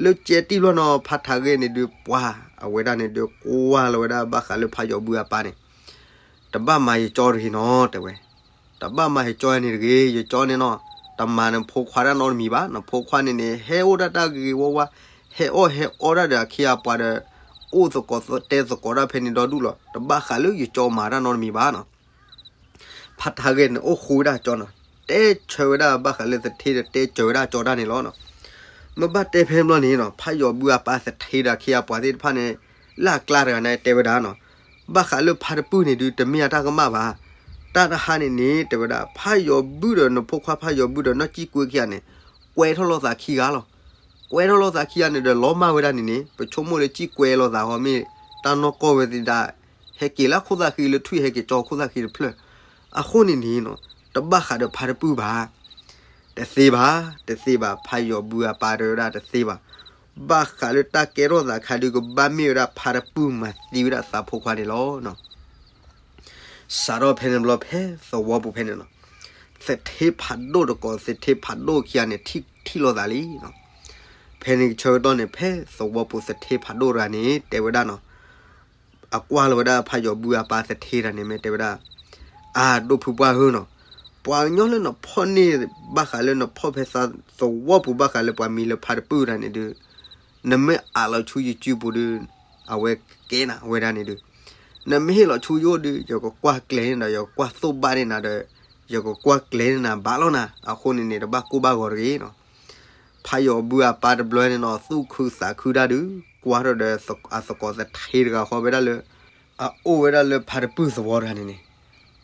လၢကဲတံၢ်ဘျီနီၤ ဖါထးဂဲန့ၣ်ဒုး ပှၤအဝဲဒၣ်န့ၣ်ဒုး ကွၢ်လီၤဝဲဒၣ်ဘၣ်ဃးလၢဖးယီၤဘုအပၢ်န့ၣ်, တဘၣ်မၤယကၠီတဂ့ၤနီၤ တဲဝဲ, တဘၣ်မၤယကၠီန့ၣ်တဂ့ၤ, ယကၠီန့ၣ်နီၤ, တမၤနဖိခွါတၢ်နီတမံၤဘၣ်, နဖိခွါန့ၣ်န့ၣ် ဟဲအိၣ်ဒၣ်တၢ်ဂ့ၤဂ့ၤဝါဝါ, ဟဲအီၣ်ဟဲအီတၢ်ဒီးအခ့အပှၤဒီး အိၣ်သကိးတဲသကိးတၢ်ဖဲန့ၣ်ဒီဒူၣ်လီၤ, တဘၣ်ဃးလၢယကၠီမၤတၢ်နီတမံၤဘၣ်နီၤ. ဖါထးဂဲန့ၣ် အိၣ်ဃူဝဲဒၣ်ကၠီနီၤ, တဲဆၢဝဲဒၣ်ဘၣ်ဃးလၢသထ့ဒီးတဲစၢၤဝဲဒၣ်ကၠီတၢ်န့ၣ်လီၤနီၤ. မ့ၢ်ဘၣ်တဲဖဲန့ၣ်ဘျီန့ၣ်နီၤ ဖးယီၤဘုအပၢ်သထ့ဒီးအခ့အပှၤသ့ၣ်တဖၣ်န့ၣ် လၢအကျါတဂၤန့ၣ်တဲဝဲဒၣ်နီၤ, ဘၣ်ဃးလၢဖါတပုၢ်န့ၣ်ဒုး တမ့ၢ်အတၢ်ကမၣ်ဘၣ်, တၢ်တဟါန့ၣ်န့ၣ် တဲဝဲဒၣ် ဖးယီၤဘုဒီးနဖိခွါဖးယီၤဘုဒီးနီၢ်ကံၣ်ကွ့ခံဂၤန့ၣ် ကွဲထီၣ်လိာ်သးခံဂၤလီၤ. ကွဲထီၣ်လိာ်သးခံဂၤန့ၣ်ဒီး လီၤမၢ်ဝဲဒၣ်န့ၣ်န့ၣ် ပဆိကမိၣ်လၢကံၣ်ကွဲလိာ်သးဃီမ့ၢ် တၢ်နီၢ်ကီၢ်ဝဲသ့ၣ်ဒၣ် ဟဲက့ၤလၢခိၣ်သၣ်ဃံလၢထွံၣ်ဟဲက့ၤကၠီခိၣ်သၣ်ဃံတဖျၢၣ်, အဃိန့ၣ်န့ၣ်နီၤ တဘၣ်ဃးဒီးဖါတပုၢ်ဘၣ်. တသ့ဘၣ်, တသ့ဘၣ်, ဖးယီၤဘုအပၢ်တဲဝဲဒၣ်တသ့ဘၣ်. ဘၣ်ဃးလၢတၢ်ကဲထီၣ်သးခါဒုး ကဘၣ်မ့ၢ်ဝဲဒၣ်ဖါတပုၢ်မၤသံဝဲဒၣ်သးဖိခွါန့ၣ်လီၤ. စးထီၣ်ဖဲန့ၣ်ဘျီဖဲသဝီပူၤဖဲန့ၣ်နီၤ, သထ့ဖးဒိၣ်တကိး သထ့ဖးဒိၣ်ခံဂၤန့ၣ် ထံၣ်ထံၣ်လိာ်သးလံနီၤ. ဖဲန့ၣ်ဆၢကတီၢ်န့ၣ် ဖဲသဝီပူၤသထ့ဖးဒိၣ်တဂၤန့ၣ် တဲဝဲဒၣ်နီၤ, အကွၢ်လီၤဝဲဒၣ်ဖးယီၤဘုအပၢ်သထ့တဂၤန့ၣ် မ့ၢ်တဲဝဲဒၣ်, အၢ ဒိၣ်ဖုပှၢ်ဧၢနီၤ, ပှၤကညီလၢနဖီၣ်န့ၢ်ဘၣ်ဃးလၢနဖီၣ်ဖဲသဝီပူၤဘၣ်ဃးလၢပှၤမံၤလၢဖါတပုၢ်တဂၤန့ၣ်ဒုး နမ့ၢ်အးလီၤဆူယစုပူၤဒုး အဝဲကကဲနၤဝဲဒၣ်န့ၣ်ဒုး, နမ့ၢ်ဟ့ၣ်လီၤဆူယအိၣ်ဒုး ယကကွၢ်ကျဲၤန့ၢ်ဒီး ယကကွၢ်သိၣ်ဘၣ်န့ၢ်နၤဒီး ယကကွၢ်ကျဲၤန့ၢ်နၤဘၣ်လီၤနၤ, အဃိန့ၣ်န့ၣ် တဘၣ်ကိၢ်ဘၣ်ဂီၤတဂ့ၤနီၤ. ဖးယီၤဘုအပၢ်တဘျီန့ၣ်နီၤ သူၣ်ခုသးခုတၢ်ဒုး ကွၢ်ထီၣ်ဒီးအသကိးသထ့တဂၤဃီဝဲဒၣ်လၢ အအိၣ်ဝဲဒၣ်လၢဖါတပုၢ်သဝီတဂၤန့ၣ်န့ၣ်,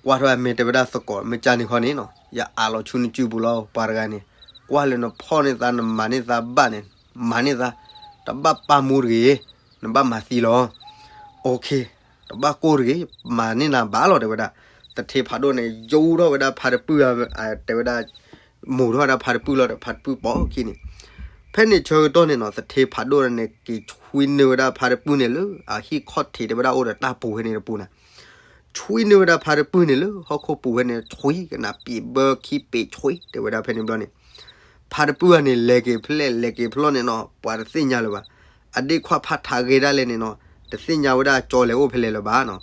ကွၢ်ထီၣ်အမဲာ်တဲဝဲဒၣ်သကိး မ့ၢ်ကၢ်န့ၣ်ခီန့ၣ်နီၤ ယအးလီၤဆူနစုပူၤလီၤ ပှၤတဂၤန့ၣ် ကွၢ်လၢနဖီၣ်န့ၢ်သး နမၤန့ၢ်သးဘၣ်န့ၣ် မၤန့ၢ်သး တဘၣ်ပာ်မူတဂ့ၤ နဘၣ်မၤသံလီၤ OK တဘၣ်ကိၢ်တဂ့ၤ မၤန့ၢ်နၤဘၣ်လီၤ တဲဝဲဒၣ် သထ့ဖးဒိၣ်န့ၣ် ယူထီၣ်ဝဲဒၣ်ဖါတပုၢ် တဲဝဲဒၣ် မိာ်ထီၣ်ဝဲဒၣ်ဖါတပုၢ်လီၤဒီး ဖါတပုၢ်ပိာ်ခံန့ၣ် ဖဲန့ၣ်ဆၢကတီၢ်န့ၣ်နီၤ သထ့ဖးဒိၣ်န့ၣ် က့ၤဆွံနုာ်ဝဲဒၣ်ဖါတပုၢ်န့ၣ်လၢ အဟံၣ်ခီၣ်ထံးတဲဝဲဒၣ်အိၣ်ဒီးတၢ်ပူၤဖဲန့ၣ်တပူၤန့ၣ် ဆွံနုာ်ဝဲဒၣ်ဖါတပုၢ်န့ၣ်လၢ ဟီၣ်ခိၣ်ပူၤဖဲန့ၣ် ဆွံကနၣ်ပံာ်ဘၢခံပံာ်ဆွံ တဲဝဲဒၣ်ဖဲန့ၣ်ဘျီန့ၣ် ဖါတပုၢ်ဧါန့ၣ် လဲၤက့ၤဖျဲၣ်လဲၤက့ၤဖျီၣ်န့ၣ်နီၤ ပှၤတသ့ၣ်ညါလၢၤဘၣ် အဒ့ခွါဖါထးဂဲၤဒၣ်လဲာ်န့ၣ်နီၤ တသ့ၣ်ညါဝဲဒၣ်အကၠီလဲၤအိၣ်ဖဲလဲၣ်လၢၤဘၣ်နီၤ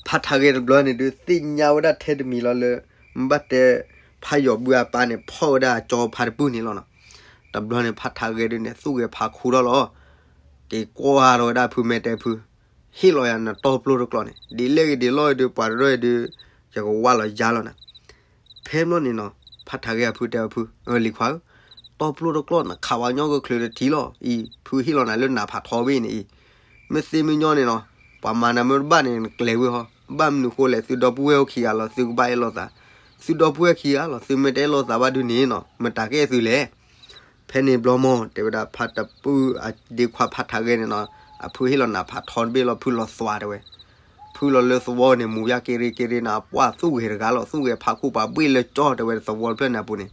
ဖါထးဂဲၤတဘျီန့ၣ်ဒုး သ့ၣ်ညါဝဲဒၣ်ထဲတမံၤလီၤလၢ ဘၣ်တဲ ဖါယီၤဘုအပၢ်န့ၣ် ဖီၣ်ဝဲဒၣ်အကၠီဖါတပုၢ်န့ၣ်လီၤနီၤ တဘျီန့ၣ် ဖါထးဂဲၤဒုးန့ၣ် သူၣ်ဂဲၤဖးခူထီၣ်လီၤ က့ၤကွၢ်ထီၣ်ဝဲဒၣ်ဖုမဲာ်တဲဖု ဟ့ၣ်လီၤယၤနတီပျိၢ်တကျီၢ်န့ၣ် ဒ်လဲၣ်ဂ့ၤဒ်လဲၣ်ဂ့ၤဒုး ပှၤတရီၢ်အံၤဒုး ယကဝၢ်လီၤယါလီၤနၤ ဖဲဘျီန့ၣ်နီၤ ဖါထးဂဲၤအဖုတဲအဖု လံၤခွါဧၢ တီပျိၢ်တကျီၢ်နခးဝဲညီကချုးတထံၣ်လီၤအံၤ ဖုဟ့ၣ်လီၤနၤလၢနးဖးထီဘ့ၣ်န့ၣ်အံၤ မ့ၢ်သ့မ့ၢ်ညီန့ၣ်နီၤ ပှၤမၤနၤမ့ၢ်တဘၣ်န့ၣ် နကျဲၤဝံၤဟီ ဘၣ်မနုၤဃိလဲၣ် သုဒီပုၢ်ဝဲၢ်အိၣ်ခံဂၤလီၤ သုကဘၣ်အဲၣ်လိာ်သး သုဒီပုၢ်ဝဲၢ်ခံဂၤလီၤ သုမ့ၢ်တအဲၣ်လိာ်သးဘၣ်ဒုးန့ၣ်နီၤ မတၤကအဲၣ်သုလဲၣ် ဖဲန့ၣ်ဘျီမီၢ် တဲဝဲဒၣ်ဖါတပုၢ်အဒ့ခွါဖါထးဂဲၤန့ၣ်နီၤ အဖုဟ့ၣ်လီၤနးဖးထီတဘ့ၣ်လီၤ ဖုလီၤသွးတဲဝဲ ဖုလီၤလၢသဝီန့ၣ် မူၤယါက့ရ့က့ရ့န့ၣ် ပှၤသူၣ်ဂဲၤတဂၤလီၤ သူၣ်ဂဲၤဖးခူပှၤဘှ့ၣ်လၢကၠီတဲဝဲသဝီတဖျၢၣ်န့ၣ်အပူၤန့ၣ်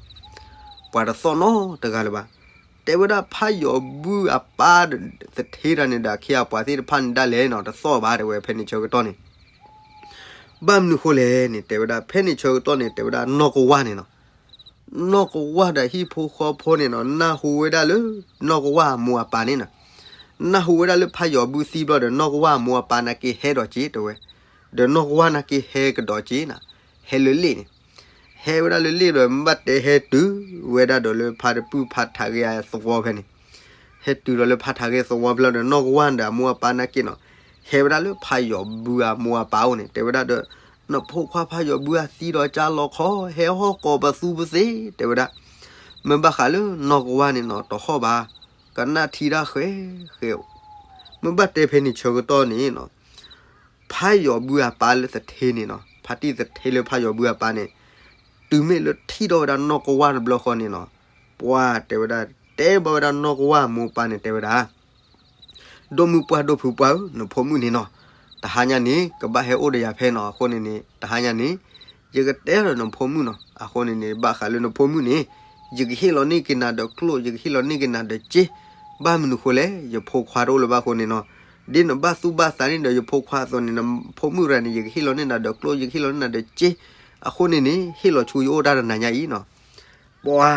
ပှၤတသီၣ်နီတဂၤလၢၤဘၣ် တဲဝဲဒၣ်ဖါယီၤဘုအပၢ် သထ့တၢ်န့ၣ်ဒီးအခ့အပှၤသ့ၣ်တဖၣ်န့ၣ်ဒၣ်လဲာ်နီၤ တသီၣ်ဘၣ်တဲဝဲဖဲန့ၣ်ဆၢကတီၢ်န့ၣ် ဘၣ်မနုၤဃိလဲၣ်န့ၣ် တဲဝဲဒၣ် ဖဲန့ၣ်ဆၢကတီၢ်န့ၣ် တဲဝဲဒၣ်နီၢ်ကဝၢ်န့ၣ်နီၤ နီၢ်ကဝၢ်ဒီးဟံၣ်ဖိဃီဖိန့ၣ်နီၤ နၢ်ဟူဝဲဒၣ်လၢ နီၢ်ကဝၢ်အမိၢ်အပၢ်န့ၣ်နီၤ နၢ်ဟူဝဲဒၣ်လၢဖါယီၤဘုသံဘျီဒီး နီၢ်ကဝၢ်အမိၢ်အပၢ်နာ်က့ဟဲဒီးက့ၤတဲဝဲ ဒီးနီၢ်ကဝၢ်နာ်က့ဟဲကဒီးက့ၤနီၤ ဟဲလၢလ့ၣ်န့ၣ် ဟဲဝဲဒၣ်လၢလ့ၣ်ဒီး မ့ၢ်ဘၣ်တဲဟဲတုၤဝဲဒၣ်ဒီးလၢဖါတပုၢ်ဖါထးဂဲၤအသဝီဖဲန့ၣ် ဟဲတုၤဒီးလၢဖါထးဂဲၤသဝီဖဲလီၤဒီး နီၢ်ကဝၢ်ဒီးအမိၢ်အပၢ်နာ်က့နီၤ ဟဲဝဲဒၣ်လၢဖါယီၤဘုအမိၢ်အပၢ်အိၣ်န့ၣ် တဲဝဲဒၣ်ဒီး နဖိခွါဖါယီၤဘုအသံဒီးကၢ်လီၤခီ ဟဲဟီၣ်ကိးပသူပသ့ တဲဝဲဒၣ် မ့ၢ်ဘၣ်ဃးလၢနီၢ်ကဝၢ်န့ၣ်နီၤ တဟီၣ်ဘၣ် ကနၣ်ထံတၢ်ဃဲဃဲ မ့ၢ်ဘၣ်တဲဖဲန့ၣ်ဆၢကတီၢ်န့ၣ်နီၤ ဖါယီၤဘုအပၢ်လၢသထ့န့ၣ်နီၤ ဖါတံၢ်သထ့လၢဖါယီၤဘုအပၢ်န့ၣ် တုၤမ့ၢ်လၢထံၣ်ထီၣ်ဝဲဒၣ်နီၢ်ကဝၢ်တဘျီဃီန့ၣ်နီၤ ပှၤတဲဝဲဒၣ် တဲဘၣ်ဝဲဒၣ်နီၢ်ကဝၢ်အမိၢ်အပၢ်န့ၣ် တဲဝဲဒၣ် ဒိၣ်မုၢ်ပှၢ်ဒိၣ်ဖုပှၢ်ဧၢ နဖိမုၣ်န့ၣ်နီၤ တဟါညါန့ၣ် ကဘၣ်ဟဲအိၣ်ဒီးယၤဖဲနီၤ အဃိန့ၣ်န့ၣ် တဟါညါန့ၣ် ယကတဲဒီးနဖိမုၣ်နီၤ အဃိန့ၣ်န့ၣ် ဘၣ်ဃးလၢနဖိမုၣ်န့ၣ် ယကဟ့ၣ်လီၤန့ၢ်က့ၤနၤဒီးကျိၣ် ယကဟ့ၣ်လီၤန့ၢ်က့ၤနၤဒီးစ့ ဘၣ်မနုၤဃိလဲၣ် ယဖိခွါတအိၣ်လၢၤဘၣ်အဃိန့ၣ်နီၤ ဒ်နဘၣ်သူၣ်ဘၣ်သးန့ၣ်ဒီးယဖိခွါအသိးန့ၣ် နဖိမုၣ်တဂၤန့ၣ် ယကဟ့ၣ်လီၤန့ၢ်နၤဒီးကျိၣ် ယကဟ့ၣ်လီၤန့ၢ်နၤဒီးစ့ အဃိန့ၣ်န့ၣ် ဟ့ၣ်လီၤဆူယအိၣ်တၢ်တနၤညါအံၤနီၤ ပှၤ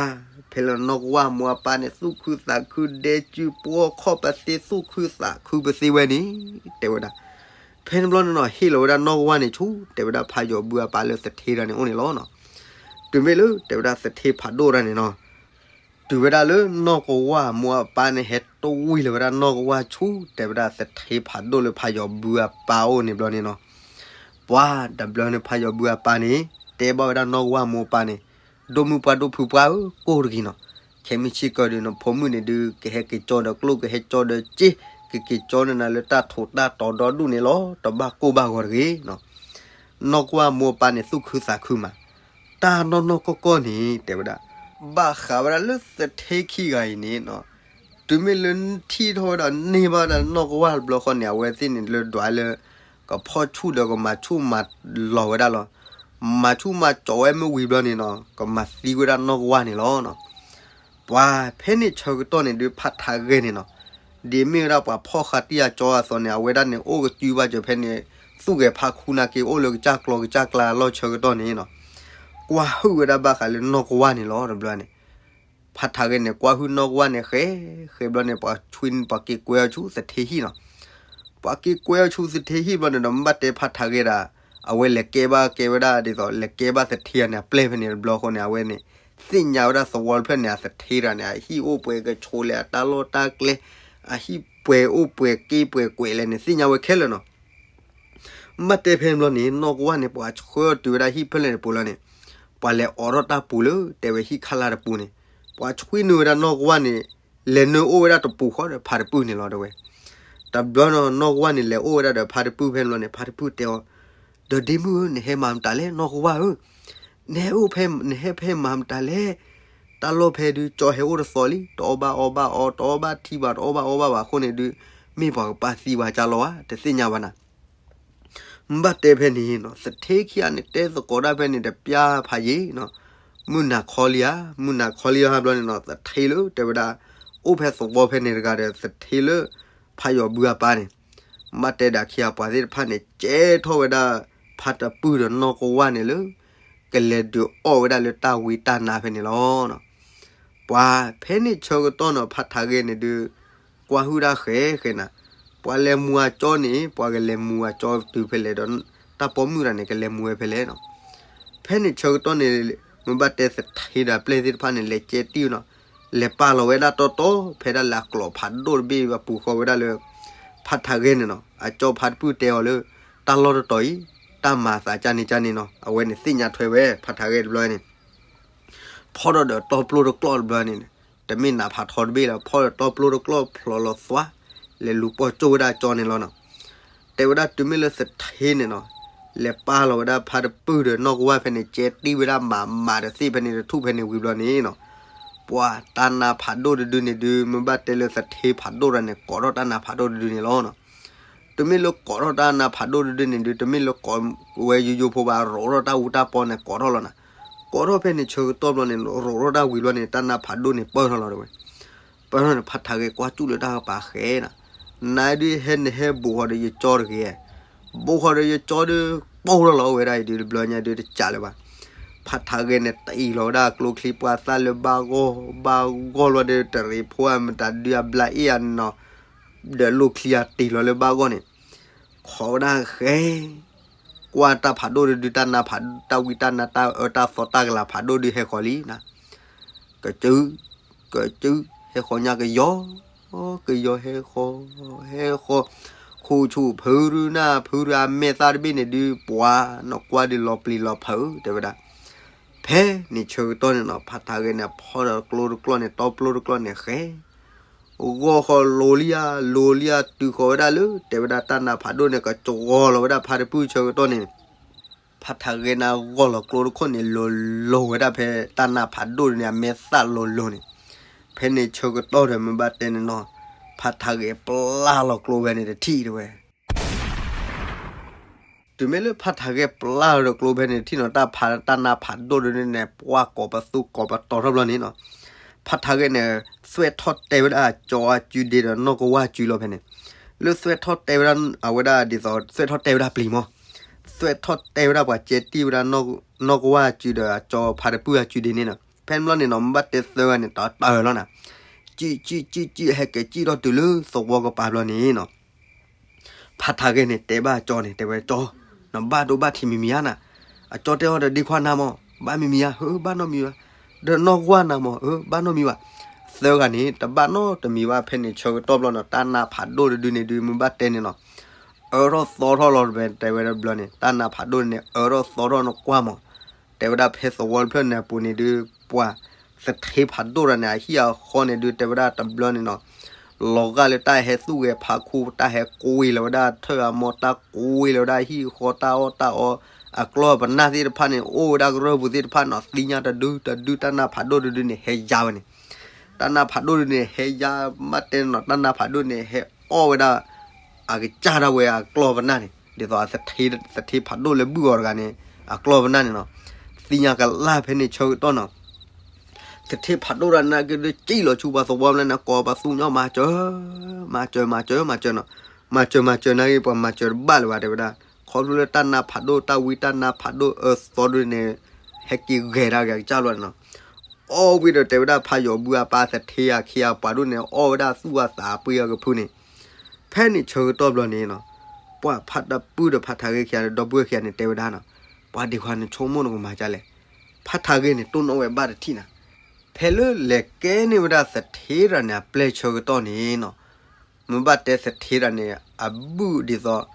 ဖဲလၢနီၢ်ကဝၢ်မိၢ်အပၢ်န့ၣ် သူၣ်ခုသးခုဒဲကုပိာ်ခီၣ်ပသ့ သူၣ်ခုသးခုပသ့ဝဲန့ၣ် တဲဝဲဒၣ် ဖဲန့ၣ်ဘျီန့ၣ်နီၤ ဟ့ၣ်လီၤဝဲဒၣ်နီၢ်ကဝၢ်န့ၣ်ဆူ တဲဝဲဒၣ်ဖါယီၤဘုအပၢ်လၢသထ့တၢ်န့ၣ်အိၣ်န့ၣ်လီၤနီၤ တုၤမ့ၢ်လၢ တဲဝဲဒၣ်သထ့ဖးဒိၣ်တၢ်န့ၣ်နီၤ တုၤဝဲဒၣ်လၢနီၢ်ကဝၢ်မိၢ်အပၢ်န့ၣ် ဟဲတဝံၤလၢၤဝဲဒၣ်နီၢ်ကဝၢ်ဆူ တဲဝဲဒၣ်သထ့ဖးဒိၣ်လၢဖါယီၤဘုအပၢ်အိၣ်န့ၣ်ဘျီန့ၣ်နီၤ ပှၤတဘျီန့ၣ်ဖါယီၤဘုအပၢ်န့ၣ် တဲဘၣ်ဝဲဒၣ်နီၢ်ကဝၢ်မိၢ်အပၢ်န့ၣ် ဒိၣ်မုၢ်ပှၢ်ဒိၣ်ဖုပှၢ်ဧၢ ကိၢ်တဂ့ၤနီၤ ခဲမုၢ်ဆ့ၣ်ကီးဒီးနဖိမုၣ်န့ၣ်ဒုး ကဟဲက့ၤကၠီဒီးကျိၣ် ကဟဲကၠီဒီးစ့ ကက့ၤကၠီနနၤလၢတၢ်ထိးတၢ်တီၤဒီဒူၣ်န့ၣ်လီၤ တဘၣ်ကိၢ်ဘၣ်ဂီၤတဂ့ၤနီၤ နီၢ်ကဝၢ်မိၢ်အပၢ်န့ၣ် သူၣ်ခုသးခုမး တၢ်နီၢ်နီၢ်ကီၢ်ကီၢ်န့ၣ် တဲဝဲဒၣ် ဘၣ်ဃးဝဲဒၣ်လၢသထ့ခံဂၤအံၤန့ၣ်နီၤ တုၤမ့ၢ်လၢထံၣ်ထီၣ်ဝဲဒၣ်န့ၢ်ဘၣ်ဝဲဒၣ်နီၢ်ကဝၢ်တဘျီဃီန့ၣ် အဝဲသ့ၣ်န့ၣ်လၢဒွးလၢ ကဖီၣ်ဆူၣ်ဒီးကမၤဆူၣ်မၤလီၤဝဲဒၣ်လီၤ မၤဆူၣ်မၤကၠီဝဲမ့ၢ်ဝံၤဘျီန့ၣ်နီၤ ကမၤသံဝဲဒၣ်နီၢ်ကဝၢ်န့ၣ်လီၤနီၤ ပှၤဖဲန့ၣ်ဆၢကတီၢ်န့ၣ်ဒုးဖါထးဂဲၤန့ၣ်နီၤ ဒ်မ့ၢ်ဝဲဒၣ်ပှၤဖီၣ်ဃာ်တံၢ်အကၠီအသိးန့ၣ် အဝဲဒၣ်န့ၣ် အိၣ်ကစုဘၣ်စၢၤဖဲန့ၣ် သူၣ်ဂဲၤဖးခူနာ်က့ အိၣ်လၢကစၢ်ကျီကစၢ်ကျါလီၤဆၢကတီၢ်န့ၣ်နီၤ ကွၢ်ဟုၣ်ဝဲဒၣ်ဘၣ်ဃးလၢနီၢ်ကဝၢ်န့ၣ်လီၤ တဘျီန့ၣ် ဖါထးဂဲၤန့ၣ် ကွၢ်ဟုၣ်နီၢ်ကဝၢ်န့ၣ် ဃဲဃဲဘျီန့ၣ် ပှၤဆွံ ပှၤက့ၤကွဲအီၤဆူသထ့ဟံၣ်နီၤ ပှၤက့ၤကွဲအီၤဆူသထ့ဟံၣ်ဘျီန့ၣ်ဒီး မ့ၢ်ဘၣ်တဲဖါထးဂဲၤဒၣ် အဝဲလဲၤကဲဘၣ်ကဲဝဲဒၣ်ဒ်သိး လဲၤကဲဘၣ်သထ့ဂၤန့ၣ် အပျဲၢ်ဖဲန့ၣ်တဘျီဃီန့ၣ် အဝဲန့ၣ် သ့ၣ်ညါဝဲဒၣ်သဝီတဖျၢၣ်န့ၣ် အသထ့တဂၤန့ၣ် အဟံၣ်အိၣ်ပှဲၤကဆိးလဲၣ် အတၢ်လီၢ်တၢ်ကျဲ အဟံၣ်ပှဲၤအိၣ်ပှဲၤက့ပှဲၤကွဲးလဲၣ်န့ၣ် သ့ၣ်ညါဝဲခဲလၢာ်နီၤ မ့ၢ်ဘၣ်တဲဖဲန့ၣ်ဘျီန့ၣ် နီၢ်ကဝၢ်န့ၣ် ပှၤဆှၢအီၤတုၤဝဲဒၣ်ဟံၣ်ဖဲလဲၣ်န့ၣ်ပူၤလီၤန့ၣ် ပှၤလဲၤအိးထီၣ်တၢ်ပူၤလၢ တဲဝဲဟံၣ်ခါလၢ်တပူၤန့ၣ် ပှၤဆွံနုာ်ဝဲဒၣ်နီၢ်ကဝၢ်န့ၣ် လဲၤနုာ်အိၣ်ဝဲဒၣ်တပူၤဃီဒီးဖါတပုၢ်န့ၣ်လီၤတဲဝဲ တဘျီနီၤ နီၢ်ကဝၢ်န့ၣ် လဲၤအိၣ်ဝဲဒၣ်ဒီးဖါတပုၢ်ဖဲန့ၣ်ဘျီန့ၣ် ဖါတပုၢ်တဲအီၤ ဒီးဒ့မုၣ်ဧၢ, နဟဲမၤမတၤလဲၣ်, နီၢ်ကဝၢ်ဧၢ, နဟဲအိၣ်ဖဲ နဟဲဖဲမၤမတၤလဲၣ်. တၢ်လီၢ်ဖဲဒုး ကၠီဟဲအိၣ်တသီလံ, တအီၣ်ဘၣ်အီဘၣ်အီ, တအီၣ်ဘၣ်ထံဘၣ်, တအီၣ်ဘၣ်အီဘၣ်ဘၣ်အဃိန့ၣ်ဒုး, မ့ၢ်ပှၤကပာ်သံဝဲကၢ်လီၤဧါ, တသ့ၣ်ညါဘၣ်နၤ. မ့ၢ်ဘၣ်တဲဖဲန့ၣ်နီၤ, သထ့ခံဂၤန့ၣ် တဲသကိးတၢ်ဖဲန့ၣ် တပျၢ်ဖးယံာ်နီၤ, မုၢ်နၤခီလံဧါ, မုၢ်နၤခီလံဧါဘျီန့ၣ်နီၤ, သထ့လၢတဲဝဲဒၣ် အိၣ်ဖဲသဝီဖဲန့ၣ်တဂၤဒီး သထ့လၢ ဖးယီၤဘုအပၢ်န့ၣ်, မ့ၢ်ဘၣ်တဲဒၣ်ခံဂၤပှၤသ့ၣ်တဖၣ်န့ၣ် ကဲထီၣ်ဝဲဒၣ် ဖါတပုၢ်ဒီးနီၢ်ကဝၢ်န့ၣ်လၢ ကလဲၤဒုးအီၣ်ဝဲဒၣ်လၢတၢ်ဝံတၢ်နါဖဲန့ၣ်လီၤ. ပှၤဖဲန့ၣ်ဆၢကတီၢ်နီၤ ဖါထးဂဲန့ၣ်ဒုး ကွၢ်ဟုၣ်တၢ်ဃဲဃဲနၤ, ပှၤလဲၤမူအကၠီန့ၣ် ပှၤကလဲၤမူအကၠီတုၤဖဲလဲၣ်ဒီး တၢ်ပိာ်မုၣ်တဂၤန့ၣ် ကလဲၤမူဝဲဖဲလဲၣ်နီၤ. ဖဲန့ၣ်ဆၢကတီၢ်န့ၣ် မ့ၢ်ဘၣ်တဲသထ့ဒီးပျဲၢ်သ့ၣ်တဖၣ်န့ၣ် လဲၤကဲတံၢ်နီၤ, လဲၤပာ်လီၤဝဲဒၣ်တီတီ ဖဲဒၣ်လၢအကျိးဖးဒိၣ်တဘ့ၣ်အပူၤဃီဝဲဒၣ်လၢ ဖါထးဂဲန့ၣ်နီၤ, အကၠီဖါတပုၢ်တဲအီၤလၢ တၢ်လီၢ်တတီၤအံၤ တၢ်မၤသးကၢ်န့ၣ်ကၢ်န့ၣ်နီၤ, အဝဲန့ၣ်သ့ၣ်ညါထွဲဝဲ ဖါထးဂဲတဘျီန့ၣ် ဖီၣ်ဒီးတီပျိတကျီၢ်တဘျီန့ၣ်, တမ့ၢ်နးဖးထီတဘ့ၣ်လၢၤ, ဖီၣ်ဒီးတီပျိတကျီၢ်ဖျိးလီၤသွါ, လဲၤလူၤပိာ်ကၠိၣ်ဝဲဒၣ်ကၠီန့ၣ်လီၤနီၤ. တဲဝဲဒၣ်တုၤမ့ၢ်လၢသထ့န့ၣ်နီၤ, လဲၤပာ်လီၤဝဲဒၣ်ဖါတပုၢ်ဒီးနီၢ်ကဝၢ်ဖဲန့ၣ် ကဲတံၢ်ဝဲဒၣ်မးမးဒီးသ့ၣ်ဖဲန့ၣ် တထူၣ်ဖဲန့ၣ်ဝံၤဘျီန့ၣ်နီၤ, ပှၤတၢ်နါဖးဒိၣ်တဒုန့ၣ်ဒုး မ့ၢ်ဘၣ်တဲလၢသထ့ဖးဒိၣ်တဂၤန့ၣ် ကိးထီၣ်တၢ်နါဖးဒိၣ်တဒုန့ၣ်လီၤနီၤ. တုၤမ့ၢ်လၢကိးထီၣ်တၢ်နါဖးဒိၣ်တဒုန့ၣ်ဒုး တမ့ၢ်လၢကိးဝဲယိယိဖိဘၣ်, ရိးထီၣ်တၢ်အူတၢ်ပီန့ၣ် ကိးထီၣ်လီၤနၤ. ကိးထီၣ်ဖဲန့ၣ်ဆၢကတီၢ်ဘျီန့ၣ် ရိးထီၣ်တၢ်ဝံၤဘျီန့ၣ် တၢ်နါဖးဒိၣ်န့ၣ်ပၢၢ်ထီၣ်လီၤတဝဲ. ပၢၢ်ထီၣ်န့ၣ် ဖါထးဂဲကွၢ်ကၠူၣ်လၢတၢ်ကပၤဃဲနၤ, နဒုးဟဲနဟဲဘူးဃီၤဒီးယကၠီတဂ့ၤ, ဘူးဃီၤဒီးယကၠီဒုး ပိၢ်ထီၣ်လီၤဝဲဒၣ်အံၤဒုး တဘျီညါဒုးတကးလၢၤဘၣ်. ဖါထးဂဲန့ၣ်တအံၤလီၤဝဲဒၣ်ကျိချံပှၢ်သၣ်လၢဘၣ်ဂီၢ်, ဘၣ်ဂီၢ်လီၤဒီးတရံးဖိအမတၤဒုးအဘျါအ့ၣ်အနီၤ ဒီးလိၣ်ချံအတ့ၢ်လီၤလၢဘၣ်ဂီၢ်န့ၣ်, ခိးဝဲဒၣ်ဃဲ, ကွၢ်တၢ်ဖးဒိၣ်တဒု တၢ်နါဖး, တၢ်ဝံတၢ်နါ တၢ်အၢတၢ်သီတၢ်ကလၤဖးဒိၣ်ဒုးဟဲဃီၤလံနၤ. ကစု, ကစု, ဟဲဃီၤညါကယီ, ကယီဟဲဃီ, ဟဲဃီ, ခိၣ်ဆူၣ်ဖုရူနၢ်ဖုရူအမဲာ်သၣ်တဘ့ၣ်န့ၣ်ဒုး ပှၤနီၢ်ကွၢ်ဒုးလီၤပျံၤလီၤဖုးတဲဝဲဒၣ်. ဖဲန့ၣ်ဆၢကတီၢ်န့ၣ်နီၤ ဖါထးဂဲန့ၣ် ဖီၣ်ဒီးကျိတကျီၢ်န့ၣ် တီပျိတကျီၢ်န့ၣ်ဃဲ ဂီၢ်ဃီၤလိၤလံဧါ, လိၤလံဧါ, တုၤဃီၤဝဲဒၣ်လၢ တဲဝဲဒၣ်တၢ်နါဖးဒိၣ်န့ၣ် ကကဝီၤလီၤဝဲဒၣ်ဖါတပုၢ်ဆၢကတီၢ်န့ၣ်, ဖါထးဂဲန့ၣ်ဂီၢ်လီၤကျိတခိၣ်န့ၣ် လိၤလိၤဝဲဒၣ်ဖဲတၢ်နါဖးဒိၣ်န့ၣ် အမဲာ်သၣ်လိၤလိၤန့ၣ်, ဖဲန့ၣ်ဆၢကတီၢ်ဒီးမ့ၢ်ဘၣ်တဲန့ၣ်နီၤ, ဖါထးဂဲပျၢ်လီၤကျိဖဲန့ၣ်တထံၣ်တဲဝဲ တုၤမ့ၢ်လၢဖါထးဂဲပျၢ်လီၤကျိဖဲန့ၣ်တထံၣ်နီၤ တၢ်ဖးတၢ်နါဖးဒိၣ်ဒုန့ၣ် ပှၢ်ကိးပသူကိးပတီၤထီၣ်ဘျီန့ၣ်နီၤ, ဖါထးဂဲန့ၣ် သွဲၣ်ထီၣ်တဲဝဲဒၣ်ကၠီအစုဒ့ဒီးနီၢ်ကဝၢ်စုလီၤဖဲန့ၣ်, လၢသွဲၣ်ထီၣ်တဲဝဲဒၣ်အဝဲဒၣ်ဒ်သိး သွဲၣ်ထီၣ်တဲဝဲဒၣ်ပျံၤမး, သွဲၣ်ထီၣ်တဲဝဲဒၣ်ပှၤကဲတံၢ်ဝဲဒၣ် နီၢ်ကဝၢ်စုဒီးကၠီဖါတပုၢ်အစုဒ့န့ၣ်နီၤ, ဖဲန့ၣ်ဘျီန့ၣ်နီၤ မ့ၢ်ဘၣ်တဲသၢဂၤန့ၣ် တတၢၢ်လီၤနၤ, ကံၣ်ကံၣ်ကံၣ်ကံၣ် ဟဲက့ၤကံၣ်ထီၣ်တုၤလၢသဝီကပၤဘျီန့ၣ်နီၤ ဖါထးဂဲန့ၣ် တဲဘၣ်ကၠီန့ၣ် တဲဝဲကၠီ, နဘၣ်ဒိဘၣ်ထံးမံၤမံၤဧါနၤ, အကၠီတဲအီၤဒီးဒ့ခွါနၤမး, ဘၣ်မံၤမံၤဧါ, ဟၢ ဘၣ်နီတမံၤဘၣ်, ဒီးနီၢ်ကဝၢ်နၤမး, အၢ ဘၣ်နီတမံၤဘၣ်, သၢဂၤန့ၣ် တဘၣ်နီတမံၤဘၣ် ဖဲန့ၣ်ဆၢကတီၢ်ဘျီနီၤ တၢ်နါဖးဒိၣ်တဒုန့ၣ်ဒု မ့ၢ်ဘၣ်တဲန့ၣ်နီၤ အၢထီၣ်သီထီၣ်လီၤတဝဲ တဲဝဲဒၣ်ဘျီန့ၣ် တၢ်နါဖးဒိၣ်န့ၣ် အၢထီၣ်သီထီၣ်နကွၢ်မး, တဲဝဲဒၣ်ဖဲသဝီတဖျၢၣ်န့ၣ်အပူၤန့ၣ်ဒု ပှၤ သထ့ဖးဒိၣ်တဂၤန့ၣ် အဟံၣ်အဃီန့ၣ်ဒု တဲဝဲဒၣ်တဘျီန့ၣ်နီၤ လီၤဂာ်လၢတၢ်ဟဲသူၣ်ဂဲၤဖးခိၣ် တၢ်ဟဲကွံာ်လီၤဝဲဒၣ်ထၢၣ်အမီ တၢ်ကွံာ်လီၤဝဲဒၣ်ဟံၣ်ဃီတၢ်အီၣ်တၢ်အီ အကျီၢ်ပနၢ်သ့ၣ်တဖၣ်န့ၣ် အိၣ်ဝဲဒၣ်ကရၢၢ်ပူၤသ့ၣ်တဖၣ်နီၤ သ့ၣ်ညါတဒုတဒု တၢ်နါဖးဒိၣ်တဒုန့ၣ် ဟဲယါဝဲန့ၣ် တၢ်နါဖးဒိၣ်ဒုန့ၣ် ဟဲယါ မ့ၢ်တဲနီၤ တၢ်နါဖးဒိၣ်န့ၣ် ဟဲအီၣ်ဝဲဒၣ် အကစၢ်ဒၣ်ဝဲအကျီၢ်ပနၢ်န့ၣ် ဒ်သိး သထ့ဖးဒိၣ်လၢဘုၣ်အီၤတဂၤန့ၣ် အကျီၢ်ပနၢ်န့ၣ်နီၤ သ့ၣ်ညါကလၢ်ဖဲန့ၣ်ဆၢကတီၢ်နီၤ သထ့ဖးဒိၣ်တဂၤန့ၣ်က့ၤဒုး ကံၣ်လီၤဆူပှၤသဝီဖဲန့ၣ် ကိးပသူညီ မၤစၢၤ, မၤစၢၤ မၤစၢၤ မၤစၢၤနီၤ, မၤစၢၤ မၤစၢၤနာ်က့ ပှၤမၤစၢၤတဘၣ်လၢၤဘၣ် တဲဝဲဒၣ်, ခီဖျိလၢတၢ်နါဖးဒိၣ် တၢ်ဝံတၢ်နါဖးဒိၣ်အၢသီဒုန့ၣ် ဟဲက့ၤဂဲၤဒၣ်က့ၤအကစၢ်လီၤန့ၣ်နီၤ, အီၣ်ဝံၤဒီးတဲဝဲဒၣ် ဖးယီၤဘုအပၢ်သထ့အခံအပှၤဒိၣ်န့ၣ် အီၣ်ဝဲဒၣ်သူၣ်အသးပှ့ၤအကဖုန့ၣ်, ဖဲန့ၣ်ဆၢကတီၢ်ဘျီန့ၣ်နီၤ, ပှၤဖးတပုၢ်ဒီးဖးထးဂဲခံဂၤန့ၣ် ဒီပုၢ်ဝဲၢ်ခံဂၤန့ၣ် တဲဝဲဒၣ်နီၤ, ပှၤဒ့ခွါ နဆိကမိၣ်နကမၤဒ်လဲၣ်, ဖးထးဂဲန့ၣ် တိၢ်နီၣ်ဝဲဘၣ်တထံၣ်နၤ, ဖဲလၢလဲၤကဲန့ၢ်ဝဲဒၣ်သထ့တဂၤန့ၣ် အပျဲၢ်ဆၢကတီၢ်န့ၣ်နီၤ, မ့ၢ်ဘၣ်တဲသထ့တဂၤန့ၣ် အဘုၣ်ဒ်သိး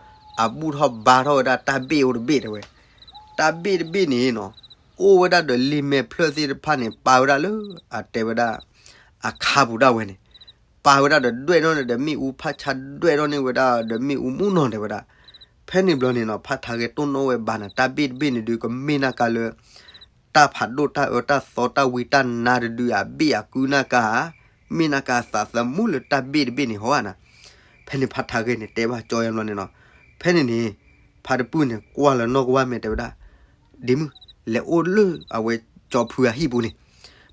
အဘူၣ်ထီၣ်ဘါထီၣ်ဝဲဒၣ်တၢ်ဘ့ၣ်အိၣ်တဘ့ၣ်တဲဝဲ, တၢ်ဘ့ၣ်တဘ့ၣ်န့ၣ်နီၤ, အိၣ်ဝဲဒၣ်ဒီးလံာ်မဲာ်ဖျၢၣ်သ့ၣ်တဖၣ်န့ၣ် ပာ်ဝဲဒၣ်လၢ အတဲဝဲဒၣ် အခါပူၤဒၣ်ဝဲန့ၣ်, ပာ်ဝဲဒၣ်ဒီးဒွဲၣ်ထီၣ်န့ၣ်ဒီးမ့ၣ်အူဖးဆါ ဒွဲၣ်ထီၣ်န့ၢ်ဝဲဒၣ်ဒီးမ့ၣ်အူမူနီၤတဲဝဲဒၣ်, ဖဲန့ၣ်ဘျီန့ၣ်နီၤ ဖးထးဂဲၤတိၢ်နီၣ်ဝဲဘၣ်နၤ တၢ်ဘ့ၣ်တဘ့ၣ်န့ၣ်ဒုး ကမ့ၢ်နၢ်ကါလၢ တၢ်ဖးဒိၣ်တၢ်အၢတၢ်သီတၢ်ဝံတၢ်နါတဒုဧါ ဘ့ၣ်အကုနၢ်ကါဧါ, မ့ၢ်နၢ်ကါသးသမူလၢတၢ်ဘ့ၣ်တဘ့ၣ်န့ၣ်ဟီဧါနၤ. ဖဲန့ၣ်ဖးထးဂဲၤန့ၣ် တဲဘၣ်ကၠီယဲဘျီန့ၣ်နီၤ. ဖဲန့ၣ်န့ၣ် ဖါတပုၢ်န့ၣ် ကွၢ်လၢနီၢ်ကဝၢ်မဲာ်တဲဝဲဒၣ်, ဒ့မုၣ်, လဲၤအိၣ်လၢအဝဲကၠီဖုအဟံၣ်ပူၤန့ၣ်.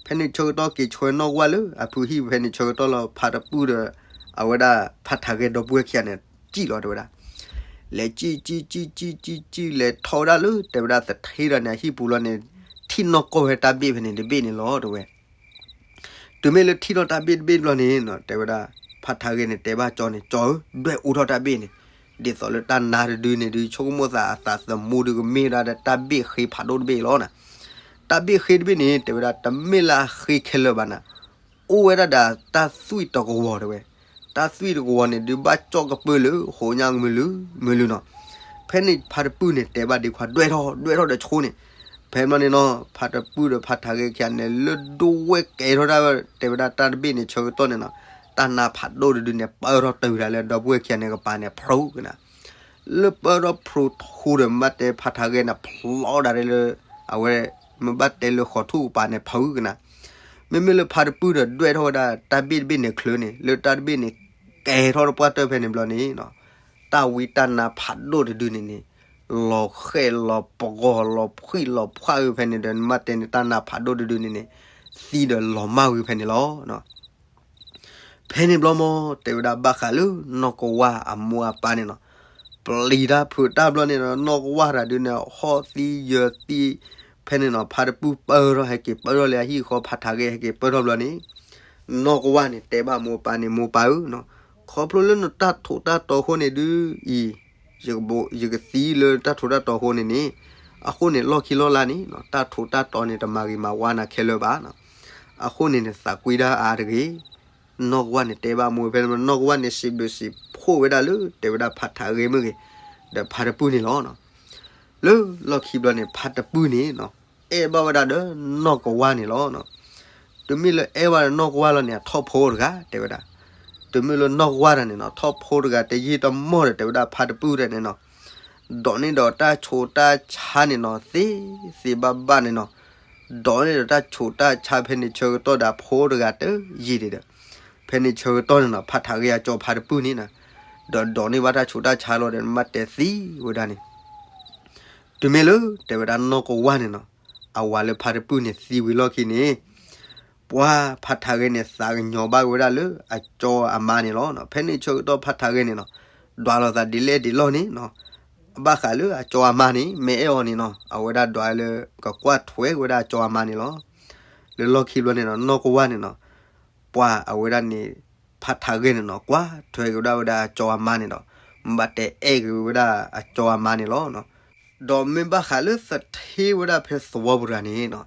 ဖဲန့ၣ်ဆၢကတီၢ်က့ၤဆှၢနီၢ်ကဝၢ်လၢအဖုဟံၣ် ဖဲန့ၣ်ဆၢကတီၢ်လီၤ ဖါတပုၢ်ဒီး အဝဲဒၣ်ဖးထးဂဲၤဒီပုၢ်ဝဲၢ်ခံဂၤန့ၣ် စံၣ်လီၤတဲဝဲဒၣ်. လဲၤစံၣ်စံၣ်စံၣ်စံၣ်စံၣ် လဲၤထီၣ်ဝဲဒၣ်လၢတဲဝဲဒၣ်သထ့ဒီးန့ၣ် အဟံၣ်ပူၤလီၤန့ၣ် ထံၣ်နီၢ်ကီၢ်ဝဲတၢ်ဘ့ၣ်ဖဲန့ၣ်တဘ့ၣ်န့ၣ်လီၤတဲဝဲ. တုၤမ့ၢ်လၢထံၣ်ထီၣ်တၢ်ဘ့ၣ်တဘ့ၣ်ဘျီန့ၣ်နီၤ တဲဝဲဒၣ် ဖးထးဂဲၤန့ၣ် တဲဘၣ်ကၠီန့ၣ် ကၠီဧၢ, ဒွဲၣ်အူထီၣ်တၢ်ဘ့ၣ်န့ၣ်, ဒ်သိးလၢတၢ်နါတဒုန့ၣ်ဒုး ဆိကမိၣ်သးအသးသမူဒုးကမ့ၢ်ဝဲဒၣ်ဒီးတၢ်ဘ့ၣ်ဃ့ဖးဒိၣ်တဘ့ၣ်လီၤနၤ. တၢ်ဘ့ၣ်ဃ့တဘ့ၣ်န့ၣ် တဲဝဲဒၣ် တမ့ၢ်လၢအဃ့ခဲလၢာ်ဘၣ်နၤ, အိၣ်ဝဲဒၣ်ဒီးတၢ်သွံၣ်တကဝီၤတဲဝဲ. တၢ်သွံၣ်တကဝီၤန့ၣ်ဒုး ဘၣ်ကၠီၣ်ကပၢၢ်လၢ ဃိးညါကမုၢ်လုာ်မုၢ်လုာ်နီၤ. ဖဲန့ၣ်ဖါတပုၢ်န့ၣ် တဲဘၣ်ဒ့ခွါ ဒွဲၣ်ထီၣ် ဒွဲၣ်ထီၣ်ဒီးဆိန့ၣ်. ဖဲဘျီန့ၣ်နီၤ ဖါတပုၢ်ဒီးဖါထးဂဲၤခံဂၤန့ၣ် လၢဒိဝဲၢ်ကဲထီၣ်ဒၣ်ဝဲ တဲဝဲဒၣ်တၢ်တဘ့ၣ်န့ၣ်ဆၢကတီၢ်န့ၣ်နီၤ, တၢ်နါဖးဒိၣ်တဒုန့ၣ် ပၢၢ်ထီၣ်တုၤဒၣ်လၢဒီပုၢ်ဝဲၢ်ခံဂၤန့ၣ်ကပၤန့ၣ် ဖျိကနၤ. လၢပၢၢ်ထီၣ်ဖျိထူဒီး မ့ၢ်ဘၣ်တဲဖါထးဂဲၤန့ၣ် ဖျိဒၣ်လၢ အဝဲ မ့ၢ်ဘၣ်တဲလၢဃီၤထူၣ်ကပၤန့ၣ် ဖုကနၤ. မ့မ့ၢ်လၢဖါတပုၢ်ဒီး ဒွဲၣ်ထီၣ်ဝဲဒၣ်တၢ်ဘ့ၣ်တဘ့ၣ်န့ၣ်ချုးန့ၣ် လၢတၢ်တဘ့ၣ်န့ၣ် ကဲထီၣ်တပှၢ်တၢၢ်ဖဲန့ၣ်ဘျီန့ၣ်နီၤ, တၢ်ဝံတၢ်နါဖးဒိၣ်တဒုန့ၣ်န့ၣ် လီၤဃဲၣ်လီၤပဂီၢ်လီၤဖှံလီၤဖှးဝဲဖဲန့ၣ်ဒီး မ့ၢ်ဘၣ်တဲန့ၣ် တၢ်နါဖးဒိၣ်တဒုန့ၣ်န့ၣ် သံဒီးလီၤမၢ်ဝဲဖဲန့ၣ်လီၤ. ဖဲန့ၣ်ဘျီမ့ၢ် တဲဝဲဒၣ်ဘၣ်ဃးလၢနီၢ်ကဝၢ်အမိၢ်အပၢ်န့ၣ်နီၤ, ပျံၤတၢ်ဖုးတၢ်ဘျီန့ၣ်ဒီး နီၢ်ကဝၢ်တၢ်ဒုးန့ၣ် ဟီၣ်သံယၢၤသံ ဖဲန့ၣ်နီၤ ဖါတပုၢ်ပၢၢ်ထီၣ် ဟဲက့ၤပၢၢ်ထီၣ်လၢအဟံၣ်ဃီ ဖါထးဂဲၤဟဲက့ၤပၢၢ်ထီၣ်ဘျီန့ၣ် နီၢ်ကဝၢ်န့ၣ် တဲဘၣ်မိၢ်ပၢ်န့ၣ် မိၢ်ပၢ်ဧၢနီၤ, ခီဖျိလၢနတၢ်ထူးတၢ်တီၤအဃိန့ၣ်ဒုးအံၤ ယကသံလၢတၢ်ထူးတၢ်တီၤအဃိန့ၣ်န့ၣ်, အဃိန့ၣ်လီၢ်ခံလီၢ်လါန့ၣ်နီၤ တၢ်ထူးတၢ်တီၤန့ၣ် တမၤဂ့ၤမၤဝါနၤခဲလၢာ်ဘၣ်နီၤ. အဃိန့ၣ်န့ၣ် သးကွံဒၣ်အါတဂ့ၤ. နီၢ်ကဝၢ်န့ၣ်တဲဘၣ်မိၢ်ဖဲန့ၣ် နီၢ်ကဝၢ်န့ၣ်စံးဘျုးစံးဖှိၣ်ဝဲဒၣ်လၢ တဲဝဲဒၣ်ဖါထးဂဲၤမ့ၢ်ဂ့ၤ ဒီးဖါတပုၢ်န့ၣ်လီၤ. လၢလီၢ်ခံဘျီန့ၣ် ဖါတပုၢ်န့ၣ်နီၤ အဲၣ်ဘၣ်ဝဲဒၣ်ဒီးနီၢ်ကဝၢ်န့ၣ်လီၤ. တုၤမ့ၢ်လၢအဲၣ်ဘၣ်ဒီးနီၢ်ကဝၢ်လီၤန့ၣ် အထီၣ်ဖိတဂၤတဲဝဲဒၣ်. တုၤမ့ၢ်လၢနီၢ်ကဝၢ်တၢ်န့ၣ်နီၤ ထီၣ်ဖိတဂၤတယံာ်တမီၢ်ဒီး တဲဝဲဒၣ်ဖါတပုၢ်တၢ်န့ၣ်နီၤ ဒိးန့ၢ်ဒီးတၢ်ဆူးတၢ်ဆါန့ၣ်နီၤ သ့သ့ဘၣ်ဘၣ်န့ၣ်နီၤ, ဒိးန့ၢ်ဒီးတၢ်ဆူးတၢ်ဆါဖဲန့ၣ်ဆၢကတီၢ်ဒီးအဖိတဂၤတယံာ်န့ၣ်ဒီး ဖဲန့ၣ်ဆၢကတီၢ်န့ၣ်နီၤ ဖါထးဂဲၤအကၠီဖါတပုၢ်န့ၣ်နီၤ ဒီးဒိးန့ၢ်ဘၣ်တၢ်ဆူးတၢ်ဆါလီၤဒီး မ့ၢ်ဘၣ်တဲသံဝဲဒၣ်န့ၣ် တုၤမ့ၢ်လၢ တဲဝဲဒၣ်နီၢ်ကဝၢ်န့ၣ်နီၤ အဝၤလၢဖါတပုၢ်န့ၣ်သံဝံၤလီၢ်ခံန့ၣ် ပှၤဖါထးဂဲၤန့ၣ် သးကညီၤဘၣ်က့ၤဝဲဒၣ်လၢအကၠီအမါန့ၣ်လီၤ. ဖဲန့ၣ်ဆၢကတီၢ်ဖါထးဂဲၤန့ၣ်နီၤ ဒွးလိာ်သးဒ်လဲၣ်ဒ်လဲၣ်န့ၣ်နီၤ ဘၣ်ဃးလၢအကၠီအမါန့ၣ် မ့ၢ်အဲၣ်အီၤန့ၣ်နီၤ အဝဲဒၣ်ဒွးလၢကကွၢ်ထွဲက့ၤဝဲဒၣ်အကၠီအမါန့ၣ်လီၤ. လၢလီၢ်ခံဘျီန့ၣ်နီၤ နီၢ်ကဝၢ်န့ၣ်နီၤ ပှၤအဝဲဒၣ်န့ၣ် ဖါထးဂဲၤန့ၣ်နီၤ ကွၢ်ထွဲက့ၤဝဲဒၣ်ဝဲဒၣ်အကၠီအမါန့ၣ်ဒီး မ့ၢ်ဘၣ်တဲအဲၣ်က့ၤဝဲဒၣ်အကၠီအမါန့ၣ်လီၤ. ဒီးမ့ၢ်ဘၣ်ဃးလၢသထ့ဝဲဒၣ်ဖဲသဝီပူၤတဂၤန့ၣ်နီၤ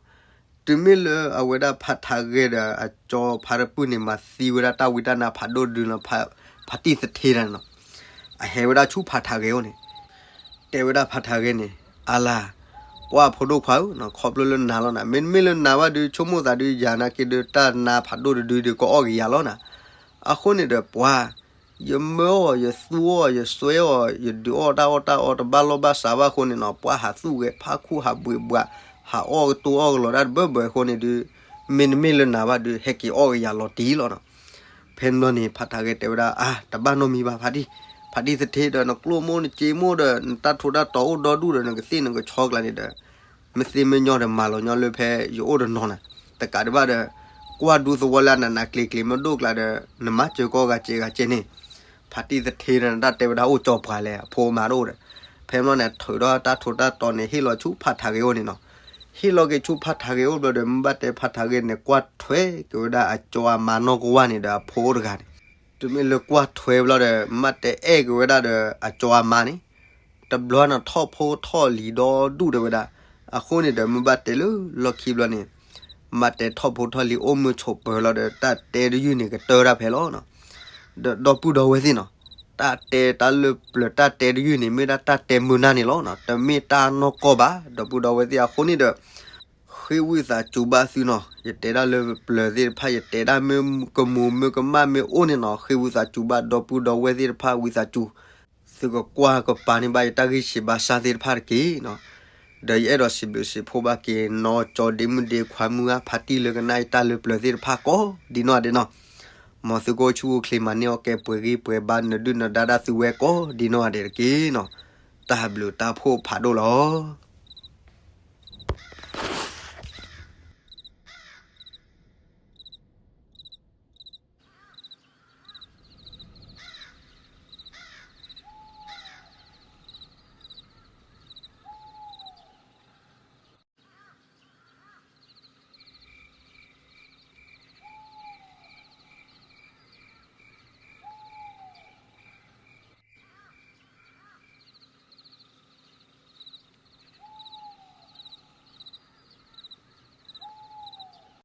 တုၤမ့ၢ်လၢအဝဲဒၣ်ဖါထးဂဲၤဒီးအကၠီဖါတပုၢ်န့ၣ် မၤသံဝဲဒၣ်တၢ်ဝံတၢ်နါဖးဒိၣ်ဒုလီၤ ဖါတံၢ်သထ့တၢ်န့ၣ်နီၤ အဟဲဝဲဒၣ်ဆူဖါထးဂဲၤအိၣ်န့ၣ် တဲဝဲဒၣ်ဖါထးဂဲၤန့ၣ် အလၤ ပှၢ်ဖိဒိၣ်ခွါဧၢနီၤ ခီဖျိလၢနၤလီၤနၤ မ့တမ့ၢ်လၢနၤဘၣ်ဒုး ဆိကမိၣ်သးဒုး ယၤနာ်က့ဒုး တၢ်နါဖးဒိၣ်တဒုဒုး ကအီၣ်က့ၤယၤလီၤနၤ. အဃိန့ၣ်ဒီးပှၤ ယမၢအီၤ ယသူအီၤ ယစွဲအီၤ ယဒုးအီၣ်တၢ်အီၣ်တၢ်အီတဘၣ်လီၢ်ဘၣ်စးဘၣ်အဃိန့ၣ်နီၤ ပှၤဟးသူၣ်ဂဲၤဖးခူၣ်ဟးဘှံးဘှး ဟးအီၣ်ကတိၤအီၣ်ကလီၤတၢ်တဘၢဘၢအဃိန့ၣ်ဒုး မ့တမ့ၢ်လၢနၤဘၣ်ဒုး ဟဲက့ၤအီၣ်က့ၤယၤလီၤတံၢ်လီၤနီၤ. ဖဲန့ၣ်ဘျီန့ၣ် ဖါထးဂဲၤတဲဝဲဒၣ် အါ တဘၣ်နီတမံၤဘၣ်ဖါတံၢ်, ဖါတံၢ်သထ့ဒီး နကျိၣ်မိၢ်နစ့မိၢ်ဒီး နတၢ်ထူးတၢ်တီၤအိၣ်ဒီဒူၣ်ဒီး နကသ့ၣ်နကဆီကျါန့ၣ်ဒီး မ့ၢ်သ့မ့ၢ်ညီဒီးမၤလီၤညီလၢဖဲယအိၣ်တနီၤနၤ, တကးဒံးဘၣ်ဒီး ကွၢ်ဒူသဝီလၢအနးနးကျ့ၤကျ့ၤမ့ၢ်ဒိၣ်ကျါဒီး နမၤစၢၤကီဂၤစဲးဂၤစဲးန့ၣ်, ဖါတံၢ်သထ့ဒီး နတၢ်တဲဝဲဒၣ်အိၣ်ကၠီပှၤလဲၣ် အဖိမါတအိၣ်ဒီး, ဖဲန့ၣ်ဘျီန့ၣ် ထုးဒီးတၢ်ထူးတၢ်တီၤန့ၣ် ဟ့ၣ်လီၤဆူဖါထးဂဲၤအိၣ်န့ၣ်နီၤ. ဟ့ၣ်လီၤက့ၤဆူဖါထးဂဲၤအိၣ်ဘျီဒီး မ့ၢ်ဘၣ်တဲဖါထးဂဲၤန့ၣ် ကွၢ်ထွဲက့ၤဝဲဒၣ်အကၠီအမါနီၢ်ကဝၢ်န့ၣ်ဒီးအဖိအိၣ်တဂၤန့ၣ်, တုၤမ့ၢ်လၢကွၢ်ထွဲဘျီဒီး မ့ၢ်ဘၣ်တဲအဲၣ်က့ၤဝဲဒၣ်ဒီးအကၠီအမါန့ၣ် တဘျီန့ၣ်ထီၣ်ဖိထီၣ်လံၤဒီဒူၣ်တဲဝဲဒၣ်, အဃိန့ၣ်ဒီး မ့ၢ်ဘၣ်တဲလၢလီၢ်ခံဘျီန့ၣ် မ့ၢ်ဘၣ်တဲထီၣ်ဖိထီၣ်လံၤအိၣ်မုာ်ဆိးပၢၤလီၤဒီး တၢ်တဲတယုၢ်န့ၣ် ကတၢၢ်တၢ်ဖဲလီၤ. ဒီးဒီပုၢ်ဒီဝဲၢ်သ့ၣ်နီၤ, တၢ်တဲတၢ်လၢပျၢၤတၢ်တဲတယုၢ်န့ၣ် မ့ၢ်ဒၣ်တၢ်တဲမုာ်နၢ်န့ၣ်လီၤ. တမ့ၢ်တၢ်နီၢ်ကီၢ်ဘၣ် ဒီပုၢ်ဒီဝဲၢ်သ့ၣ်အဃိန့ၣ်ဒီး ဃ့ဝံသးစူၤဘၣ်သုနီၤ, ယတဲဒၣ်လၢပျၢၤသ့ၣ်တဖၣ် ယတဲဒၣ်မ့ၢ်ကမူၤမ့ၢ်ကမၣ်မ့ၢ်အိၣ်န့ၣ်နီၤ, ဃ့ဝံသးစူၤဘၣ်ဒီပုၢ်ဒီဝဲၢ်သ့ၣ်တဖၣ် ဝံသးစူၤ သုကကွၢ်ကပၤန့ၢ်ဘၣ်ယတၢ်ဂံၢ်ဆံးဘါစၢ်သ့ၣ်တဖၣ်တက့ၢ်နီၤ. ဒီးယအဲၣ်ဒိးစံးဘျုးစံးဖှိၣ်ဘၣ်က့ၤ နီၢ်ကၠီဒ့မုၣ်ဒ့ခွါမုၢ်ဂၢ် ဖါတံၢ်လၢကနၣ်ယတၢ်လၢပျၢၤသ့ၣ်တဖၣ်ကိးဒ်နီၢ်ဂၤဒဲးနီၤ. မ်သုကအိၣ်ဆူၣ်အိၣ်ချ့ မၤန့ၢ်အီၣ်ကဲ ပှဲၤဂံၢ်ပှဲၤဘါ နဒုၣ်နဒါဒၣ်သုဝဲကိးဒ်နီၢ်ဂၤဒဲးတက့ၢ်နီၤ. တၢ်ဘျုးတၢ်ဖှိၣ်ဖးဒိၣ်လီၤ.